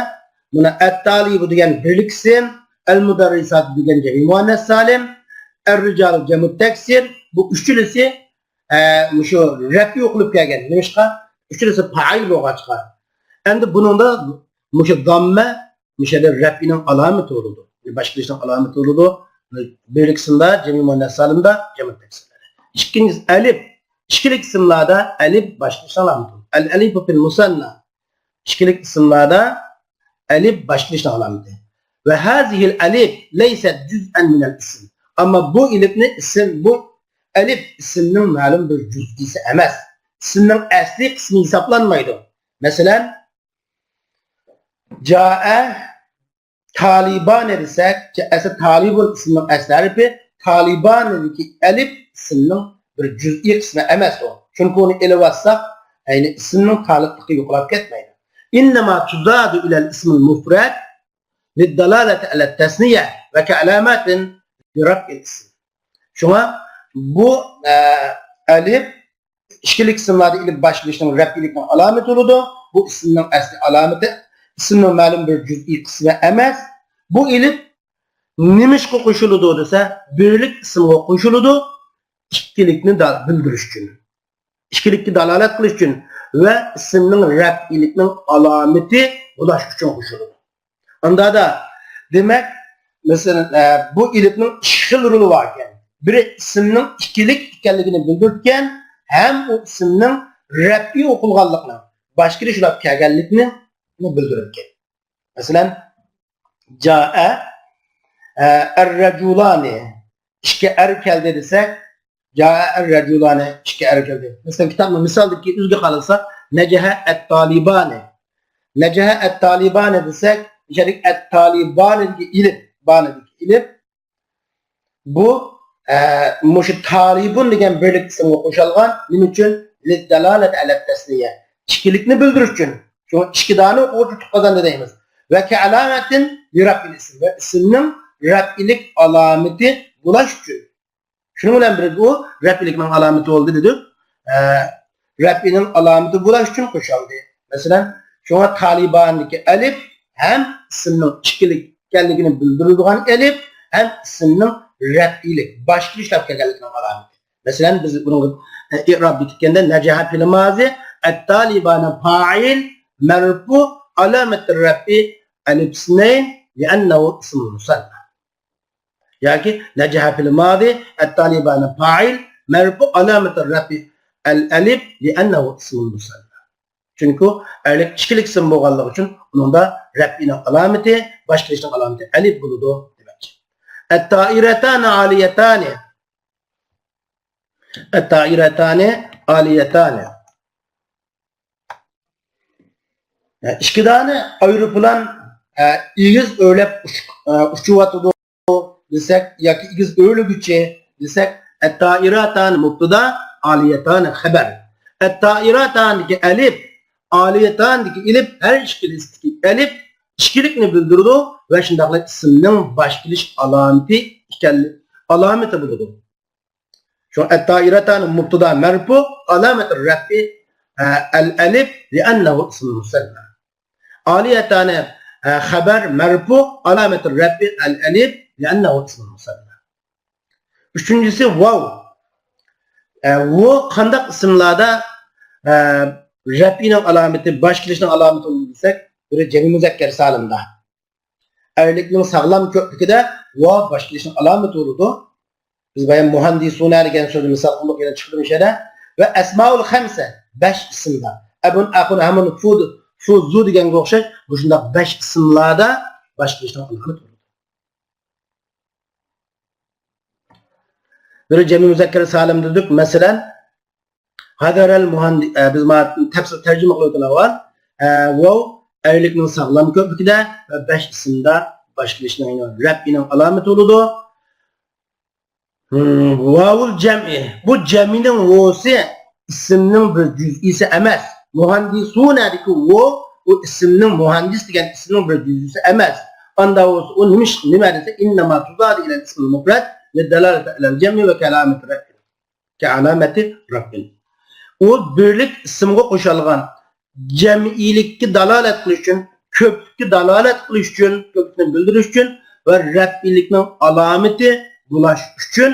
مانا ئەتتالىبۇ دېگەن بىرلىك ئىسىم، ئەلمۇدەررىساتۇ دېگەن جەمئىي مۇئەننەس سالىم، ئەررىجالۇ جەمئۇ تەكسىر، بۇ ئۈچىلىسى، ئە، مۇشۇ رەپئى ئوقۇلۇپ كەلگەن. نېمىشقا؟ ئۈچىلىسى پائىل بولغاچقا. ئەمدى بۇنىڭدا مۇشۇ زەممە مۇشۇ يەردە رەپئىنىڭ ئالامىتى بولىدۇ. باشقا ئىشنىڭ ئالامىتى بولىدۇ. بىرلىك ئىسىمدا، جەمئىي مۇئەننەس سالىمدا، جەمئىي تەكسىرلەردە. ئىككىنچىسى ئەلىپ. ئىككىلىك ئىسىملاردا ئەلىپ باشقا ئىشنىڭ ئالامىتى بولىدۇ. ئەل ئەلىپۇ فىل مۇسەننا. ئىككىلىك ئىسىملاردا ئەلىپ باشقا ئىشنىڭ ئالامىتى. ۋە ھازىھىل ئەلىپ لەيسەت جۇزئەن مىنەل ئىسم. ئەمما بۇ ئېلىپنى ئىسىم، بۇ ئەلىپ ئىسىمنىڭ مەلۇم بىر جۇزئىسى ئەمەس. ئىسىمنىڭ ئەسلى قىسمى ھېسابلانمايدۇ. مەسىلەن، جائە تالىبانى دېسەك، ئەسلى تالىبۇن ئىسمىنىڭ ئەسلى ھەرپى، تالىبانىدىكى ئەلىپ ئىسىمنىڭ بىر جۈزئىي قىسمى ئەمەس ئۇ. چۈنكى ئۇنى ئېلىۋالساق، يەنى ئىسىمنىڭ تالىپلىقى يوقىلاپ كەتمەيدۇ. ئىننەما تۇزادۇ ئىلەل ئىسمىل مۇفرەد لىددالالەتى ئەلەت تەسنىيە ۋە كەئەلامەتىن لىرەفئىل ئىسم. شۇڭا بۇ، ئە، ئەلىپ ئىككىلىك ئىسىملاردا ئېلىپ باشلىنىشنىڭ رەپئىيلىكنىڭ ئالامىتى بولىدۇ. بۇ ئىسىمنىڭ ئەسلى ئالامىتى، ئىسىمنىڭ مەلۇم بىر جۈزئىي قىسمى ئەمەس. بۇ ئېلىپ نېمىشقا قوشۇلىدۇ دېسە، بىرلىك ئىسىمغا قوشۇلىدۇ، ئىككىلىكنى دا-، بىلدۈرۈش ئۈچۈن، ئىككىلىككە دالالەت قىلىش ئۈچۈن ۋە ئىسىمنىڭ رەپئىيلىكنىڭ ئالامىتى بولۇش ئۈچۈن قوشۇلىدۇ. ئاندادا، دېمەك، مەسىلەن، ئە، بۇ ئېلىپنىڭ ئىككى خىل رولى بار ئىكەن. بىرى ئىسىمنىڭ ئىككىلىك ئىكەنلىكىنى بىلدۈرىدىكەن، ھەم ئۇ ئىسىمنىڭ رەپئىي ئوقۇلغانلىقىنى، باشقا ئىشلار كەلگەنلىكىنى بىلدۈرىدىكەن. مەسىلەن، جائە، ئە، ئەررەجۇلانى، ئىككى ئەر كەلدى دېسەك، جائە ئەررەجۇلانى، ئىككى ئەر كەلدى. مەسىلەن، كىتابنىڭ مىسالدىكى ئۆزىگە قارىساق، نەجەھە ئەتتالىبانى. نەجەھە ئەتتالىبانى دېسەك، ئىچەرىدىكى ئەتتالىبانىدىكى ئېلىپ، بانىدىكى ئېلىپ، بۇ، ئە، مۇشۇ تالىبۇن دېگەن بىرلىك ئىسىمغا قوشۇلغان. نېمە ئۈچۈن؟ لىددالالەتى ئەلەت تەسنىيە. ئىككىلىكنى بىلدۈرۈش ئۈچۈن. شۇڭا ئىككى دانە ئوقۇغۇچى ئۇتۇق قازاندى دەيمىز. ۋە كەئەلامەتىن لىرەپئىل ئىسم. ۋە ئىسىمنىڭ رەپئىلىك ئالامىتى بولۇش ئۈچۈن. شۇنىڭ بىلەن بىرگە ئۇ رەپئىلىكنىڭ ئالامىتى بولدى دېدۇق. ئە، رەپئىنىڭ ئالامىتى بولۇش ئۈچۈن قوشۇلدى. مەسىلەن، شۇڭا تالىباندىكى ئەلىپ ھەم ئىسىمنىڭ ئىككىلىك ئىكەنلىكىنى بىلدۈرىدىغان ئەلىپ ھەم ئىسىمنىڭ رەپئىلىك، باشقا ئىشلەپ كەلگەنلىكىنىڭ ئالامىتى. مەسىلەن، بىز بۇنىڭغا، ئە، ئىراب بېكىتكەندە، نەجەھە فىل مازى، ئەتتالىبانى پائىل، مەرفۇ، ئالامەتۇر رەفئى ئەلىپ ئىسنەين، لىئەننەھۇ ئىسمۇل مۇسەننا. ياكى نەجەھە فىل مازى، ئەتتالىبانى پائىل، مەرفۇ، ئالامەتۇر رەفئى ئەل ئەلىپ، لىئەننەھۇ ئىسمۇل مۇسەننا. چۈنكى ئەرلىك ئىككىلىك ئىسىم بولغانلىقى ئۈچۈن ئۇنىڭدا رەپئىنىڭ ئالامىتى، باشقا ئىشنىڭ ئالامىتى ئەلىپ بولىدۇ دېمەكچى. ئەتتائىرەتانى ئالىيەتانى. ئەتتائىرەتانى ئالىيەتانى. ئىككى دانە ئايروپىلان، ئە، ئېگىز ئۆرلەپ ئۇچ-، ئە، ئۇچۇۋاتىدۇ دېسەك ياكى ئېگىز ئۆرلىگۈچى دېسەك، ئەتتائىراتان مۇبتىدا، ئالىيەتان خەبەر. ئەتتائىراتاندىكى ئەلىپ، ئالىيەتاندىكى ئېلىپ، ھەر ئىككىلىسىدىكى ئەلىپ ئىككىلىكنى بىلدۈرىدۇ ۋە شۇنداقلا ئىسىمنىڭ باش كېلىش ئالامىتى ئىكەنلىك، ئالامىتى بولىدۇ. شۇڭا ئەتتائىراتان مۇبتىدا مەرفۇ، ئالامەتۇر رەفئى، ئە، ئەل ئەلىپ، لىئەننەھۇ ئىسمۇل مۇسەننا. ئالىيەتانى، ئە، خەبەر مەرفۇ، ئالامەتۇر رەفئى ئەل ئەلىپ، لىئەننەھۇ ئىسمۇل مۇسەننا. ئۈچىنچىسى ۋاۋ. ئە، ۋۇ قانداق ئىسىملاردا، ئە، رەفئىنىڭ ئالامىتى، باش كېلىشنىڭ ئالامىتى بولىدۇ دېسەك، بىرى جەمئىي مۇزەككەر سالىمدا. ئەرلىكنىڭ ساغلام كۆپلۈكىدە ۋاۋ باش كېلىشنىڭ ئالامىتى بولىدۇ. بىز بايام مۇھەندىسۇنە دېگەن سۆزنى مىسال قىلدۇق، يەنە چىقتى مۇشۇ يەردە. ۋە ئەسمائۇل خەمسە، بەش ئىسىمدا. ئەبۇن، ئەخۇن، ھەمۇن، فۇد، فۇ، زۇ دېگەنگە ئوخشاش، مۇشۇنداق بەش ئىسىملاردا باش كېلىشنىڭ ئالامىتى بولىدۇ. بىر جەمئىي مۇزەككەر سالىم دېدۇق. مەسىلەن، ھەدەرەل مۇھەندى-، ئە، بىز مانا تەپسىر تەرجىمە قىلىۋاتىمىز ئەۋۋال. ئە، ۋاۋ ئەينىلىكنىڭ ساغلام كۆپلۈكىدە ۋە بەش ئىسىمدا باشقىلىشنىڭ رەپئىنىڭ ئالامىتى بولىدۇ. ھىم، ۋاۋۇل جەمئى. بۇ جەمئىنىڭ ۋوسى ئىسىمنىڭ بىر جۈزئىسى ئەمەس. مۇھەندىسۇنەدىكى ۋو، ئۇ ئىسىمنىڭ، مۇھەندىس دېگەن ئىسىمنىڭ بىر جۈزئىسى ئەمەس. ئاندا بولسا ئۇ نېمە، نېمە دېسە، ئىننەما تۇزادى ئىلەل ئىسمىل مۇفرەد لىددالالەتى ئەلەل جەمئى ۋە كەلامەتى رەفئىن. كەلامەتى رەفئىن. ئۇ بىرلىك ئىسىمغا قوشۇلغان، جەمئىيلىككە دالالەت قىلىش ئۈچۈن، كۆپلۈككە دالالەت قىلىش ئۈچۈن، كۆپلۈكنى بىلدۈرۈش ئۈچۈن ۋە رەپئىيلىكنىڭ ئالامىتى بولاش ئۈچۈن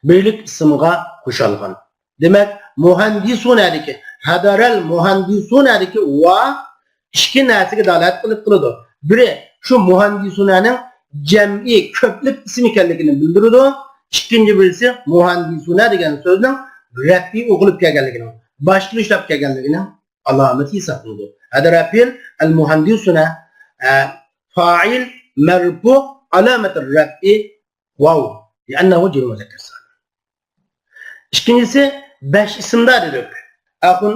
بىرلىك ئىسىمغا قوشۇلغان. دېمەك، مۇھەندىسۇنەدىكى، ھەدەرەل مۇھەندىسۇنەدىكى ۋا ئىككى نەرسىگە دالالەت قىلىپ قىلىدۇ. بىرى، شۇ مۇھەندىسۇنەنىڭ جەمئىي، كۆپلۈك ئىسىم ئىكەنلىكىنى بىلدۈرىدۇ. ئىككىنچى بىرسى، مۇھەندىسۇنە دېگەن سۆزنىڭ رەپئى ئوقۇلۇپ كەلگەنلىكىنىڭ، باشقىلىشلاپ كەلگەنلىكىنىڭ ئالامىتى ھېسابلىنىدۇ. ھەدەرەپىل ئەل مۇھەندىسۇنە، ئە، فائىل مەرپۇ، ئالامەتۇر رەپئى ۋاۋ، لىئەننەھۇ جەمئى مۇزەككەر سالىم. ئىككىنچىسى، بەش ئىسىمدا دېدۇق. ئەخۇن،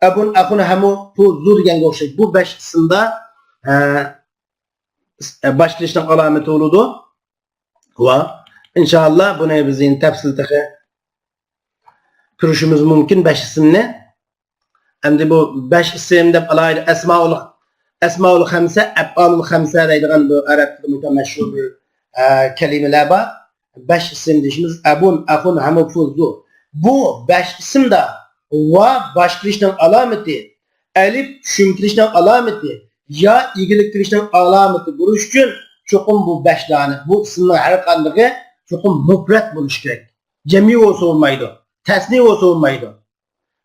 ئەبۇن، ئەخۇن، ھەمۇ، پۇ، زۇ دېگەنگە ئوخشاش. بۇ بەش ئىسىمدا، ئە، باشقىلىشنىڭ ئالامىتى بولىدۇ. ۋا، ئىنشائاللا، بۇنى بىز يەنە تەپسىلىي تېخى كۆرۈشىمىز مۇمكىن، بەش ئىسىمنى. ئەمدى بۇ بەش ئىسىم دەپ ئالاھىدە ئەسمائۇل، ئەسمائۇل خەمسە، ئەپئالۇل خەمسە دەيدىغان بۇ ئەرەب تىلىدا مەشھۇر بىر، ئە، كەلىمىلەر بار. بەش ئىسىم دېيىشىمىز ئەبۇن، ئەخۇن، ھەمۇ، پۇ، زۇ. بۇ بەش ئىسىمدا ۋا باشقىلىشنىڭ ئالامىتى، ئەلىپ چۈشۈم كېلىشنىڭ ئالامىتى، يا ئىگىلىك كېلىشنىڭ ئالامىتى بولۇش ئۈچۈن چوقۇم بۇ بەش دانە، بۇ ئىسىمنىڭ ھەر قاندىقى چوقۇم مۇپرەت بولۇشى كېرەك. جەمئىي بولسا بولمايدۇ، تەسنىي بولسا بولمايدۇ.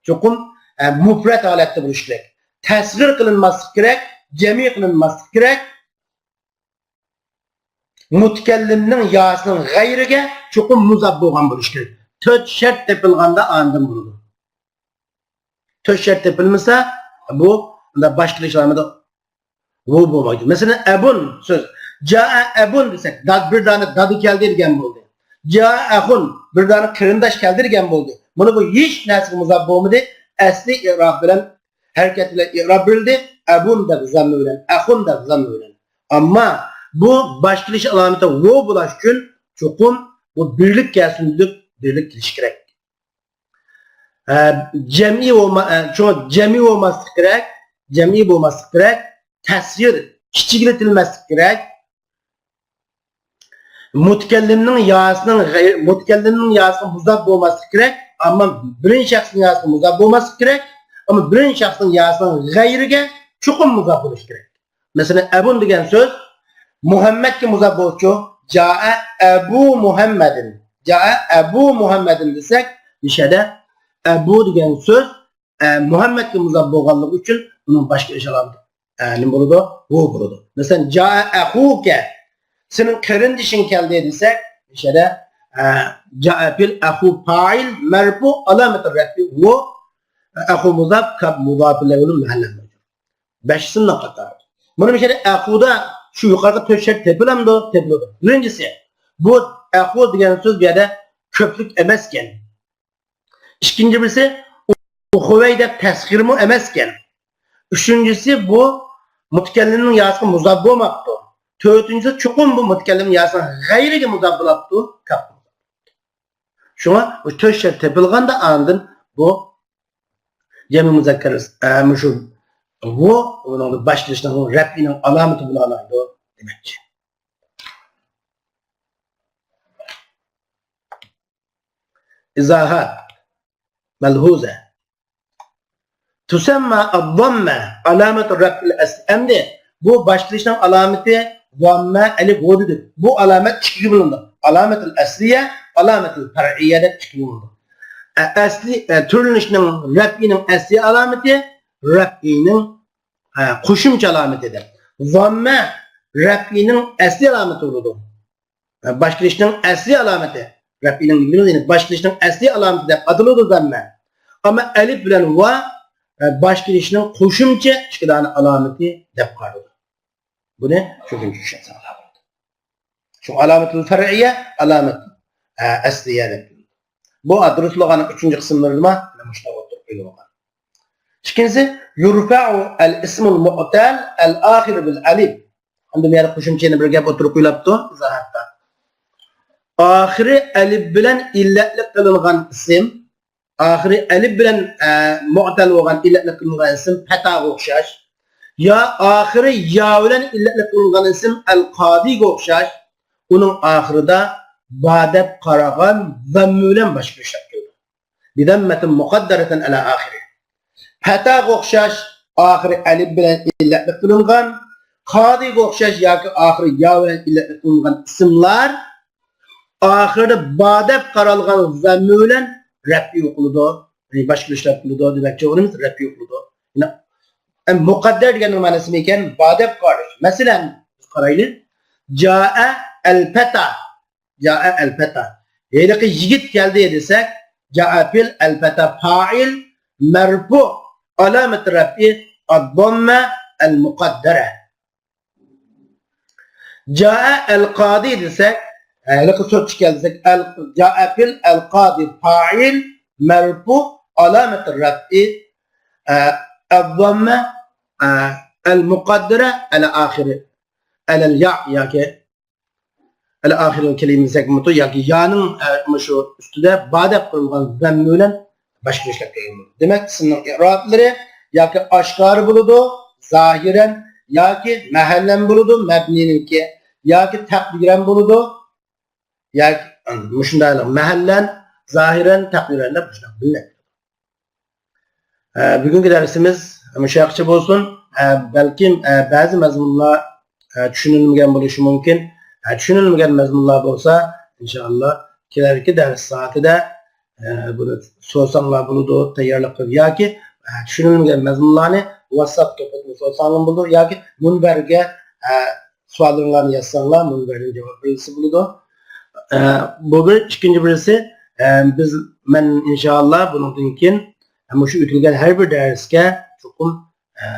چوقۇم، ئە، مۇپرەت ھالەتتە بولۇشى كېرەك. تەسغىر قىلىنماسلىقى كېرەك، جەمئىي قىلىنماسلىقى كېرەك. مۇتەكەللىمنىڭ ياسىنىڭ غەيرىگە چوقۇم مۇزاپ بولغان بولۇشى كېرەك. تۆت شەرت تېپىلغاندا ئاندىن بولىدۇ. تۆت شەرت تېپىلمىسا، بۇ، بۇنداق باشقىلىشلارمىدا ۋو بولمايدۇ. مەسىلەن، ئەبۇن سۆز. جائە ئەبۇن دېسەك، داد، بىر دانە دادى كەلدى دېگەن بولدى. جائە ئەخۇن، بىر دانە قېرىنداش كەلدى دېگەن بولدى. مانا بۇ ھېچ نەرسىگە مۇزاپ بولمىدى. ئەسلى ئېراب بىلەن، ھەرىكەت بىلەن ئېراب بېرىلدى. ئەبۇن دەپ زاممە بىلەن، ئەخۇن دەپ زاممە بىلەن. ئەمما بۇ باشقىلىش ئالامىتى ۋو بولاش ئۈچۈن چوقۇم بۇ بىرلىك كەلسۇن دېدۇق، بىرلىك كېلىشى كېرەك. ھە، جەمئىي بولما-، ھە، شۇڭا جەمئىي بولماسلىق كېرەك، جەمئىي بولماسلىق كېرەك، تەسغىر كىچىكلىتىلمەسلىك كېرەك. مۇتەكەللىمنىڭ ياسىنىڭ غەي-، مۇتەكەللىمنىڭ ياسىغا مۇزاپ بولماسلىق كېرەك، ئەمما بىرىنچى شەخسنىڭ ياسىغا مۇزاپ بولماسلىق كېرەك، ئەمما بىرىنچى شەخسنىڭ ياسىنىڭ غەيرىگە چوقۇم مۇزاپ بولۇش كېرەك. مەسىلەن، ئەبۇن دېگەن سۆز مۇھەممەدكە مۇزاپ بولسىچۇ؟ جائە ئەبۇ مۇھەممەدىن. جائە ئەبۇ مۇھەممەدىن دېسەك، مۇشۇ يەردە ئەبۇ دېگەن سۆز، ئە، مۇھەممەدكە مۇزاپ بولغانلىقى ئۈچۈن ئۇنىڭ باشقىلىش ئالامىتى، ئە، نېمە بولىدۇ؟ ۋو بولىدۇ. مەسىلەن، جائە ئەخۇكە، سېنىڭ قېرىندىشىڭ كەلدى دېسەك، مۇشۇ يەردە، ئە، جائە پېئىل، ئەخۇ پائىل، مەرپۇ، ئالامەتۇ رەفئى ۋو، ئەخۇ مۇزاپ، كاپ مۇزاپ ئىلەيھى مۇئەللەم. بەش ئىسىمنىڭ قاتارى. مانا مۇشۇ يەردە ئەخۇدا شۇ يۇقىرىقى تۆت شەرت تېپىلامدۇ؟ تېپىلىدۇ. بىرىنچىسى، بۇ ئەخۇ دېگەن سۆز بۇ يەردە كۆپلۈك ئەمەسكەن. ئىككىنچى بىرسى، ئۇخۇۋەي دەپ تەسغىرمۇ ئەمەسكەن. ئۈچىنچىسى، بۇ مۇتەكەللىمنىڭ ياسىغا مۇزاپ بولماپتۇ. تۆتىنچىسى، چوقۇم بۇ مۇتەكەللىمنىڭ ياسىنىڭ غەيرىگە مۇزاپ بولاپتۇ. كاپ. شۇڭا بۇ تۆت شەرت تېپىلغاندا ئاندىن بۇ جەمئىي مۇزەككەر، ئە، مۇشۇ ۋو، ئۇنىڭدا باشقىلىشنىڭ رەپئىنىڭ ئالامىتى بولالايدۇ دېمەكچى. ئىزاھات. مەلھۇزە. تۇسەمما ئەززاممە ئالامەتۇ رەفئىل ئەسلى. ئەمدى بۇ باشقىلىشنىڭ ئالامىتى زاممە، ئەلىپ، ۋو دېدۇق. بۇ ئالامەت ئىككىگە بۆلۈنىدۇ. ئالامەتۇل ئەسلىيە، ئالامەتۇل پەرئىيە دەپ ئىككىگە بۆلۈنىدۇ. ئە، ئەسلى، ئە، تۈرلىنىشنىڭ، رەپئىنىڭ ئەسلى ئالامىتى، رەپئىنىڭ، ئە، قوشۇمچە ئالامىتى دەپ. زاممە رەپئىنىڭ ئەسلى ئالامىتى بولىدۇ. باشقىلىشنىڭ ئەسلى ئالامىتى. رەپئىنىڭ، يەنى باشقىلىشنىڭ ئەسلى ئالامىتى دەپ ئاتىلىدۇ زاممە. ئەمما ئەلىپ بىلەن ۋا، ئە، باشقىلىشنىڭ قوشۇمچە ئىككى دانە ئالامىتى دەپ قارىلىدۇ. بۇنى شۇ كۈن چۈشەنسەڭلار بولىدۇ. شۇ ئالامەتۇل پەرئىيە، ئالامەت، ئە، ئەسلىيە دەپ. بۇ، ئە، دۇرۇس لۇغەتنىڭ ئۈچىنچى قىسىملىرىدا مانا مۇشۇنداق ئوتتۇرىغا قويۇلغان. ئىككىنچىسى، يۇرفەئۇ ئەل ئىسمۇل مۇئتەل ئەل ئاخىر بىل ئەلىف. ئەمدى بۇ يەردە قوشۇمچە يەنە بىر گەپ ئوتتۇرىغا قويۇلۇپتۇ، ئىزاھاتتا. ئاخىرى ئەلىپ بىلەن ئىللەتلىك قىلىنغان ئىسىم، ئاخىرى ئەلىپ بىلەن، ئە، مۇئتەل بولغان ئىللەتلىك قىلىنغان ئىسىم پەتاغا ئوخشاش، يا ئاخىرى يا بىلەن ئىللەتلىك قىلىنغان ئىسىم ئەل قادىگە ئوخشاش، ئۇنىڭ ئاخىرىدا با دەپ قارىغان زاممە بىلەن باشقا ئىشلەپ كېلىدۇ. بىزەممەتىن مۇقەددەرەتىن ئەلا ئاخىرى. پەتاغا ئوخشاش ئاخىرى ئەلىپ بىلەن ئىللەتلىك قىلىنغان، قادىگە ئوخشاش ياكى ئاخىرى يا بىلەن ئىللەتلىك قىلىنغان ئىسىملار ئاخىرىدا با دەپ قارالغان زاممە بىلەن رەپئى ئوقۇلىدۇ. يەنى باشقا ئىشلەپ قىلىدۇ دېمەكچى بولغىنىمىز رەپئى ئوقۇلىدۇ. يەنى، ئە، مۇقەددەر دېگەننىڭ مەنىسى نېمىكەن؟ با دەپ قارىلىش. مەسىلەن، بىز قارايلى. جائە ئەل پەتا. جائە ئەل پەتا. ھېلىقى يىگىت كەلدى دېسەك، جائە پېئىل، ئەل پەتا پائىل، مەرپۇ، ئالامەت رەپئى ئەد-داممە ئەل مۇقەددەرە. جائە ئەل قادى دېسەك، ھېلىقى سوتچى كەلدى دېسەك، ئەل، جائە پېئىل، ئەل قادى پائىل، مەرپۇ، ئالامەت رەپئى، ئە، ئەد-داممە، ئە، ئەل مۇقەددەرە، ئەلە ئاخىرى، ئەلەل يا ياكى ئەلە ئاخىرىنىڭ كەلىمىسى دېسەك بولىدۇ ياكى يانىڭ، ئە، مۇشۇ ئۈستىدە با دەپ قويۇلغان زاممە بىلەن باشقا ئىشلەپ كەلگەن بولىدۇ. دېمەك، ئىسىمنىڭ ئىرابلىرى ياكى ئاشكارا بولىدۇ، زاھىرەن، ياكى مەھەللەن بولىدۇ، مەبنىنىڭكى، ياكى تەقدىرەن بولىدۇ، ياكى، ئە، مۇشۇنداق مەھەللەن، زاھىرەن، تەقدىرەن دەپ مۇشۇنداق بىلىنەتتى. ئە، بۈگۈنكى دەرسىمىز مۇشۇ يەرگىچە بولسۇن. ئە، بەلكىم، ئە، بەزى مەزمۇنلار، ئە، چۈشىنىلمىگەن بولۇشى مۇمكىن. ئە، چۈشىنىلمىگەن مەزمۇنلار بولسا، ئىنشائاللا، كېلەركى دەرس سائىتىدە، ئە، بۇنى سورىساڭلار بولىدۇ، تەييارلىق قىلىپ ياكى، ئە، چۈشىنىلمىگەن مەزمۇنلارنى ۋاتساپ توپىدا سورىساڭلار بولىدۇ ياكى مۇنبەرگە، ئە، سوئاللىرىڭلارنى يازساڭلار، مۇنبەردىن جاۋاب بېرىلسە بولىدۇ. ئە، بۇ بىر. ئىككىنچى بىرسى، ئە، بىز، مەن ئىنشائاللا بۇنىڭدىن كېيىن مۇشۇ ئۆتۈلگەن ھەر بىر دەرسكە چوقۇم، ئە،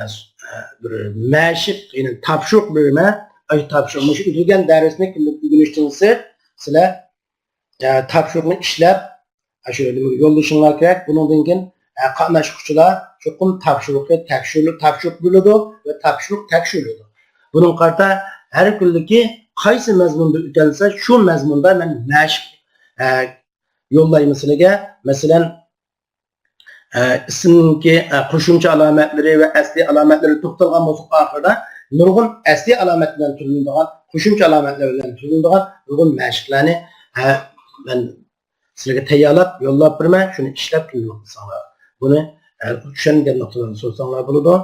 بىر مەشىق، يەنى تاپشۇرۇق بېرىمەن. ئاشۇ تاپشۇرۇق، مۇشۇ ئۆتۈلگەن دەرسنى كۈندە ئۆگىنىشتىن سىرت سىلەر، ئە، تاپشۇرۇقنى ئىشلەپ، ئاشۇ نېمىگە يوللىشىڭلار كېرەك. بۇنىڭدىن كېيىن، ئە، قاتناشقۇچىلار چوقۇم تاپشۇرۇققا تەكشۈرۈ-، تاپشۇرۇق بېرىلىدۇ ۋە تاپشۇرۇق تەكشۈرۈلىدۇ. بۇنىڭغا قارىتا ھەر كۈنلۈكى قايسى مەزمۇندا ئۆتەلسە، شۇ مەزمۇندا مەن مەشىق، ئە، يوللايمەن سىلەرگە. مەسىلەن، ئە، ئىسىمنىڭكى، ئە، قوشۇمچە ئالامەتلىرى ۋە ئەسلىي ئالامەتلىرى توختالغان بولساق، ئاخىرىدا نۇرغۇن ئەسلىي ئالامەت بىلەن تۈرلىنىدىغان، قوشۇمچە ئالامەتلەر بىلەن تۈرلىنىدىغان نۇرغۇن مەشىقلەرنى، ئە، مەن سىلەرگە تەييارلاپ يوللاپ بېرىمەن، شۇنى ئىشلەپ كۈندە ئوقۇساڭلار. بۇنى، ئە، چۈشەنگەن نۇقتىلارنى سورىساڭلار بولىدۇ.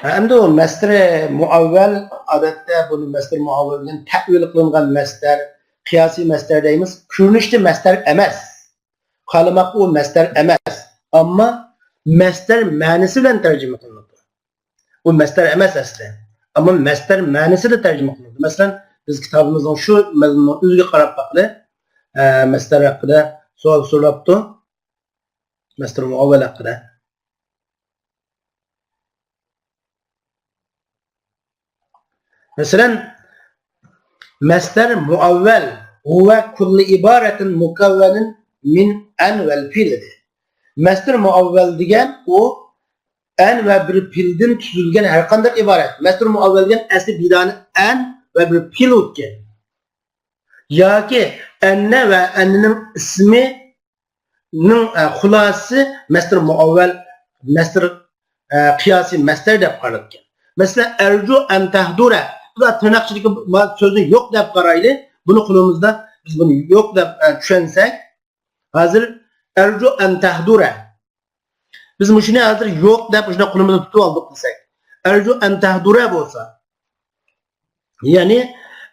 ھە، ئەمدى ئۇ مەستىرى مۇئەۋۋەل، ئادەتتە بۇنى مەستىرى مۇئەۋۋەل دېگەن تەئۋىل قىلىنغان مەستەر، قىياسىي مەستەر دەيمىز. كۆرۈنۈشتە مەستەر ئەمەس. قارىماققا ئۇ مەستەر ئەمەس. ئەمما مەستەر مەنىسى بىلەن تەرجىمە قىلىنىدۇ. ئۇ مەستەر ئەمەس ئەسلى. ئەمما مەستەر مەنىسىدە تەرجىمە قىلىنىدۇ. مەسىلەن، بىز كىتابىمىزنىڭ شۇ مەزمۇننىڭ ئۆزىگە قاراپ باقىلى. ئە، مەستەر ھەققىدە سوئال سوراپتۇ. مەستەر مۇئەۋۋەل ھەققىدە. مەسىلەن، مەستەر مۇئەۋۋەل، ھۇۋە كۇللى ئىبارەتىن مۇكەۋۋەنىن مىن ئەن ۋەل پىل دېدى. مەستەر مۇئەۋۋەل دېگەن ئۇ ئەن ۋە بىر پىلدىن تۈزۈلگەن ھەر قانداق ئىبارەت. مەستەر مۇئەۋۋەل دېگەن ئەسلى بىدانە ئەن ۋە بىر پىل ئىكەن. ياكى ئەننە ۋە ئەننىنىڭ ئىسمى نىڭ، ئە، خۇلاسىسى مەستەر مۇئەۋۋەل، مەستەر، ئە، قىياسىي مەستەر دەپ قارىلىدىكەن. مەسىلەن، ئەرجۇ ئەن تەھدۇرە. بۇلار تىرناق ئىچىدىكى ما-، سۆزنى يوق دەپ قارايلى. بۇنى قولىمىزدا بىز بۇنى يوق دەپ، ئە، چۈشەنسەك، ھازىر ئەرجۇ ئەن تەھدۇرە. بىز مۇشۇنى ھازىر يوق دەپ مۇشۇنداق قولىمىزدا تۇتۇپ ئالدۇق دېسەك، ئەرجۇ ئەن تەھدۇرە بولسا، يەنى،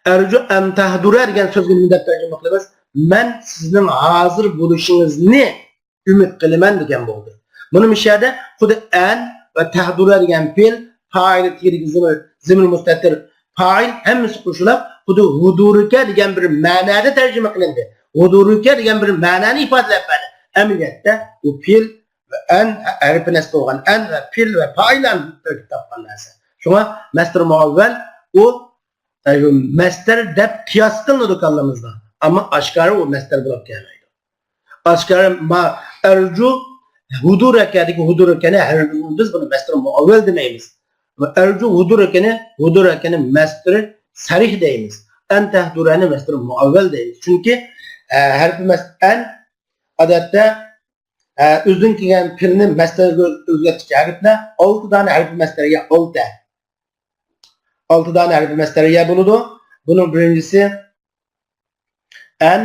ئەرجۇ ئەن تەھدۇرە دېگەن سۆزگە نېمە دەپ تەرجىمە قىلىمىز؟ مەن سىزنىڭ ھازىر بولۇشىڭىزنى ئۈمىد قىلىمەن دېگەن بولدى. بۇنى مۇشۇ يەردە خۇددى ئەن ۋە تەھدۇرە دېگەن پېئىل پائىلى تېگىدىكى زېمىر، زېمىر مۇستەتىر پائىل ھەممىسى قوشۇلۇپ، خۇددى ھۇدۇرۇكە دېگەن بىر مەنادا تەرجىمە قىلىندى. ھۇدۇرۇكە دېگەن بىر مەنانى ئىپادىلەپ بەردى. ئەمەلىيەتتە ئۇ پېئىل ۋە ئەن ھەرپى نەسب بولغان ئەن ۋە پېئىل ۋە پائىللارنى تەركىب تاپقان نەرسە. شۇڭا مەستۇر مۇئەۋۋەل ئۇ ئە، شۇ مەستەر دەپ قىياس قىلىنىدۇ كاللىمىزدا. ئەمما ئاشكارا ئۇ مەستەر بولۇپ كەلمەيدۇ. ئاشكارا ما ئەرجۇ ھۇدۇرەكەدىكى ھۇدۇرەكەنى ھەرگىز بىز بۇنى مەستەر مۇئەۋۋەل دېمەيمىز. ئەرجۇ ھۇدۇرەكەنى، ھۇدۇرەكەنى مەستەر سەرىھ دەيمىز. ئەن تەھدۇرەنى مەستەر مۇئەۋۋەل دەيمىز. چۈنكى، ئە، ھەرپى مەس-، ئەن ئادەتتە ئە، ئۆزىدىن كەلگەن پېئىلنى مەستەرگە ئۆزگەرتكۈچى ھەرپلەر ئالتە دانە ھەرپى مەستەرگە ئالتە. ئالتە دانە ھەرپى مەستەرگە بولىدۇ. بۇنىڭ بىرىنچىسى ئەن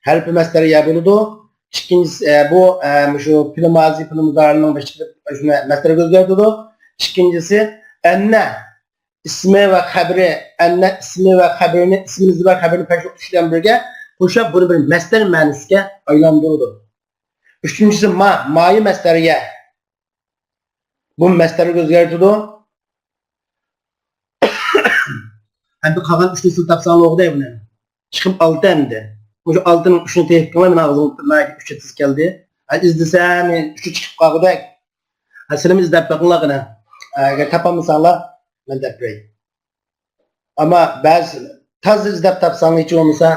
ھەرپى مەستەرگە بولىدۇ. ئىككىنچىسى، ئە، بۇ، ئە، مۇشۇ پېئىل مازى، پېئىل مۇزارىنىڭ بېشىدىكى شۇنى مەستەرگە ئۆزگەرتىدۇ. ئىككىنچىسى ئەننە ئىسمى ۋە خەبىرى، ئەننە ئىسمى ۋە خەبىرىنى، ئىسمى بار خەبىرىنى پەشۇ ئىش بىلەن بىرگە قوشۇپ، بۇنى بىر مەستەر مەنىسىگە ئايلاندۇرىدۇ. ئۈچىنچىسى ما، مايى مەستەرگە. بۇ مەستەرگە ئۆزگەرتىدۇ. ئەمدى قالغان ئۈچنى سىز تاپساڭلار بولدى بۇنى. چىقىپ ئالتە ئەمدى. مۇشۇ ئالتىنىڭ ئۈچىنى تېپىپ بېقىڭلار، مېنىڭ ئاغزىمغا ئۈچى تېز كەلدى. ھە، ئىزدىسەم، ئۈچى چىقىپ قالغۇدەك. ھە، سىلىمۇ ئىزدەپ بېقىڭلار قېنى. ھە، ئەگەر تاپالمىساڭلار، مەن دەپ بېرەي. ئەمما بەزى تازا ئىزدەپ تاپساڭلار، ھېچ بولمىسا،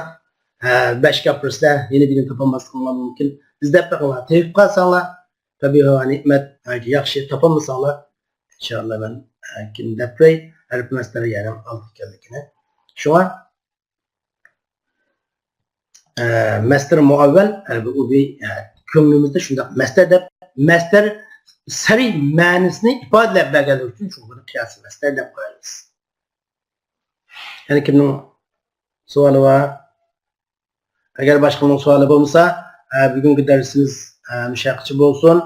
ھە، بەش كاپىرسىلەر، يەنە بىرنى تاپالماسلىقىڭلار مۇمكىن. ئىزدەپ بېقىڭلار، تېپىپ قالساڭلار، تەبىئىي ۋە نېمەت، ھە، ياخشى، تاپالمىساڭلار، ئىنشائاللا مەن، ھە، كېيىن دەپ بېرەي، ھەرپى مەستەر يەنە ئالتە ئىكەنلىكىنى. شۇڭا، ئە، مەستەر مۇئەۋۋەل، ئە، بۇ، بۇ، ئە، كۆڭلىمىزدە شۇنداق مەستەر دەپ، مەستەر سەرىھ مەنىسىنى ئىپادىلەپ بەرگەنلىكى ئۈچۈن شۇ بۇنى قىياسىي مەستەر دەپ قويىمىز. يەنە كىمنىڭ سوئالى بار؟ ئەگەر باشقىنىڭ سوئالى بولمىسا، ئە، بۈگۈنكى دەرسىمىز، ئە، مۇشۇ يەرگىچە بولسۇن.